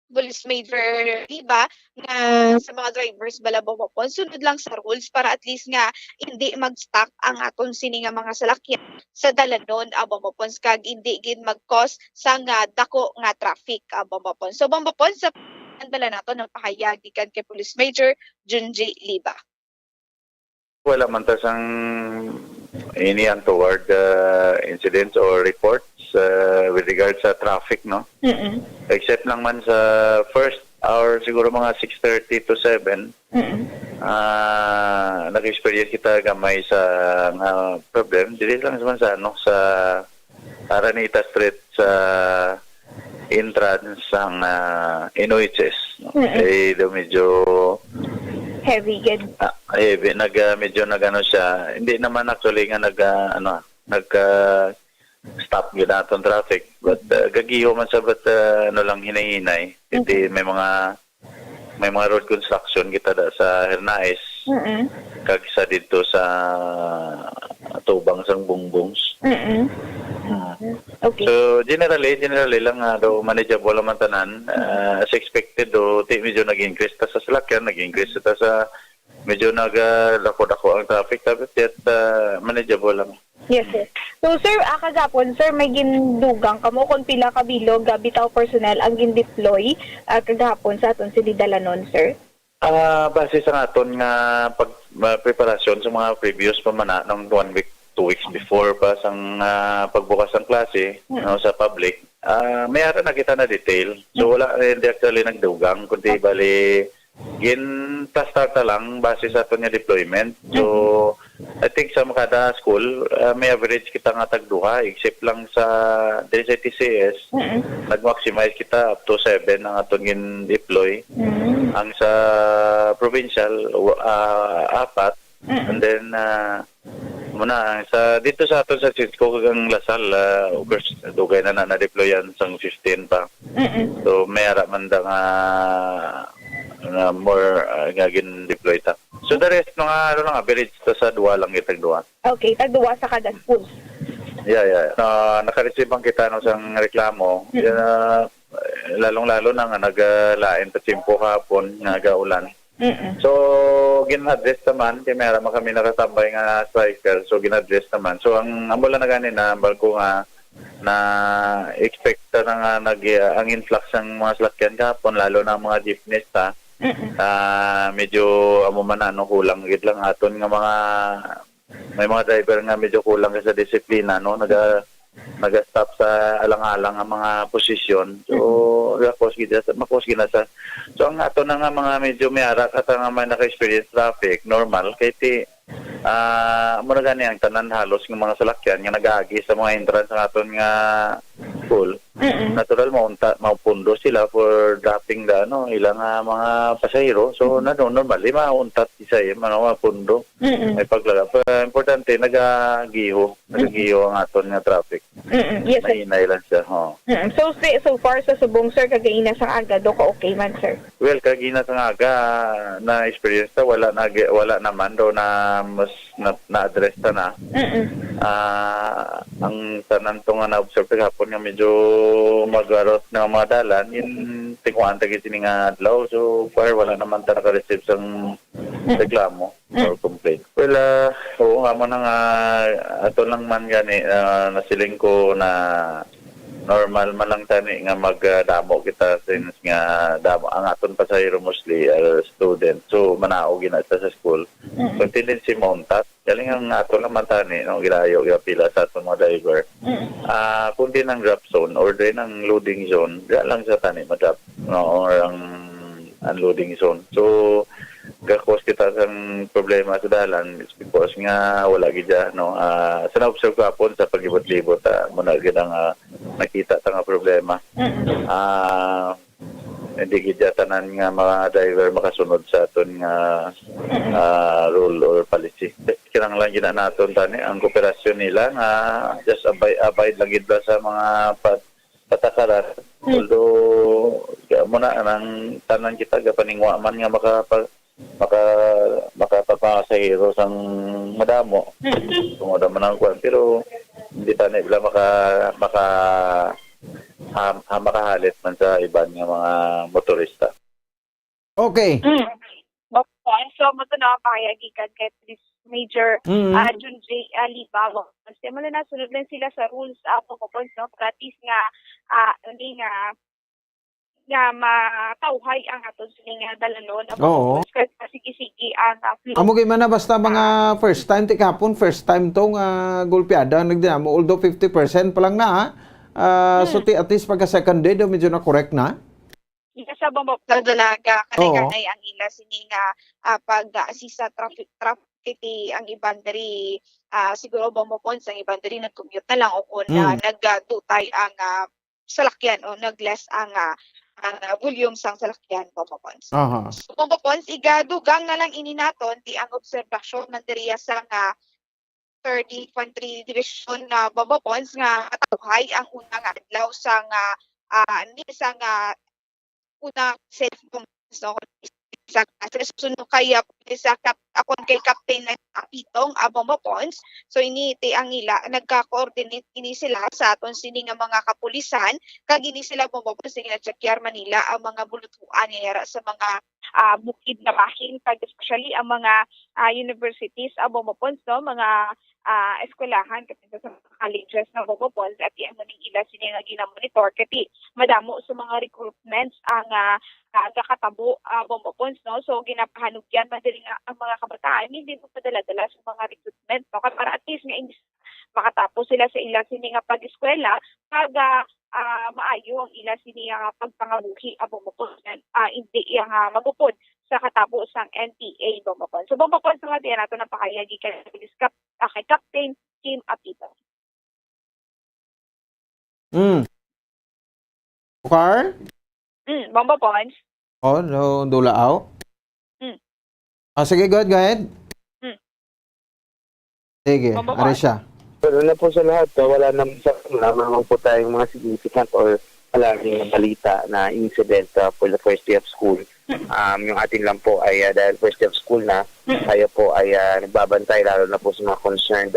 Police Major Liba nga sa mga drivers bala, Bombo Pons, sunod lang sa rules para at least nga hindi mag-stuck ang aton sini nga mga salakyan sa dalanon, ah, Bombo Pons, kag hindi gid mag-cause sang, ah, dako nga traffic, ah, Bombo Pons. So, Bombo Pons, sa bala nato ang pahayag gikan kay Police Major Junji Liba. Wala man ta sang Ini ang toward, uh, incidents or reports, uh, with regard sa traffic, no? Mm-mm. Except lang man sa first hour, siguro mga six thirty to seven, Mm-mm. ah, nag-experience kita gamay sa nga problem. Dili lang man sa, ano, sa Araneta Street, sa entrance sang, ah, N O H S, no? Mm-mm. Eh, do medyo Heavy gid. Ah, heavy. Nag, ah, medyo nag-ano siya. Hindi naman actually nga nag, ah, ano, nag, ah, stop gyud atong traffic. But, ah, gagiho man sa, but, ah, ano lang, hinay-hinay. Hindi, may mga, may mga road construction kita da sa Hernaez. Mm-mm. Kag sa dito sa tubang sang Bungbungs. Mm-mm. Ah. Okay. So, generally, generally lang, ah, do manageable naman tanan. Ah, as expected, do, ti, medyo nag-increase ta sa salakyan, nag-increase ta sa, medyo nag, ah, dako-dako ang traffic, tapos yet, ah, manageable lang. Yes, sir. So, sir, ah, kagapon, sir, may gindugang kamo kung pila ka bilog, ah, bitaw personnel ang gindeploy, ah, kagahapon sa aton sini Dalanon, sir? Ah, base sa aton nga pag, ah, preparasyon sa mga previous pa man na, nung one week, two weeks before pa sang, ah, pagbukas ng klase, Mm. no, sa public, ah, may ara na kita na detail. So, wala, eh, hindi actually nagdugang, kundi bali, gin-start ta lang base sa aton nga deployment. So, I think sa kada school, ah, may average kita nga tagduha, except lang sa, diri sa T C S, Mm-mm. nag-maximize kita up to seven ang aton gin-deploy. Mm. Ang sa provincial, wa-, ah, apat. Mm. And then, ah, muna, ang sa, dito sa aton sa Cisco, kag ang Lasal, ah, of course, dugay na na na-deployan sang fifteen pa. Mm-mm. So, may ara man da nga, nga more, ah, nga gin-deploy ta. So, the rest, mga, ano lang, average ta sa duha lang, itag duha. Okay, tagduha sa kada school. Yeah, yeah. Na, nakareceive ang kita, no, sang reklamo. Mm. Yan, ah, lalong-lalo na nga nagalain pa tiyempo kahapon nga gaulan. Mm-mm. So, gin-address naman, kay may ara man kami nakatambay nga striker, so gin-address naman. So, ang amo lang na gani na, ambal ko nga, na expect na nga nag, ang influx ng mga salakyan kahapon, lalo na ang mga jeepneys, ha. Mm-mm. Ah, medyo amo man na, no, kulang gid lang aton nga mga, may mga driver nga medyo kulang sa disiplina, no, naga naga-stop sa alang-alang nga mga posisyon. So, makos gid sa, makos gid na sa. So, ang ato na nga mga medyo may ara ka ta nga may naka-experience traffic, normal, kay ti, ah, amo na gani ang tanan halos nga mga salakyan nga nag-aagi sa mga entrance sa aton nga school. Mm-mm. Natural, maunta, mapundo sila for dropping the, ano, ilang, ah, mga pasahero. So, na, normally, mauntat isa, eh, ano, mapundo. Mm-mm. May paglaga. Pa, importante, nagagiho. Nagagiho ang aton nga traffic. Mm-mm. Yes, sir. Mahinay lang siya. Oh. Mm-mm. So, si- so far sa subong, sir, kagaina sang aga, do ka okay man, sir? Well, kagina sang aga, na-experience ta, wala na, wala naman do na mas na, na-address ta na. Mm-mm. Ah, ang tanan to nga na-observe kahapon nga medyo magarot na mga dalan, yung tinguan ta gid sini nga adlaw. So far, wala naman ta naka-receive sang reklamo or complaint. Well, ah, oo nga mo na nga, ato lang man gani, ah, nasiling ko na normal man lang tani nga magdamo kita since nga damo ang aton pasahero mostly are student. So, manao gina sa, sa school. So, tendency mauntat. Galing ang ato lang man tani, no, ginayo, gapila sa aton mga driver. Mm-mm. Ah, kung din ang drop zone or din ang loading zone, diyan lang sa tani madrop, no, or ang unloading zone. So, gakos kita sang problema sa dalan is because nga wala gid siya, no. Ah, sa na-observe ko hapon sa paglibot-libot, ah, muna gid ang, ah, nakita ta nga problema. Mm-mm. Ah, hindi gid siya tanan nga mga driver makasunod sa aton nga, ah, rule or policy. Kinahanglan gid na naton tani ang kooperasyon nila nga just abide, abide lang gid ba sa mga pat patakaran. Although, kaya mo na, nang tanan kita, gapaningwa man nga maka, maka, makapagpasahero sang madamo. Tungod naman ang kwan, pero hindi pa na sila maka, maka, ha, ha, makahalit man sa iban nga mga motorista. Okay. Mm. Basta, so, mo to na ang pangayagikan kay Police Major Mm. ah, Jun J. Alibago. Kasi mo na nasunod lang sila sa rules, ah, pagkupon, no? Practice nga, ah, hindi nga, nga matawhay ang aton sini nga dalan, no, na Oo. Kay sige-sige ang, ah, flow. Amo gid man na, basta mga first time, ti kahapon, first time to nga golpeada ang nagdinamo, although fifty percent pa lang na, ah. Ah, so, Hmm. ti at least pagka second day daw, medyo na-correct na. Yes, sa Bombo, talaga, Oo. kanay-kanay ang ila sini nga, ah, pag-assist sa traffic, traffic, ti ang iban diri, ah, siguro Bombo Pons, ang iban diri nag-commute na lang o kung, ah, Mm. nagdutay ang, ah, salakyan o nag-less ang, ah, ang, ah, volume sang salakyan, Bombo Pons. Aha. So, Bombo Pons, igadugang na lang ini naton, ti ang obserbasyon man diriya sa nga third Infantry Division na Bombo Pons nga matawhay ang una nga adlaw sa nga, ah, ni sa nga una self, no, sa, sa susunod kaya sa kap-, akon kay Captain na Apitong, ah, Bombo Pons. So, ini ti ang ila, nagka-coordinate ini sila sa aton sini nga mga kapulisan, kag ini sila Bombo Pons, gina-checkar man nila ang mga bulutuan nga yara sa mga, ah, bukid nga bahin, kag especially ang mga, ah, universities, ah, Bombo Pons, no, mga, ah, eskwelahan, kag sa mga colleges na Bombo Pons, at iya man ila sini nga gina-monitor, kay madamo sa mga recruitments ang, ah, ah, gakatabo, ah, Bombo Pons, no? So, ginapahanugyan man diri nga ang mga kabataan, hindi mo padala-dala sa mga recruitment, no? Kay para at least nga imbis makatapos sila sa ila sini nga pag-eskwela, kag, ah, ah, maayo ang ila sini nga pagpangabuhi, ah, Bombo Pons, ah, hindi iya nga magupod sa katabo sang N P A, Bombo Pons. So, Bombo Pons, sa mga tiyan nato, napahayag kay Police Cap-, ah, kay Captain Kim Apito. Mm. Okay? Mm, Bombo Pons. Oh, no, dulaaw? Mm. Ah, sige, go ahead, go ahead. Mm. Sige, Bombo ari Pons. siya. Pero na po sa lahat, ah, wala naman sa, wala naman po tayong mga significant or alarming na balita na incident, ah, for the first day of school. Mm. Um, yung atin lang po ay, ah, dahil first day of school na, Mm. tayo po ay, ah, nagbabantay lalo na po sa mga concerned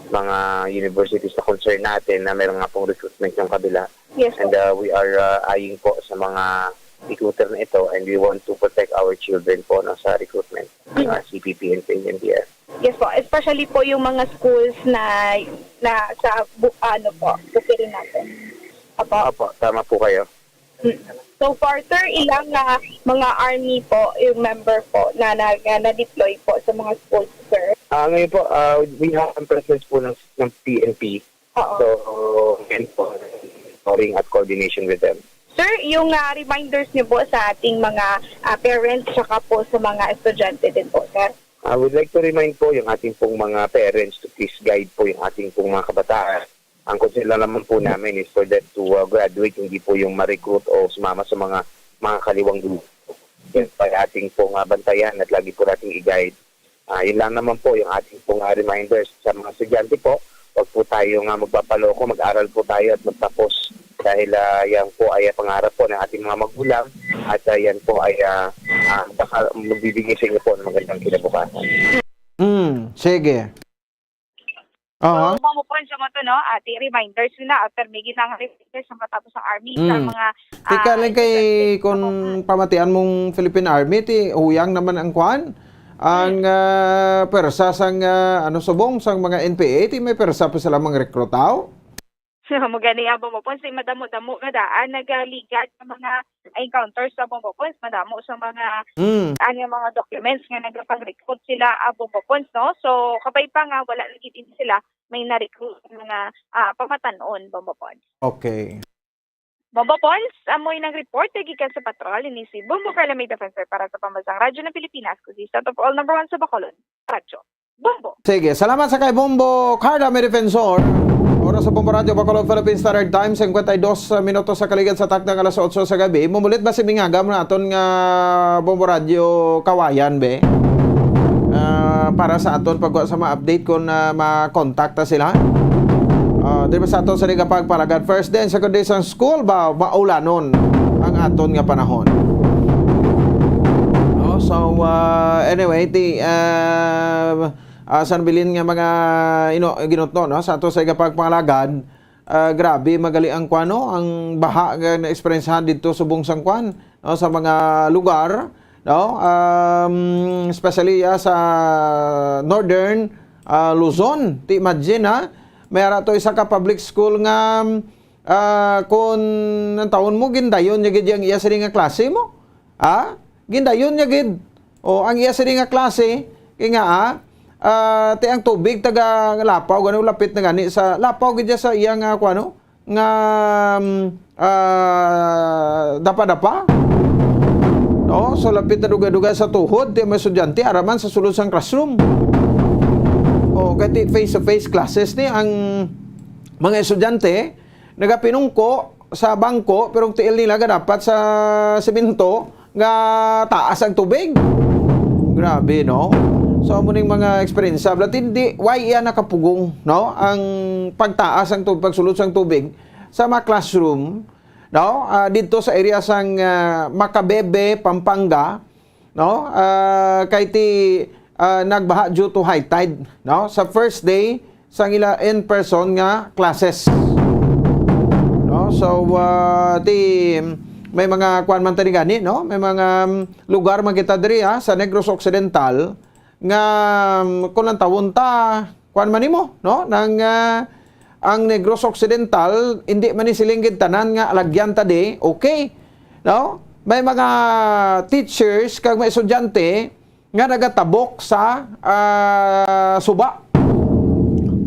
mga universities na concern natin na meron nga pong recruitment yung kabila. Yes, And, po. uh, we are, uh, eyeing po sa mga recruiter na ito and we want to protect our children po, no, sa recruitment ng, Mm. uh, C P P and P N P F. Yes, po. Especially po yung mga schools na, na sa bu-, ano po, bukirin natin. Apo. Opo, tama po kayo. Mm. So far, sir, ilang, ah, mga army po yung member po na, na, na na-deploy po sa mga schools, sir? Ah, ngayon po, ah, we have ang presence po ng, ng P N P. Oo. So, ngayon po, monitoring at coordination with them. Sir, yung, ah, reminders niyo po sa ating mga, ah, parents tsaka po sa mga estudyante din po, sir. I would like to remind po yung ating pong mga parents to please guide po yung ating pong mga kabataan. Ang concern lang naman po namin is for them to, uh, graduate, hindi po yung ma-recruit o sumama sa mga, mga kaliwang grupo. Yan pa yung ating pong, uh, bantayan at lagi po nating i-guide. Ah, yun lang naman po yung ating pong, uh, reminders sa mga estudyante po. Huwag po tayo nga magpapaloko, mag-aral po tayo at magtapos. Dahil, ah, yan po ay, ah, pangarap po ng ating mga magulang at, ah, yan po ay, ah, ah, baka magbibigay sa inyo po ng magandang kinabukasan. Mm, sige. Aha. So, Bombo Pons, sa mga to, no? Ati, reminders na, after may ginang reminders ang katapos ng army sa Mm. mga, Tika ah, lang kay estudyante. Kung Opo. Mm. pamatian mong Philippine Army, ti huyang naman ang kwan. Ang, Mm. ah, pwersa sang, ah, ano, subong sang mga N P A, ti may pwersa pa sila mangrekrutaw. Mo gani ang Bombo Pons, ti madamo-damo nga daan nagaligad sa mga encounters sa Bombo Pons, madamo sa mga, Mm. ano, mga documents nga nagapag-recruit sila, ah, Bombo Pons, no? So, kabay pa nga wala lagi din sila may na-recruit nga, ah, pamatan-on, Bombo Pons. Okay. Bombo Pons, amoy nang report gikan sa patrol, ini si Bombo Carla May Defensor para sa Pambansang Radyo ng Pilipinas, kundi sa top all number one sa Bacolod, Radyo Bombo. Sige, salamat sa kay Bombo Carla May Defensor. Oras sa Bombo Radyo Bacolod, Philippine Standard Time, singkwenta y dos minutos sa kaligad sa takdang alas otso sa gabi. Mumulit ba si Mingagam na aton nga Bombo Radyo Kawayan, be? Ah, para sa aton pagkuha sa mga update kung, ah, makontakta sila. Ah, di ba sa aton sa Liga Pagpalagan, first day and second day sa school ba, maulanon ang aton nga panahon. No? So, ah, anyway, ti, ah, ah, sa nabilin nga mga ino-, ginutno, no? Sa ato sa Igapag Pangalagad, ah, grabe magali ang kuan, no? Ang baha nga na-eksperyensyahan dito subong sang kuan, no? Sa mga lugar, no? Um, especially, ah, sa northern, ah, Luzon. Ti imagine, ha? May ara to isa ka public school nga, ah, kun ang tawon mo, gindayon niya gid ang iya sini nga klase mo. Ha? Gindayon niya gid. O, ang iya sini nga klase, kay nga, ah, ah, ti ang tubig taga Lapaw, gani lapit na gani sa Lapaw gid siya sa iya nga, kuan, no? Nga, um, ah, dapa-dapa. No? So, lapit na dugay-dugay sa tuhod, ti mga estudyante, ara man sa sulod sang classroom. O, kay ti face-to-face classes ni ang mga estudyante, nagapinungko sa bangko, pero ang tiil nila gadapat sa semento nga taas ang tubig. Grabe, no? So, amo ning mga eksperyensya. But hindi, why iya nakapugong, no? Ang pagtaas ang tubig, pagsulod sang tubig sa mga classroom, no? Ah, dito sa area sang, ah, Macabebe, Pampanga, no? Ah, kay ti, ah, nagbaha due to high tide, no? Sa first day sang ila in-person nga classes. No? So, ah, ti may mga kuan man tani gani, no? May mga, um, lugar man kita diri, ah, sa Negros Occidental nga, um, kung ang tawon ta, kuan man nimo, no? Nang, ah, ang Negros Occidental, hindi man ni silinggid tanan nga alagyan ta di, okay. No? May mga teachers kag mga estudyante nga nagatabok sa, ah, suba,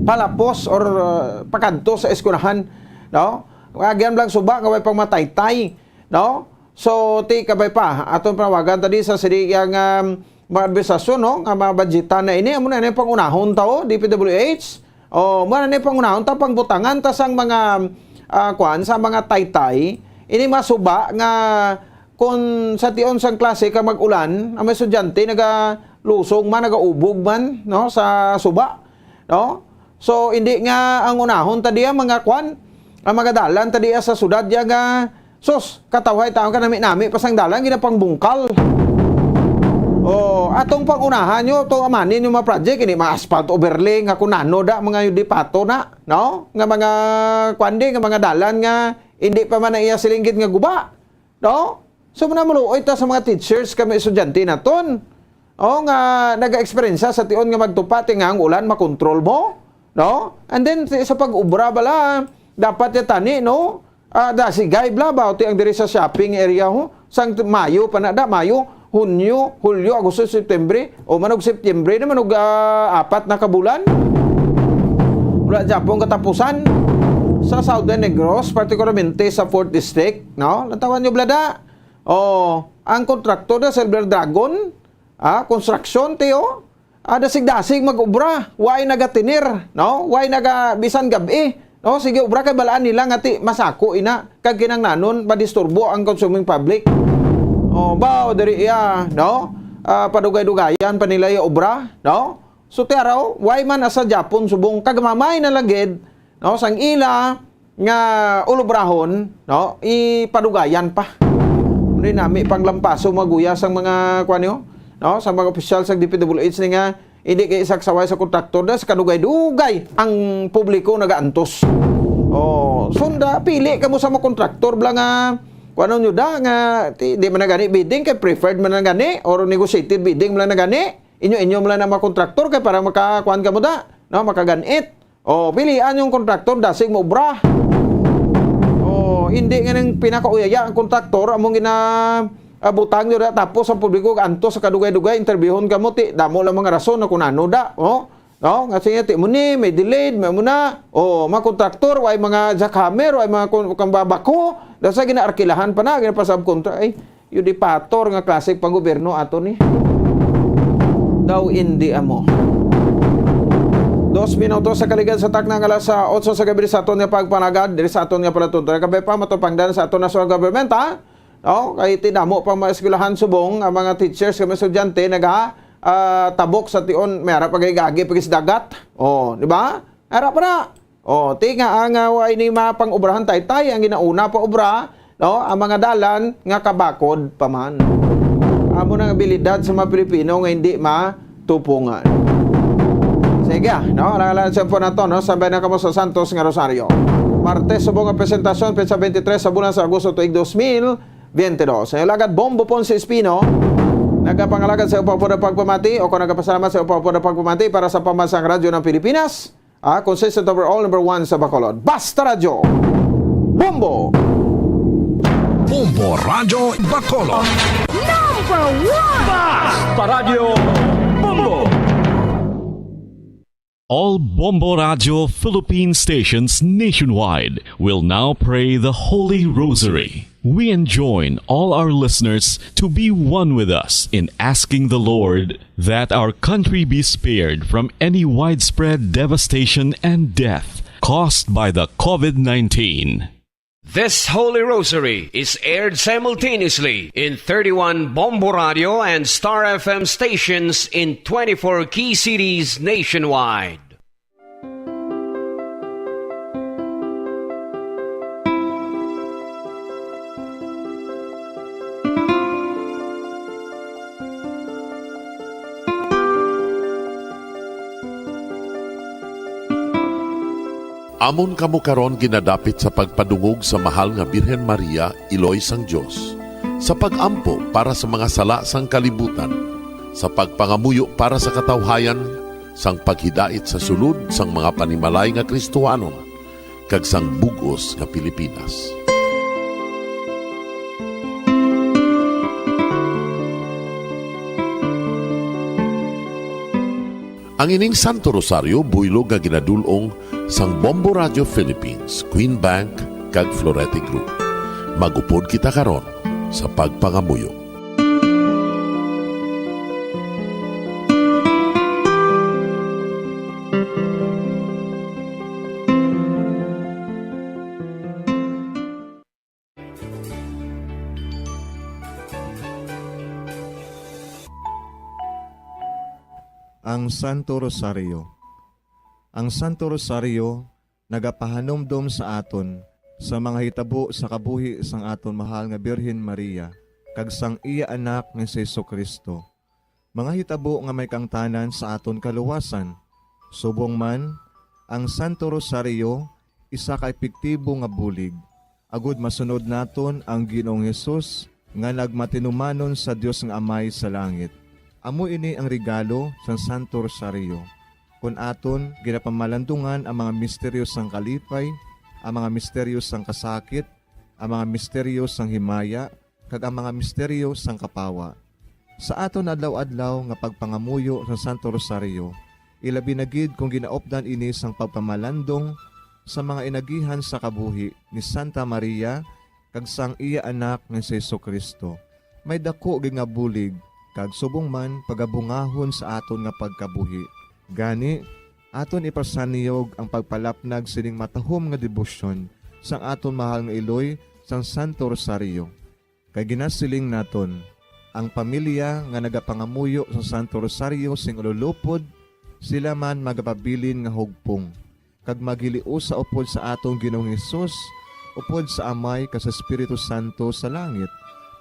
palapos or, ah, pakadto sa eskwelahan, no? Agyan lang suba nga way pang mataytay, no? So, ti kabay pa, aton panawagan tadi sa sini nga, um, mga administrasyon, no? Nga mga budgetan na ini, amo na ni pangunahon ta, oh, D P W H. Oh, mo na ni pangunahon ta, pangbutangan ta sang mga, ah, kuan, sa mga taytay. Ini mga suba nga kung sa tion sang klase ka mag-ulan, ang mga estudyante nagalusong man, nagaubog man, no, sa suba, no? So, hindi nga ang unahon ta diya, mga kwan, ang mga dalan ta diya sa syudad diya nga, sus, katawhay taon ka, nami-nami pa sang dalan, ginapangbungkal. Oh, atong pangunahan nyo, to amanin yung mga project, ini mga asphalt overlay, nga kung nano da, mga yudipato na, no? Nga mga, kwan di, nga mga dalan nga, hindi pa man na iya silinggit nga guba. No? So, manamuloy ta sa mga teachers kami estudyante naton. O, nga naga-eksperyensya sa tion nga magtupa ti nga ang ulan makontrol mo, no? And then, sa, sa pag-ubra bala, dapat ya tani, no? Ah, da, si Guy bla ba, ti ang diri sa shopping area, ho? Sang t-, Mayo pa na da, Mayo, Hunyo, Hulyo, Agosto, September, o manog September naman, og, ah, apat na kabulan. Wala Japon katapusan sa Southern Negros, particularmente sa Fourth District, no? Lantawan nyo, blada. Oh, ang kontraktor na Silver Dragon, ah, construction, tiyo, ah, dasig-dasig mag-obra, way nagatinir, no? Way naga, bisan gab-i, no? Sige, obra kay balaan nila nga ti masako ina, kag kinangnanon madisturbo ang consuming public. Oh, bao diri iya, no? Ah, padugay-dugayan pa nila yung obra, no? So, tiaraw, way man asa Japon subong kag mamay na lagid, no? Sang ila, nga ulubrahon, no, ipadugayan pa. Hindi nami pang lampaso maguya sang mga, kuwan niyo, no, sa mga opisyal sa D P W H ni nga, hindi kay isaksaway sa kontraktor na sa kadugay-dugay ang publiko nagaantos. Oh, sunda, pili kamo sa mga kontraktor bla nga, kuwan nyo da, nga, ti-, di man na gani bidding, kay preferred man na gani, or negotiated bidding man na gani, inyo-inyo man na mga kontraktor, kay para makakuan kamo da, no, makaganit. Oh, pilian yung kontraktor, dasig mo obra. Oh, hindi nga nang pinakauyaya ang kontraktor, among gina, ah, butang nyo da, tapos ang publiko, anto sa kadugay-dugay, interviewon ka mo, ti, damo lang mga rason na kung ano da, oh. No? Nga siya, ti mo ni, may delayed, may muna. Oh, mga kontraktor, way mga jackhammer, way mga kun-, kang babako, da sa ginaarkilahan pa na, ginapasabkontra, ay, Yudipator nga klase panggobyerno ato ni. Daw indi amo. Dos minutos sa kaligad sa takna nga alas, ah, otso sa gabi sa aton nga pagpanagad, diri sa aton nga palatuntunan. Kabay pa, matupangdan sa aton national government, ha? No? Kay tinamo pang mga eskwelahan subong, ang mga teachers, kag mga estudyante, naga, ah, tabok sa tion, may ara pag-agi-agi, pag-isdagat. Oh, di ba? Ara pa na. Oh, ti nga ang, ah, wa ini mapang-obrahan taytay, ang ginauna pa obra, no, ang mga dalan nga kabakod pa man. Amo nang abilidad sa mga Pilipino nga hindi matupungan. Sige, ah, no, alang-alang sa po nato, no, sabay na kamo sa Santos nga Rosario. Martes, subong nga presentasyon, petsa twenty-three sa bulan sa Agosto tuig dos mil veintidós. Ang lagad Bombo Ponce Espino, nagapangalagad sa upapod pagpamati o kung nagapasalamat sa upapod pagpamati para sa Pambansang Radyo ng Pilipinas. Ah, consistent overall, number one sa Bacolod. Basta Radyo! Bombo! Bombo Radyo Bacolod. Number one! Basta Radyo Bombo! All Bombo Radyo Philippine stations nationwide will now pray the Holy Rosary. We enjoin all our listeners to be one with us in asking the Lord that our country be spared from any widespread devastation and death caused by the COVID nineteen. This Holy Rosary is aired simultaneously in thirty-one Bombo Radio and Star F M stations in twenty-four key cities nationwide. Amon kamo karon ginadapit sa pagpadungog sa Mahal nga Birhen Maria, Iloy sang Dios, sa pag-ampo para sa mga sala sang kalibutan, sa pagpangamuyo para sa katawhayan, sang paghidait sa sulod sang mga panimalay nga Kristohanon, kag sang bug-os nga Pilipinas. Ang ining Santo Rosario buylog nga ginadul-ong sang Bombo Radio Philippines, Queen Bank, kag Florete Group. Magupod kita karon sa pagpangamuyo. Ang Santo Rosario. Ang Santo Rosario nagapahanumdom sa aton sa mga hitabo sa kabuhi sang aton mahal nga Birhen Maria kag sang iya Anak nga si Jesu-Cristo, mga hitabo nga may kaangtanan sa aton kaluwasan. Subong man, ang Santo Rosario isa ka epektibo nga bulig agod masunod naton ang Ginoong Hesus nga nagmatinumanon sa Dios nga Amay sa langit. Amo ini ang regalo sang Santo Rosario. Kon aton ginapamalandungan ang mga misteryo sang kalipay, ang mga misteryo sang kasakit, ang mga misteryo sang himaya, kag ang mga misteryo sang kapawa. Sa aton adlaw-adlaw nga pagpangamuyo sa Santo Rosario, ilabi na gid kon ginaupdan ini sang pagpamalandong sa mga inagihan sa kabuhi ni Santa Maria kag sang iya Anak nga si Jesu-Cristo, may daku gid nga bulig kag subong man pagabungahon sa aton nga pagkabuhi. Gani, aton ipasaniyog ang pagpalapnag sining matahom nga debosyon sang aton mahal nga iloy sang Santo Rosario. Kay ginasiling naton, ang pamilya nga nagapangamuyo sa Santo Rosario sing ululupod, sila man magapabilin nga hugpong, kag maghiliusa upod sa aton Ginoong Hesus, upod sa Amay kag sa Espiritu Santo sa langit,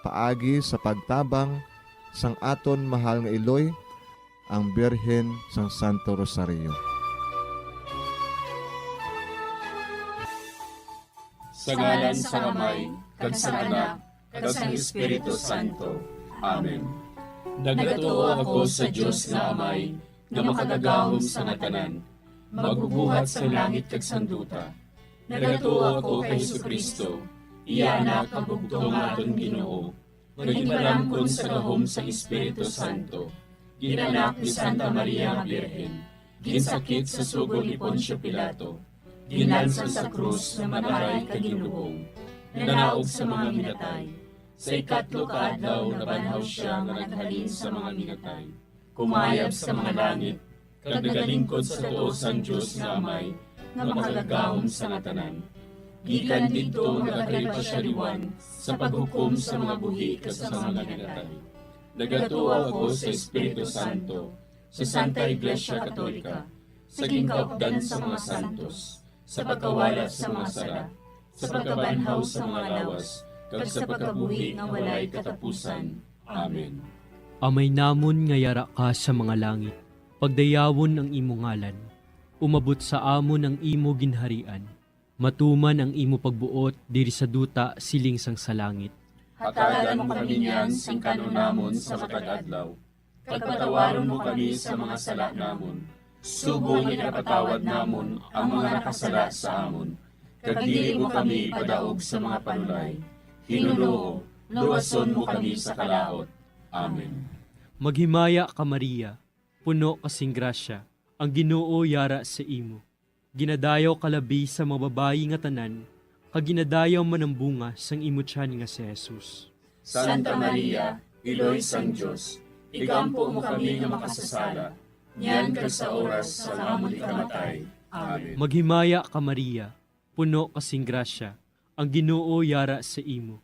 paagi sa pagtabang sang aton mahal nga iloy, ang Birhen sang Santo Rosario. Sa ngalan sang Amay, kag sang Anak, kag sang Espiritu Santo. Amen. Nagatuo ako sa Dios nga Amay, nga makagagahom sa nga tanan, magbubuhat sang langit kag sang duta. Nagatuo ako kay Jesu-Cristo, iya Anak nga bugtong nga aton Ginoo, nga ginpalamkon sa gahom sang Espiritu Santo, ginanak ni Santa Maria nga Birhen, ginsakit sa sugo ni Poncio Pilato, ginlansang sa krus nga namatay kag ginlubong, nanaog sa mga minatay. Sa ikatlo ka adlaw nabanhaw sia nga naghalin sa mga minatay, kumayab sa mga langit, kag nagalingkod sa tuo sang Dios nga Amay, nga makagagahom sa nga tanan. Gikan didto nagakari pa sia liwat sa paghukom sa mga buhi kag sa mga minatay. Nagatuo ako sa Espiritu Santo, sa Santa Iglesia Katolika, sa ginkaupdan sa mga santos, sa pagkawala sa mga sala, sa pagkabanhaw sa mga lawas, kag sa pagkabuhi nga walay katapusan. Amen. Amay namon nga yara ka sa mga langit, pagdayawon ang imo ngalan. Umabot sa amon ang imo ginharian. Matuman ang imo pagbuot diri sa duta siling sang sa langit. Hatagan mo kami niyan sing kan-on namon sa matag adlaw, kag patawaron mo kami sa mga sala namon, subong nga ginapatawad namon ang mga nakasala sa amon. kag dili mo kami ipadaog sa mga panulay. Hinunoo, luwason mo kami sa kalaut. Amen. Maghimaya ka, Maria, puno ka sing grasya, ang Ginoo yara sa imo. Ginadayaw ka labi sa mga babayi nga tanan, kag ginadayaw man ang bunga sang imo tiyan nga si Jesus. Santa Maria, Iloy sang Dios, igampo mo kami nga makasasala, niyan kag sa oras sang amon ikamatay. Amen. Maghimaya ka, Maria, puno ka sing grasya, ang Ginoo yara sa imo.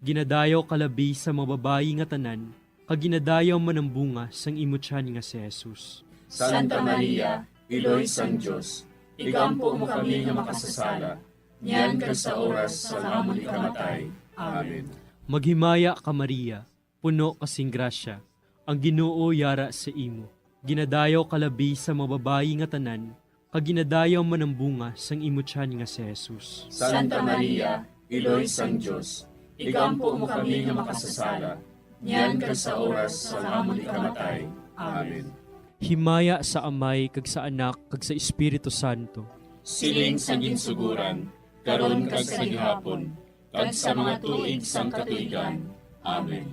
Ginadayaw ka labi sa mga babayi nga tanan, kag ginadayaw man ang bunga sang imo tiyan nga si Jesus. Santa Maria, Iloy sang Dios, igampo mo kami nga makasasala, niyan kag sa oras sang amon ikamatay. Amen. Maghimaya ka, Maria, puno ka sing grasya, ang Ginoo yara sa imo. Ginadayaw ka labi sa mga babayi nga tanan, kag ginadayaw man ang bunga sang imo tiyan nga si Jesus. Santa Maria, Iloy sang Dios, igampo mo kami nga makasasala, niyan kag sa oras sang amon ikamatay. Amen. Himaya sa Amay, kag sa Anak, kag sa Espiritu Santo. Siling sa ginsuguran, karon kag sa gihapon, kag sa mga tuig sang katuigan. Amen.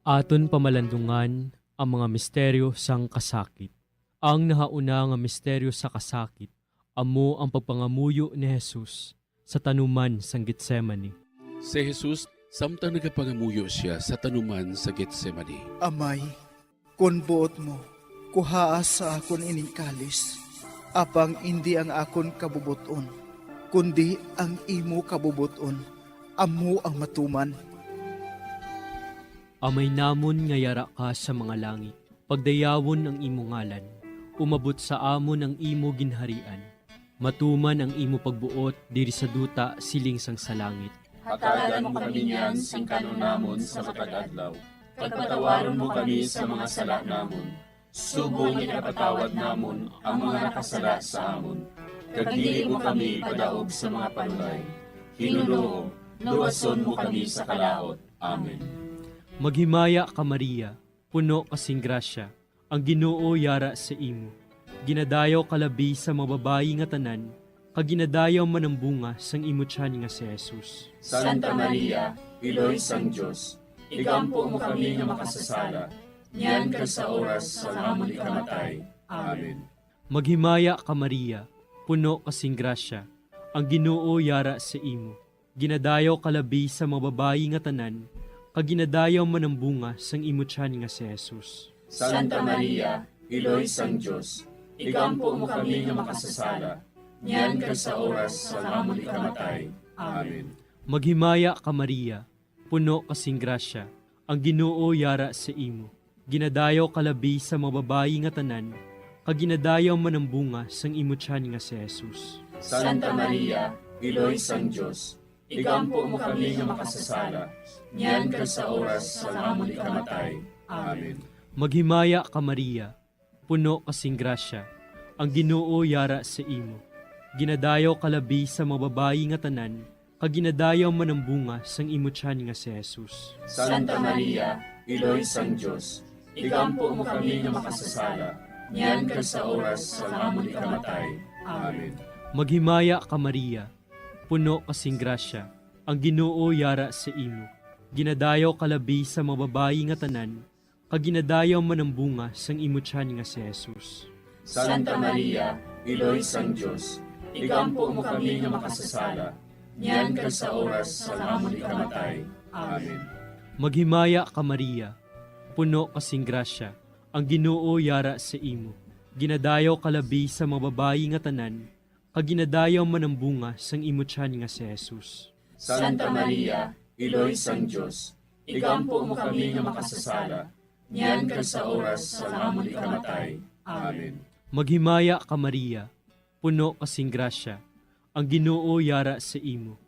Aton pamalandungan ang mga misteryo sang kasakit. Ang nahauna nga misteryo sa kasakit amo ang pagpangamuyo ni Jesus sa tanuman sang Getsemani. Si Jesus, samtang nagapangamuyo sia sa tanuman sa Getsemani. Amay, kon buot mo, kuhaa sa akon ining kalis, apang indi ang akon kabubot-on, kundi ang imo kabubot-on amo ang matuman. Amay namon nga yara ka sa mga langit, pagdayawon ang imo ngalan. Umabot sa amon ang imo ginharian. Matuman ang imo pagbuot diri sa duta siling sang sa langit. Hatagan mo kami niyan sing kan-on namon sa matag adlaw, kag patawaron mo kami sa mga sala namon, subong nga ginapatawad namon ang mga nakasala sa amon, kag dili mo kami ipadaog sa mga panulay. Hinunoo, luwason mo kami sa kalaut. Amen. Maghimaya ka, Maria, puno ka sing grasya, ang Ginoo yara sa imo. Ginadayaw ka labi sa mga babayi nga tanan, kag ginadayaw man ang bunga sang imo tiyan nga si Jesus. Santa Maria, Iloy sang Dios, igampo mo kami nga makasasala, niyan kag sa oras sang amon ikamatay. Amen. Maghimaya ka, Maria, puno ka sing grasya, ang Ginoo yara sa imo. Ginadayaw ka labi sa mga babayi nga tanan, kag ginadayaw man ang bunga sang imo tiyan nga si Jesus. Santa Maria, Iloy sang Dios, igampo mo kami nga makasasala, niyan kag sa oras sang amon ikamatay. Amen. Maghimaya ka, Maria, puno ka sing grasya, ang Ginoo yara sa imo. Ginadayaw ka labi sa mga babayi nga tanan, kag ginadayaw man ang bunga sang imo tiyan nga si Jesus. Santa Maria, Iloy sang Dios, igampo mo kami nga makasasala, niyan kag sa oras sang amon ikamatay. Amen. Maghimaya ka, Maria, puno ka sing grasya, ang Ginoo yara sa imo. Ginadayaw ka labi sa mga babayi nga tanan, kag ginadayaw man ang bunga sang imo tiyan nga si Jesus. Santa Maria, Iloy sang Dios, igampo mo kami nga makasasala, niyan kag sa oras sang amon ikamatay. Amen. Maghimaya ka, Maria, puno ka sing grasya, ang Ginoo yara sa imo. Ginadayaw ka labi sa mga babayi nga tanan, kag ginadayaw man ang bunga sang imo tiyan nga si Jesus. Santa Maria, Iloy sang Dios, igampo mo kami nga makasasala, niyan kag sa oras sang amon ikamatay. Amen. Maghimaya ka, Maria, puno ka sing grasya, ang Ginoo yara sa imo. Ginadayaw ka labi sa mga babayi nga tanan, kag ginadayaw man ang bunga sang imo tiyan nga si Jesus. Santa Maria, Iloy sang Dios, igampo mo kami nga makasasala, niyan kag sa oras sang amon ikamatay. Amen. Maghimaya ka, Maria, puno ka sing grasya, ang Ginoo yara sa imo.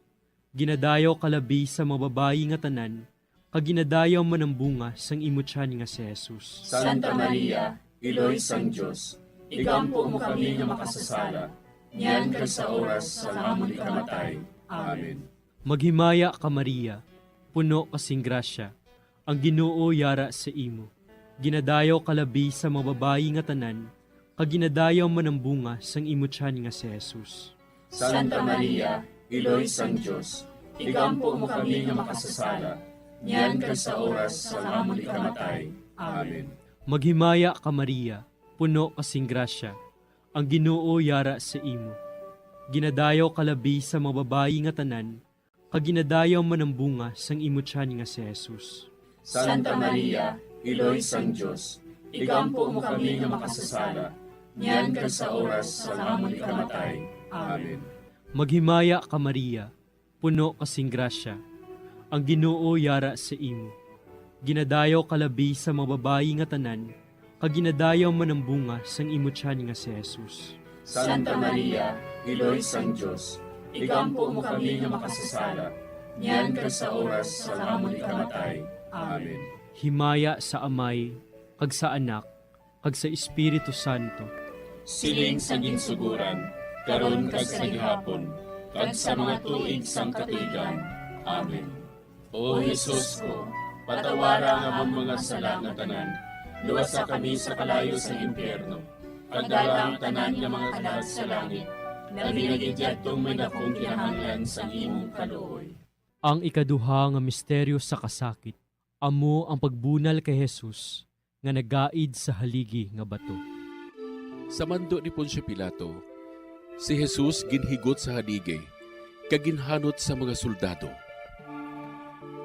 Ginadayaw ka labi sa mga babayi nga tanan, kag ginadayaw man ang bunga sang imo tiyan nga si Jesus. Santa Maria, Iloy sang Dios, igampo mo kami nga makasasala, niyan kag sa oras sang amon ikamatay. Amen. Maghimaya ka, Maria, puno ka sing grasya, ang Ginoo yara sa imo. Ginadayaw ka labi sa mga babayi nga tanan, kag ginadayaw man ang bunga sang imo tiyan nga si Jesus. Santa Maria, Iloy sang Dios, igampo mo kami nga makasasala, niyan kag sa oras sang amon ikamatay. Amen. Maghimaya ka, Maria, puno ka sing grasya, ang Ginoo yara sa imo. Ginadayaw ka labi sa mga babayi nga tanan, kag ginadayaw man ang bunga sang imo tiyan nga si Jesus. Santa Maria, Iloy sang Dios, igampo mo kami nga makasasala, niyan kag sa oras sang amon ikamatay. Amen. Maghimaya ka, Maria, puno ka sing grasya, ang Ginoo yara sa imo. Ginadayaw ka labi sa mga babayi nga tanan, kag ginadayaw man ang bunga sang imo tiyan nga si Jesus. Santa Maria, Iloy sang Dios, igampo mo kami nga makasasala, niyan kag sa oras sang amon ikamatay. Amen. Himaya sa Amay, kag sa Anak, kag sa Espiritu Santo. Siling sa ginsugoran, karon kag sa gihapon, kag sa mga tuig sang katuigan. Amen. O Jesus ko, patawara ang amon mga sala nga tanan, luwasa kami sa kalayo sang impyerno, kag dala ang tanan nga mga kalag sa langit, labi na gid yadtong may dakong kinahanglan sang imong kaluoy. Ang ikaduha nga misteryo sa kasakit, amo ang pagbunal kay Jesus nga nagaid sa haligi nga bato. Sa mando ni Poncio Pilato, si Jesus ginhigot sa haligi kag ginhanot sa mga soldado.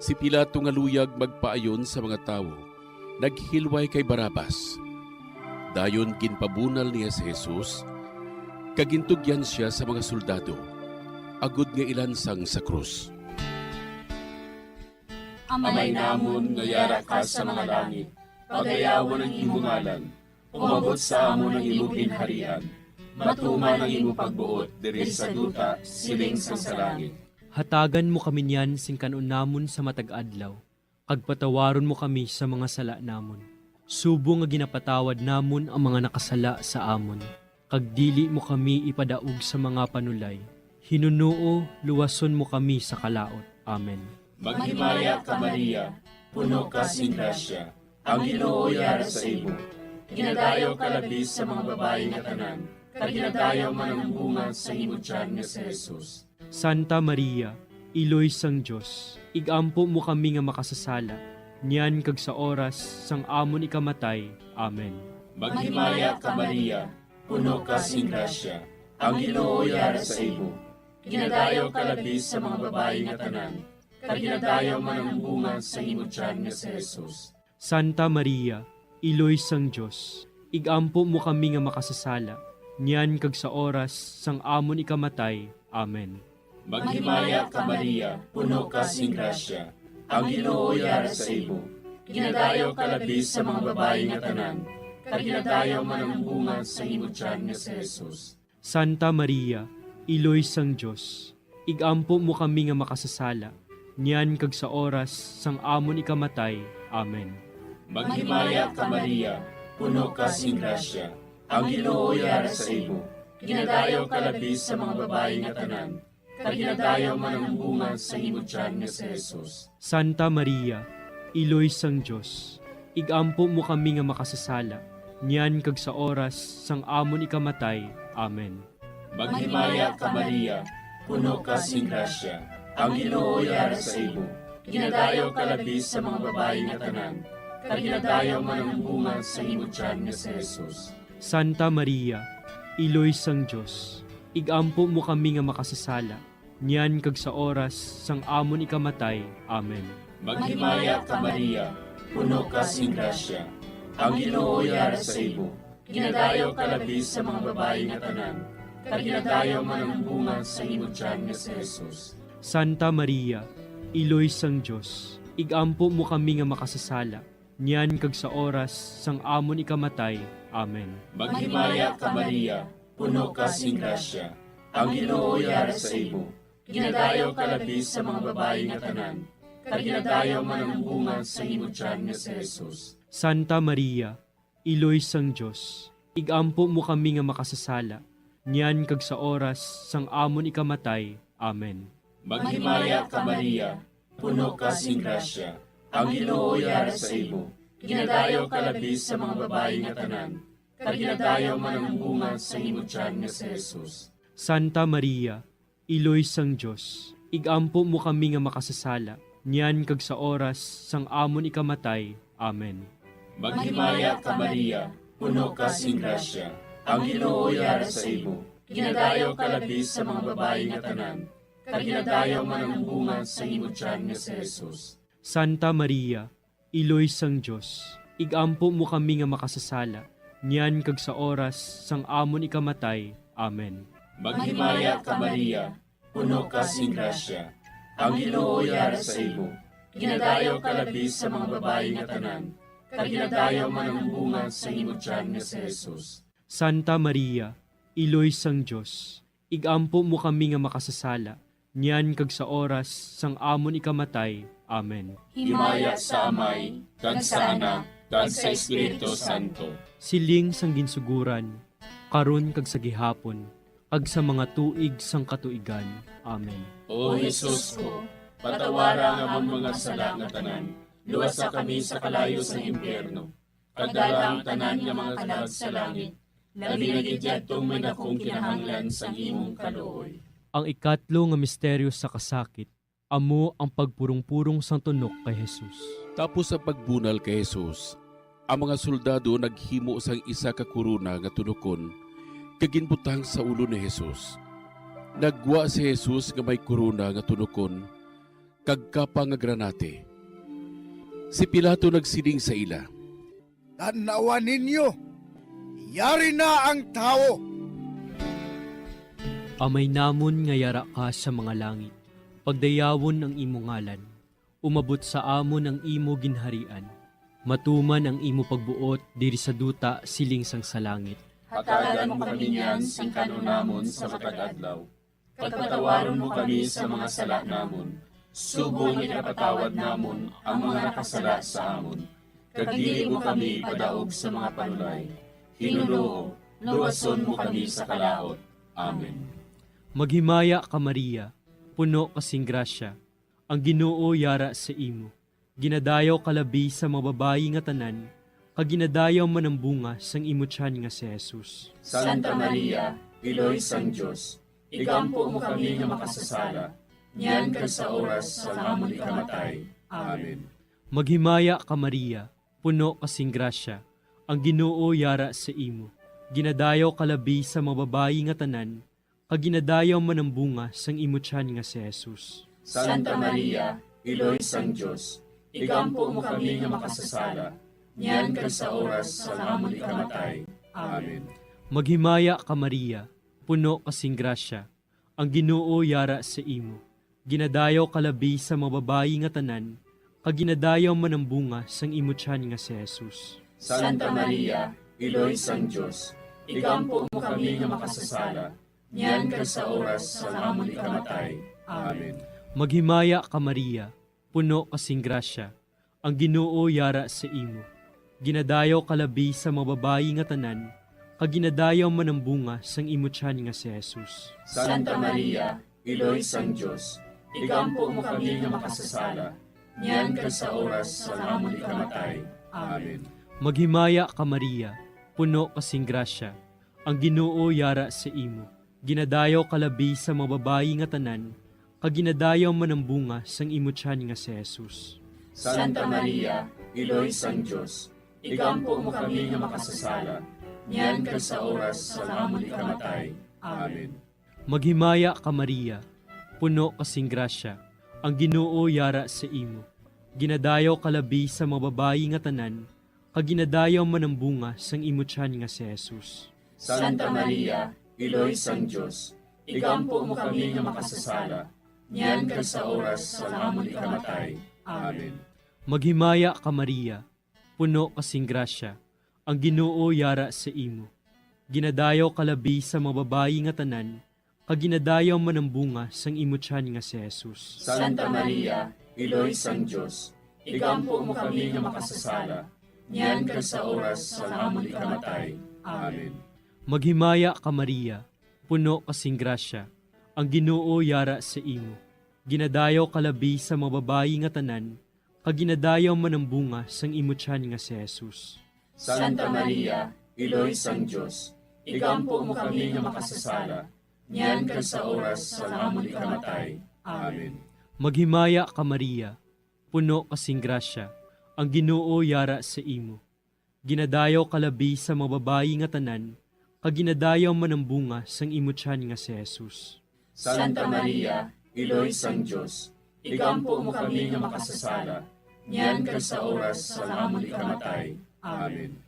Si Pilato nga luyag magpaayon sa mga tawo naghilway kay Barrabas. Dayon ginpabunal niya si Jesus kag gintugyan sia sa mga soldado agod nga ilansang sa krus. Amay namon nga yara ka sa mga langit, pagayawon ang imo ngalan. Umabot sa amon ang imo ginharian. Matuman ang imo pagbuot diri sa duta, siling sang sa langit. Hatagan mo kami niyan sing kan-on namon sa matag adlaw, kag patawaron mo kami sa mga sala namon, subong nga ginapatawad namon ang mga nakasala sa amon, kag dili mo kami ipadaog sa mga panulay. Hinunoo, luwason mo kami sa kalaut. Amen. Maghimaya ka, Maria, puno ka sing grasya, ang Ginoo yara sa imo. Ginadayaw ka labi sa mga babayi nga tanan, kag ginadayaw man ang bunga sa imo tiyan nga si Jesus. Santa Maria, Iloy sang Dios, ig-ampo mo kami nga makasasala, niyan kag sa oras sang amon ikamatay. Amen. Maghimaya ka, Maria, puno ka sing grasya, ang Ginoo yara sa imo. Ginadayaw ka labi sa mga babayi nga tanan, kag ginadayaw man ang bunga sa imo tiyan nga si Jesus. Santa Maria, Iloy sang Dios, ig-ampo mo kami nga makasasala, niyan kag sa oras sang amon ikamatay. Amen. Maghimaya ka, Maria, puno ka sing grasya, ang Ginoo yara sa imo. Ginadayaw ka labi sa mga babayi nga tanan, kag ginadayaw man ang bunga sa imo tiyan nga si Jesus. Santa Maria, Iloy sang Dios, ig-ampo mo kami nga makasasala, niyan kag sa oras sang amon ikamatay. Amen. Maghimaya ka, Maria, puno ka sing grasya, ang Ginoo yara sa imo. Ginadayaw ka labi sa mga babayi nga tanan, kag ginadayaw man ang bunga sa imo tiyan nga si Jesus. Santa Maria, Iloy sang Dios, ig-ampo mo kami nga makasasala, niyan kag sa oras sang amon ikamatay. Amen. Maghimaya ka, Maria, puno ka sing grasya, ang Ginoo yara sa imo. Ginadayaw ka labi sa mga babayi nga tanan, kag ginadayaw man ang bunga sa imo tiyan nga si Jesus. Santa Maria, Iloy sang Dios, ig-ampo mo kami nga makasasala, niyan kag sa oras sang amon ikamatay. Amen. Maghimaya ka, Maria, puno ka sing grasya, ang Ginoo yara sa imo. Ginadayaw ka labi sa mga babayi nga tanan, kag ginadayaw man ang bunga sa imo tiyan nga si Jesus. Santa Maria, Iloy sang Dios, ig-ampo mo kami nga makasasala, niyan kag sa oras sang amon ikamatay. Amen. Maghimaya ka, Maria, puno ka sing grasya, ang Ginoo yara sa imo. Ginadayaw ka labi sa mga babayi nga tanan, kag ginadayaw man ang bunga sa imo tiyan nga si Jesus. Santa Maria, Iloy sang Dios, ig-ampo mo kami nga makasasala, niyan kag sa oras sang amon ikamatay. Amen. Maghimaya ka, Maria, puno ka sing grasya, ang Ginoo yara sa imo. Ginadayaw ka labi sa mga babayi nga tanan, kag ginadayaw man ang bunga sa imo tiyan nga si Jesus. Santa Maria, Iloy sang Dios, igampo mo kami nga makasasala, niyan kag sa oras sang amon ikamatay. Amen. Maghimaya ka, Maria, puno ka sing grasya, ang Ginoo yara sa imo. Ginadayaw ka labi sa mga babayi nga tanan, kag ginadayaw man ang bunga sang imo tiyan nga si Jesus. Santa Maria, Iloy sang Dios, igampo mo kami nga makasasala, niyan kag sa oras sang amon ikamatay. Amen. Maghimaya ka, Maria, puno ka sing grasya, ang Ginoo yara sa imo. Ginadayaw ka labi sa mga babayi nga tanan, kag ginadayaw man ang bunga sang imo tiyan nga si Jesus. Santa Maria, Iloy sang Dios, igampo mo kami nga makasasala, niyan kag sa oras sang amon ikamatay. Amen. Himaya sa Amay, kag sa Anak, kag sa Espiritu Santo. Siling sang ginsuguran, karon kag sa gihapon, kag sa mga tuig sang katuigan. Amen. O Jesus ko, patawara ang amon mga sala nga tanan, luwasa kami sa kalayo sang impyerno, kag dala ang tanan nga mga kalag sa langit, labi na gid yadtong may dakong kinahanglan sang imong kaluoy. Ang ikatlo nga misteryo sa kasakit amo ang pagpurong-purong sang tunok kay Jesus. Tapos sa pagbunal kay Jesus, ang mga soldado naghimo sang isa ka korona nga tunokon kag ginbutang sa ulo ni Jesus. Naggwa si Jesus nga may korona nga tunokon kag kapa nga granate. Si Pilato nagsiling sa ila, "Tan-awa ninyo, yari na ang tawo." Amay namon nga yara ka sa mga langit, pagdayawon ang imo ngalan. Umabot sa amon ang imo ginharian. Matuman ang imo pagbuot diri sa duta siling sang sa langit. Hatagan mo kami niyan sing kan-on namon sa matag adlaw. Kag patawaron mo kami sa mga sala namon, subong nga ginapatawad namon ang mga nakasala sa amon. Kag dili mo kami ipadaog sa mga panulay. Hinunoo, luwason mo kami sa kalaut. Amen. Maghimaya ka, Maria, puno ka sing grasya, ang Ginoo yara sa imo. Ginadayaw ka labi sa mga babayi nga tanan, kag ginadayaw man ang bunga sang imo tiyan nga si Jesus. Santa Maria, Iloy sang Dios, igampo mo kami nga makasasala, niyan kag sa oras sang amon ikamatay. Amen. Maghimaya ka, Maria, puno ka sing grasya, ang Ginoo yara sa imo. Ginadayaw ka labi sa mga babayi nga tanan, kag ginadayaw man ang bunga sang imo tiyan nga si Jesus. Santa Maria, Iloy sang Dios, igampo mo kami nga makasasala, niyan kag sa oras sang amon ikamatay. Amen. Maghimaya ka, Maria, puno ka sing grasya, ang Ginoo yara sa imo. Ginadayaw ka labi sa mga babayi nga tanan, kag ginadayaw man ang bunga sang imo tiyan nga si Jesus. Santa Maria, Iloy sang Dios, igampo mo kami nga makasasala, niyan kag sa oras sang amon ikamatay. Amen. Maghimaya ka, Maria, puno ka sing grasya, ang Ginoo yara sa imo. Ginadayaw ka labi sa mga babayi nga tanan, kag ginadayaw man ang bunga sang imo tiyan nga si Jesus. Santa Maria, Iloy sang Dios, igampo mo kami nga makasasala, niyan kag sa oras sang amon ikamatay. Amen. Maghimaya ka, Maria, puno ka sing grasya, ang Ginoo yara sa imo. Ginadayaw ka labi sa mga babayi nga tanan, kag ginadayaw man ang bunga sang imo tiyan nga si Jesus. Santa Maria, Iloy sang Dios, igampo mo kami nga makasasala, niyan kag sa oras sang amon ikamatay. Amen. Maghimaya ka, Maria, puno ka sing grasya, ang Ginoo yara sa imo. Ginadayaw ka labi sa mga babayi nga tanan, kag ginadayaw man ang bunga sang imo tiyan nga si Jesus. Santa Maria, Iloy sang Dios, igampo mo kami nga makasasala, niyan kag sa oras sang amon ikamatay. Amen. Maghimaya ka, Maria, puno ka sing grasya, ang Ginoo yara sa imo. Ginadayaw ka labi sa mga babayi nga tanan, kag ginadayaw man ang bunga sang imo tiyan nga si Jesus. Santa Maria, Iloy sang Dios, igampo mo kami nga makasasala, niyan kag sa oras sang amon ikamatay. Amen. Maghimaya ka, Maria, puno ka sing grasya, ang Ginoo yara sa imo. Ginadayaw ka labi sa mga babayi nga tanan, kag ginadayaw man ang bunga sang imo tiyan nga si Jesus. Santa Maria, Iloy sang Dios, igampo mo kami nga makasasala, niyan kag sa oras sang amon ikamatay. Amen. Maghimaya ka, Maria, puno ka sing grasya, ang Ginoo yara sa imo. Ginadayaw ka labi sa mga babayi nga tanan, kag ginadayaw man ang bunga sang imo tiyan nga si Jesus. Santa Maria, Iloy sang Dios, igampo mo kami nga makasasala, niyan kag sa oras sang amon ikamatay. Amen.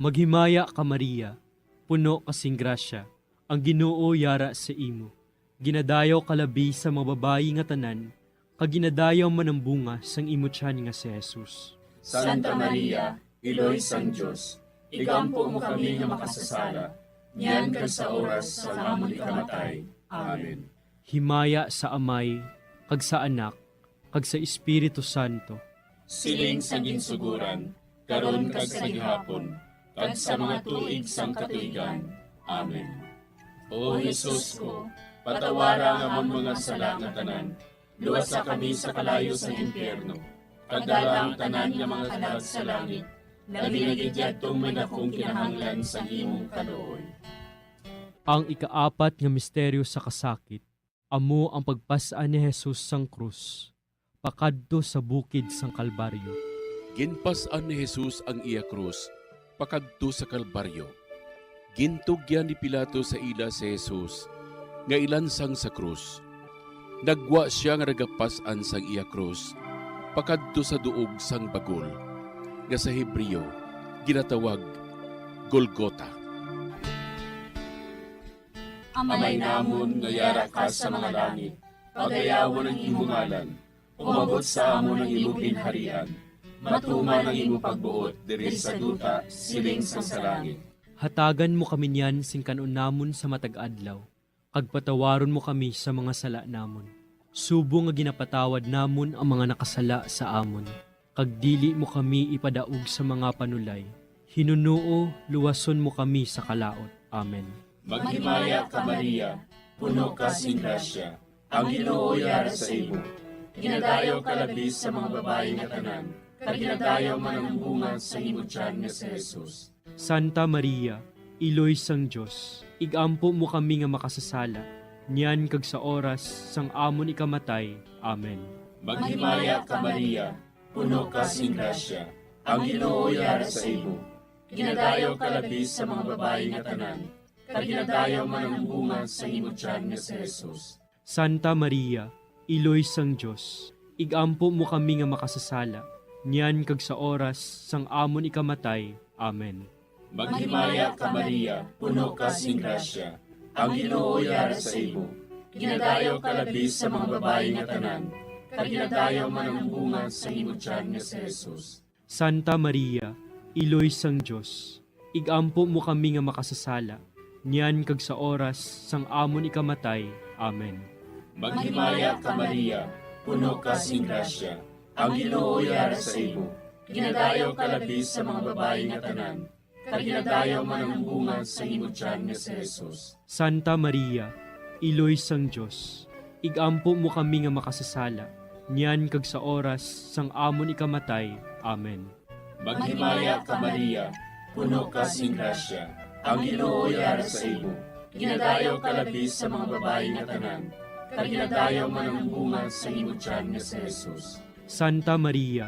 Maghimaya ka, Maria, puno ka sing grasya, ang Ginoo yara sa imo. Ginadayaw ka labi sa mga babayi nga tanan, kag ginadayaw man ang bunga sang imo tiyan nga si Jesus. Santa Maria, Iloy sang Dios, igampo mo kami nga makasasala, niyan kag sa oras sang amon ikamatay. Amen. Himaya sa Amay, kag sa Anak, kag sa Espiritu Santo. Siling sa ginsuguran, karon kag sa gihapon, kag sa mga tuig sang katuigan. Amen. O Jesus ko, patawara ang amon mga sala nga tanan, luwasa kami sa kalayo sa impyerno, kag dala ang tanan nga mga kalag sa langit, labi na gid yadtong may dakong kinahanglan sa imong kaluoy. Ang ikaapat nga misteryo sa kasakit, amo ang pagpas-an ni Jesus sang krus pakadto sa bukid sang Kalbaryo. Ginpas-an ni Jesus ang iya krus pakadto sa Kalbaryo. Gintugyan ni Pilato sa ila si Jesus nga ilansang sa krus. Nagwa sia nga nagapas-an sang iya krus pakadto sa duog sang bagol, nga sa Hebreo ginatawag Golgota. Amay namon nga yara ka sa mga langit, pagayawon ang imo ngalan. Umabot sa amon ang imo ginharian. Matuman ang imo pagbuot diri sa duta, siling sang sa langit. Hatagan mo kami niyan sing kan-on namon sa matag adlaw, kag patawaron mo kami sa mga sala namon, subong nga ginapatawad namon ang mga nakasala sa amon, kag dili mo kami ipadaog sa mga panulay. Hinunoo, luwason mo kami sa kalaut. Amen. Maghimaya ka, Maria, puno ka sing grasya, ang Ginoo yara sa imo. Ginadayaw ka labi sa mga babayi nga tanan, kag ginadayaw man ang bunga sa imo tiyan nga si Jesus. Santa Maria, Iloy sang Dios, igampo mo kami nga makasasala, niyan kag sa oras sang amon ikamatay. Amen. Maghimaya ka, Maria, puno ka sing grasya, ang Ginoo yara sa imo. Ginadayaw ka labi sa mga babayi nga tanan, kag ginadayaw man ang bunga sa imo tiyan nga si Jesus. Santa Maria, Iloy sang Dios, igampo mo kami nga makasasala, niyan kag sa oras sang amon ikamatay. Amen. Maghimaya ka, Maria, puno ka sing grasya, ang Ginoo yara sa imo. Ginadayaw ka labi sa mga babayi nga tanan, kag ginadayaw man ang bunga sa imo tiyan nga si Jesus. Santa Maria, Iloy sang Dios, igampo mo kami nga makasasala, niyan kag sa oras sang amon ikamatay. Amen. Maghimaya ka, Maria, puno ka sing grasya, ang Ginoo yara sa imo. Ginadayaw ka labi sa mga babayi nga tanan, kag ginadayaw man ang bunga sa imo tiyan nga si Jesus. Santa Maria, Iloy sang Dios, igampo mo kami nga makasasala, niyan kag sa oras sang amon ikamatay. Amen. Maghimaya ka, Maria, puno ka sing grasya, ang Ginoo yara sa imo. Ginadayaw ka labi sa mga babayi nga tanan, kag ginadayaw man ang bunga sa imo tiyan nga si Jesus. Santa Maria,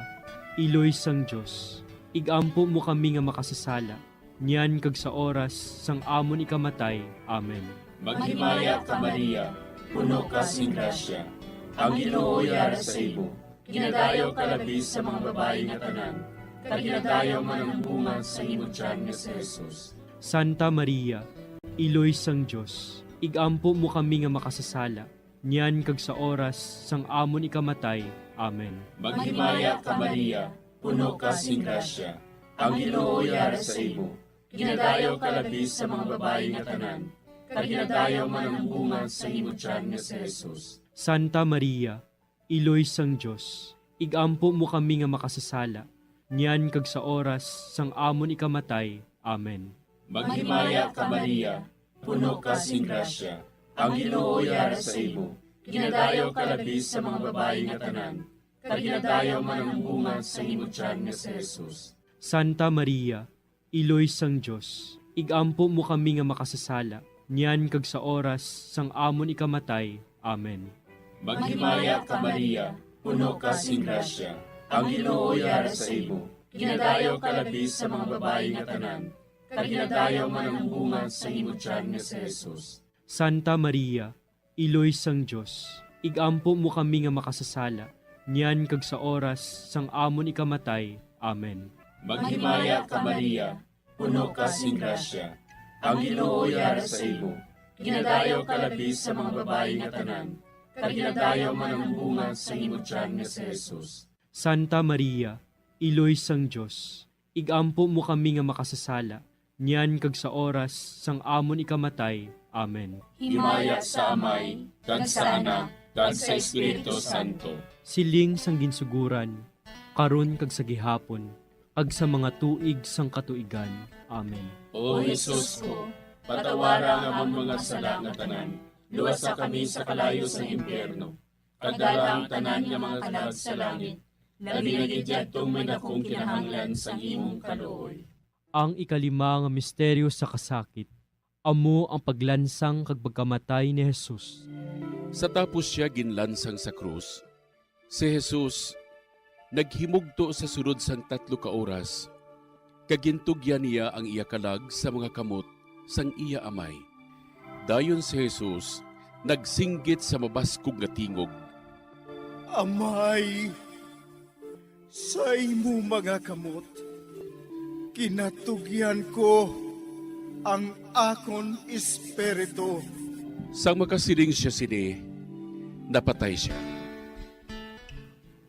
Iloy sang Dios, igampo mo kami nga makasasala, niyan kag sa oras sang amon ikamatay. Amen. Maghimaya ka, Maria, puno ka sing grasya, ang Ginoo yara sa imo. Ginadayaw ka labi sa mga babayi nga tanan, kag ginadayaw man ang bunga sa imo tiyan nga si Jesus. Santa Maria, Iloy sang Dios, igampo mo kami nga makasasala, niyan kag sa oras sang amon ikamatay. Amen. Maghimaya ka, Maria, puno ka sing grasya, ang Ginoo yara sa imo. Ginadayaw ka labi sa mga babayi nga tanan, kag ginadayaw man ang bunga sa imo tiyan nga si Jesus. Santa Maria, Iloy sang Dios, igampo mo kami nga makasasala, niyan kag sa oras sang amon ikamatay. Amen. Maghimaya ka, Maria, puno ka sing grasya, ang Ginoo yara sa imo. Ginadayaw ka labi sa mga babayi nga tanan, kag ginadayaw man ang bunga sa imo tiyan nga si Jesus. Santa Maria, Iloy sang Dios, igampo mo kami nga makasasala, niyan kag sa oras sang amon ikamatay. Amen. Maghimaya ka, Maria, puno ka sing grasya, ang Ginoo yara sa imo. Ginadayaw ka labi sa mga babayi nga tanan, kag ginadayaw man ang bunga sang imo tiyan nga si Jesus. Santa Maria, Iloy sang Dios, igampo mo kami nga makasasala, niyan kag sa oras sang amon ikamatay. Amen. Maghimaya ka, Maria, puno ka sing grasya, ang Ginoo yara sa imo. Ginadayaw ka labi sa mga babayi nga tanan, kag ginadayaw man ang bunga sang imo tiyan nga si Jesus. Santa Maria, Iloy sang Dios, igampo mo kami nga makasasala, niyan kag sa oras sang amon ikamatay. Amen. Himaya sa Amay, kag sa Anak, kag sa Espiritu Santo. Siling sang ginsuguran, karon kag sa gihapon, kag sa mga tuig sang katuigan. Amen. O Jesus ko, patawara ang amon mga sala nga tanan, luwasa kami sa kalayo sang impyerno, kag dala ang tanan nga mga kalag sa langit, labi na gid yadtong may dakong kinahanglan sang imong kaluoy. Ang ikalima nga misteryo sa kasakit, amo ang paglansang kag pagkamatay ni Jesus. Sa tapos sia ginlansang sa krus, si Jesus naghimugto sa sulod sang tatlo ka oras, kag gintugyan niya ang iya kalag sa mga kamot sang iya Amay. Dayon si Jesus nagsinggit sa mabaskog nga tingog, "Amay, sa imo mga kamot ginatugyan ko ang akon espiritu." Sang makasiling sia sini, napatay sia.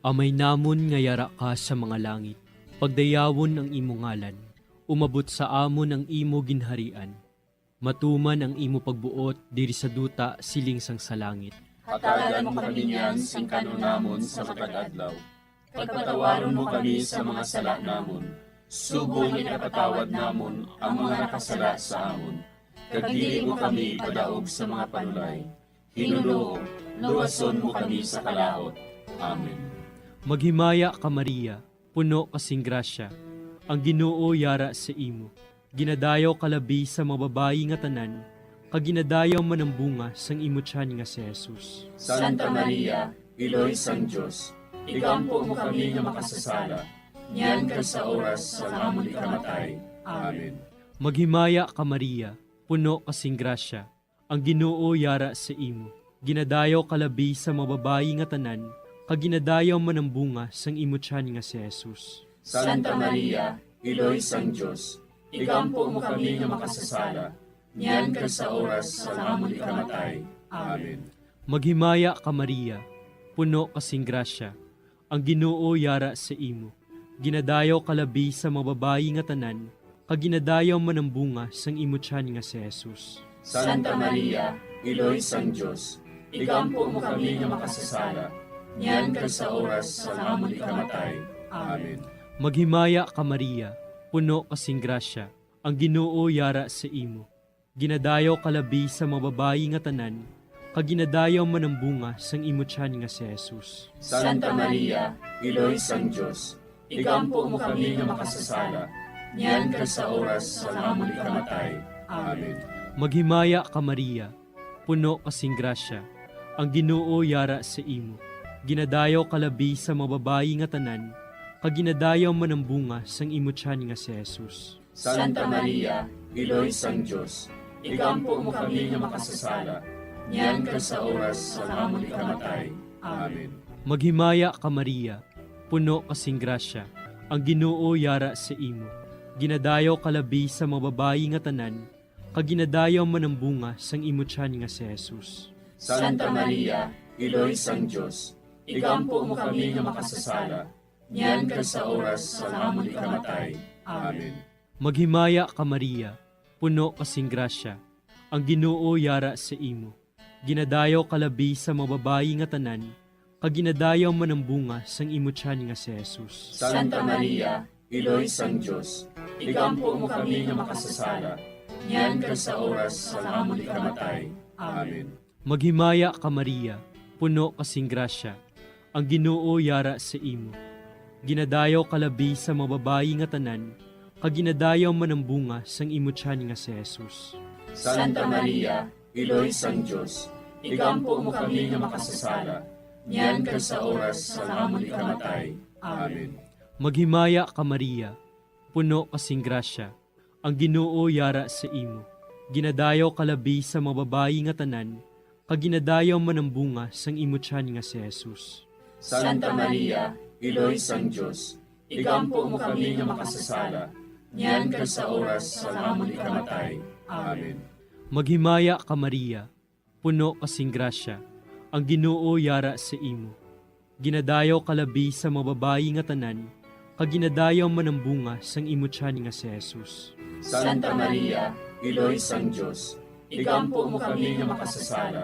Amay namon nga yara ka sa mga langit, pagdayawon ang imo ngalan. Umabot sa amon ang imo ginharian. Matuman ang imo pagbuot diri sa duta siling sang sa langit. Hatagan mo kami niyan sing kan-on namon sa matag adlaw, kag patawaron mo kami sa mga sala namon, subong nga ginapatawad namon ang mga nakasala sa amon, kag dili mo kami ipadaog sa mga panulay. Ginoo, luwason mo kami sa kalaut. Amen. Maghimaya ka, Maria, puno ka sing grasya, ang Ginoo yara sa imo. Ginadayaw ka labi sa mga babayi nga tanan, kag ginadayaw man ang bunga sang imo tiyan nga si Jesus. Santa Maria, Iloy sang Dios, igampo mo kami nga makasasala, niyan kag sa oras sang amon ikamatay. Amen. Maghimaya ka, Maria, puno ka sing grasya, ang Ginoo yara sa imo. Ginadayaw ka labi sa mga babayi nga tanan, kag ginadayaw man ang bunga sang imo tiyan nga si Jesus. Santa Maria, Iloy sang Dios, igampo mo kami nga makasasala, niyan kag sa oras sang amon ikamatay. Amen. Maghimaya ka, Maria, puno ka sing grasya, ang Ginoo yara sa imo. Ginadayaw ka labi sa mga babayi nga tanan, kag ginadayaw man ang bunga sang imo tiyan nga si Jesus. Santa Maria, Iloy sang Dios, igampo mo kami nga makasasala, niyan kag sa oras sang amon ikamatay. Amen. Maghimaya ka, Maria, puno ka sing grasya, ang Ginoo yara sa imo. Ginadayaw ka labi sa mga babayi nga tanan, kag ginadayaw man ang bunga sang imo tiyan nga si Jesus. Santa Maria, Iloy sang Dios, igampo mo kami nga makasasala, niyan kag sa oras sang amon ikamatay. Amen. Maghimaya ka, Maria, puno ka sing grasya, ang Ginoo yara sa imo. Ginadayaw ka labi sa mga babayi nga tanan, kag ginadayaw man ang bunga sang imo tiyan nga si Jesus. Santa Maria, Iloy sang Dios, igampo mo kami nga makasasala, niyan kag sa oras sang amon ikamatay. Amen. Maghimaya ka, Maria, puno ka sing grasya, ang Ginoo yara sa imo. Ginadayaw ka labi sa mga babayi nga tanan, kag ginadayaw man ang bunga sang imo tiyan nga si Jesus. Santa Maria, Iloy sang Dios, igampo mo kami nga makasasala, niyan kag sa oras sang amon ikamatay. Amen. Maghimaya ka, Maria, puno ka sing grasya, ang Ginoo yara sa imo. Ginadayaw ka labi sa mga babayi nga tanan, kag ginadayaw man ang bunga sang imo tiyan nga si Jesus. Santa Maria, Iloy sang Dios, igampo mo kami nga makasasala, niyan kag sa oras sang amon ikamatay. Amen. Maghimaya ka, Maria, puno ka sing grasya, ang Ginoo yara sa imo. Ginadayaw ka labi sa mga babayi nga tanan, kag ginadayaw man ang bunga sang imo tiyan nga si Jesus. Santa Maria, Iloy sang Dios, igampo mo kami nga makasasala, niyan kag sa oras sang amon ikamatay. Amen. Maghimaya ka, Maria, puno ka sing grasya, ang Ginoo yara sa imo. Ginadayaw ka labi sa mga babayi nga tanan, kag ginadayaw man ang bunga sang imo tiyan nga si Jesus. Santa Maria, Iloy sang Dios, igampo mo kami nga makasasala, niyan kag sa oras sang amon ikamatay. Amen. Maghimaya ka, Maria, puno ka sing grasya, ang Ginoo yara sa imo. Ginadayaw ka labi sa mga babayi nga tanan, kag ginadayaw man ang bunga sang imo tiyan nga si Jesus. Santa Maria, Iloy sang Dios, igampo mo kami nga makasasala,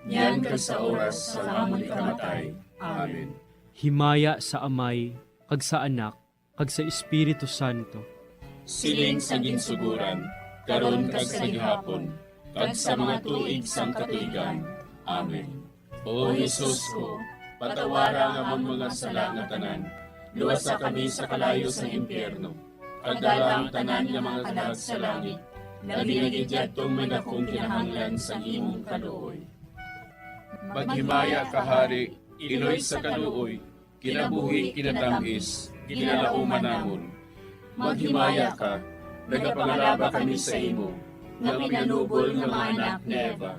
niyan kag sa oras sang amon ikamatay. Amen. Himaya sa Amay, kag sa Anak, kag sa Espiritu Santo. Siling sa ginsuguran, karon kag sa gihapon, kag sa mga tuig sang katuigan. Amen. O Jesus ko, patawara ang amon mga sala nga tanan, luwasa kami sa kalayo sang impyerno, kag dala ang tanan nga mga kalag sa langit, labi na gid yadtong may dakong kinahanglan sang imong kaluoy. Maghimaya ka, Hari, Iloy sa kaluoy, kinabuhi, kinatamis, ginalauman namon. Maghimaya ka, nagapangalaba kami sa imo, nga pinanubol nga mga anak ni Eva.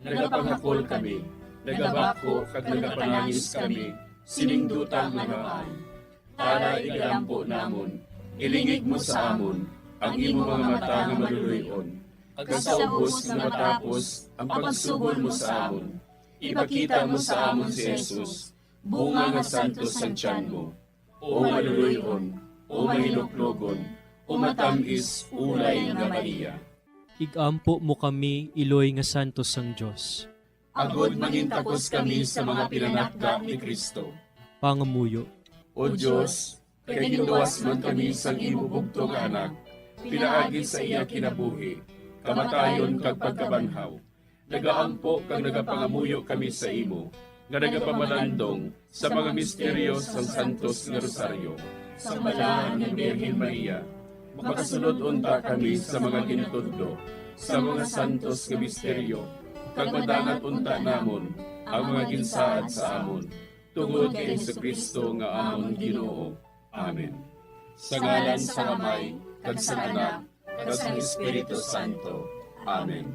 Nagapangakol kami, nagabako kag nagapanangis kami sining duta nga namaan. Tara, igalampo namon, ilingig mo sa amon ang imo mga mata nga maluloy-on, kag sa ubos nga matapos ang pagsugod mo sa amon, ipakita mo sa amon si Jesus, bunga nga santos sang tiyan mo, o maluloy-on, o mahinuklogon, o matam-is ulay nga Maria. Igampo mo kami, Iloy nga santos sang Dios. Agod mangintakos kami sa mga pinanakda ni Cristo. Pangamuyo. O Dios, kay ginluwas man kami sang imo bugtong nga Anak, pinaagi sa iya kinabuhi, kamatayon, kag pagkabanhaw, nagaampo kag nagapangamuyo kami sa imo, nga nagapamalandong sa mga misteryo sang Santos nga Rosaryo. Sang Balaan nga Birhen Maria, makasulod unta kami sa mga ginatudlo sa mga santos nga misteryo, kag madangat unta namon ang mga ginsaad sa amon, tungod kay Jesu-Cristo nga amon Ginoo. Amen. Sa ngalan sang Amay, kag sang Anak, kag sang Espiritu Santo. Amen.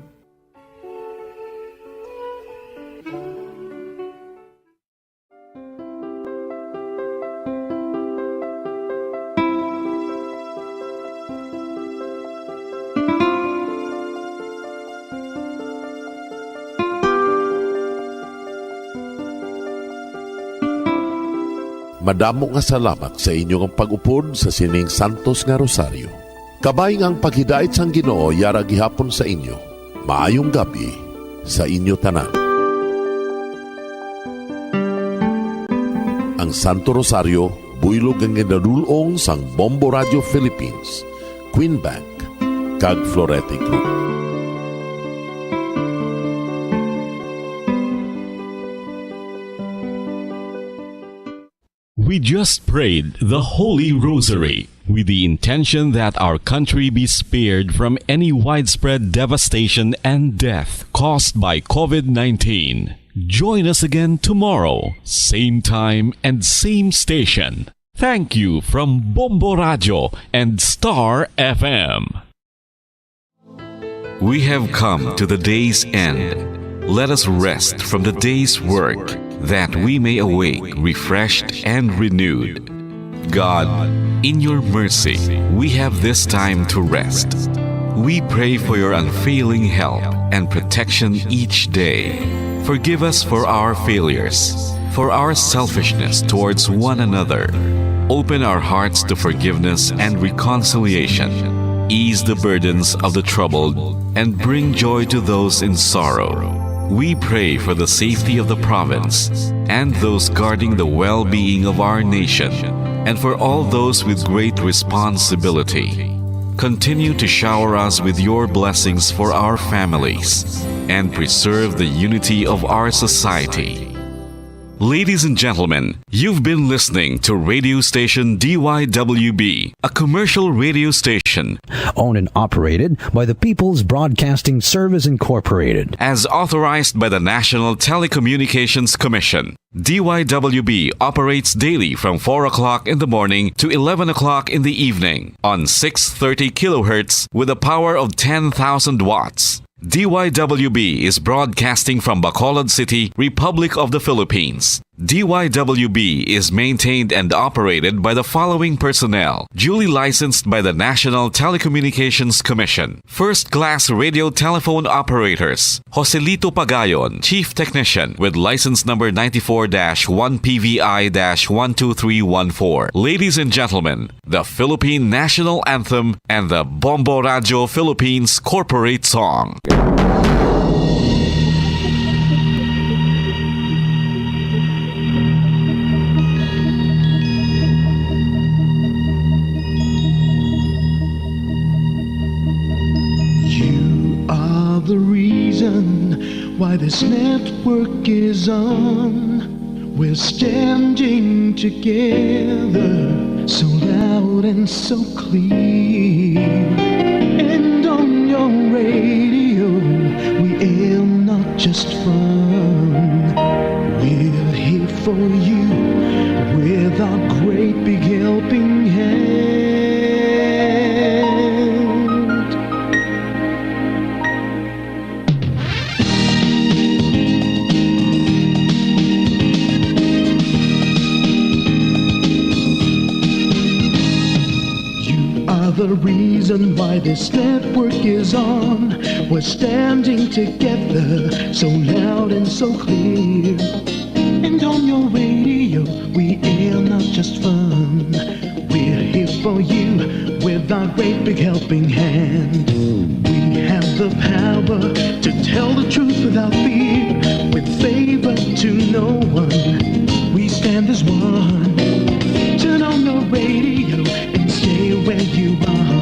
Madamo nga salamat sa inyo nga pag-upod sa sining santos nga rosaryo. Kabay nga ang paghidait sang Ginoo yara gihapon sa inyo. Maayong gab-i sa inyo tanan. Ang Santo Rosario, buylog nga ginadul-ong sang Bombo Radio Philippines, Queen Bank, kag Florete Group. We just prayed the Holy Rosary with the intention that our country be spared from any widespread devastation and death caused by COVID nineteen. Join us again tomorrow, same time and same station. Thank you from Bombo Radio and Star F M. We have come to the day's end. Let us rest from the day's work, that we may awake refreshed and renewed. God, in your mercy, we have this time to rest. We pray for your unfailing help and protection each day. Forgive us for our failures, for our selfishness towards one another. Open our hearts to forgiveness and reconciliation. Ease the burdens of the troubled and bring joy to those in sorrow. We pray for the safety of the province and those guarding the well-being of our nation, and for all those with great responsibility. Continue to shower us with your blessings for our families and preserve the unity of our society. Ladies and gentlemen, you've been listening to radio station D Y W B, a commercial radio station owned and operated by the People's Broadcasting Service Incorporated, as authorized by the National Telecommunications Commission. D Y W B operates daily from four o'clock in the morning to eleven o'clock in the evening on six thirty kilohertz with a power of ten thousand watts. D Y W B is broadcasting from Bacolod City, Republic of the Philippines. D Y W B is maintained and operated by the following personnel, duly licensed by the National Telecommunications Commission. First class radio telephone operators, Joselito Pagayon, Chief Technician, with license number ninety-four dash one P V I dash one two three one four. Ladies and gentlemen, the Philippine National Anthem and the Bombo Radio Philippines Corporate Song. You are the reason why this network is on. We're standing together, so loud and so clear. And on your radio, we aim not just fun. We're here for you with our great big helping hand. You are the reason why this network is on. We're standing together, so loud and so clear. And on your radio, we air not just fun. We're here for you with our great big helping hand. We have the power to tell the truth without fear, with favor to no one. We stand as one. Turn on the radio and stay where you are.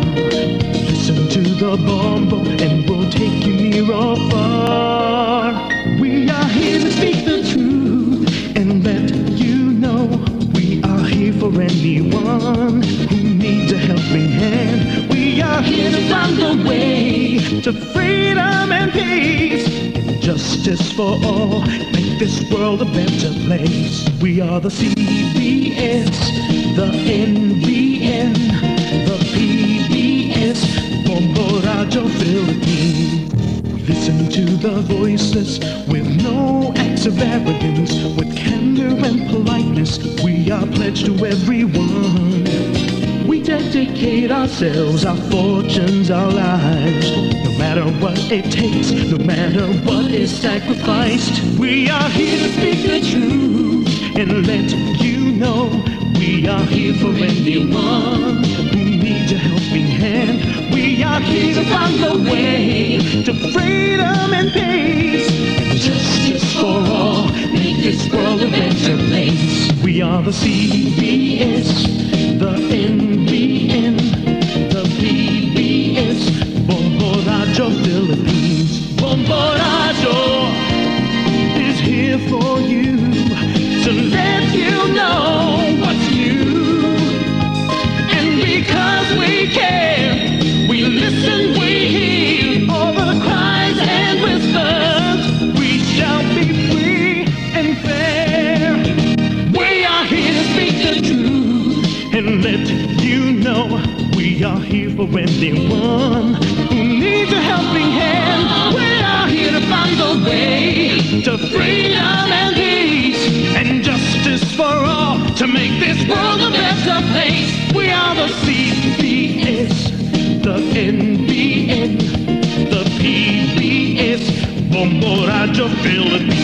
Listen to the Bombo and we'll take you near or far. We are here to speak the truth and let you know we are here for anyone who needs a helping hand. We are here to find the way to freedom and peace and justice for all. Make this world a better place. We are the C B S, the N B N, the P B S, Bombo Radio Philippines. Listen to the voices with no acts of arrogance, with candor and politeness. We are pledged to everyone. We dedicate ourselves, our fortunes, our lives. No matter what it takes, no matter what is sacrificed, we are here to speak the truth and let you know we are here for anyone who needs a helping hand. We are here to find the way to freedom and peace and justice for all. Make this world a better place. We are the C B S, the N B N, the P B S, Bombo Radio Philippines. Bombo Radio is here for you to let you know what's new. And because we care, we listen, we hear all the cries and whispers. We shall be free and fair. We are here to speak the truth and let you know we are here for anyone who needs a helping hand. We are here to find the way to freedom and peace and justice for all to make this world a better place. We are the C B S, the N B N, the P B S, Bombo Radio Philippines.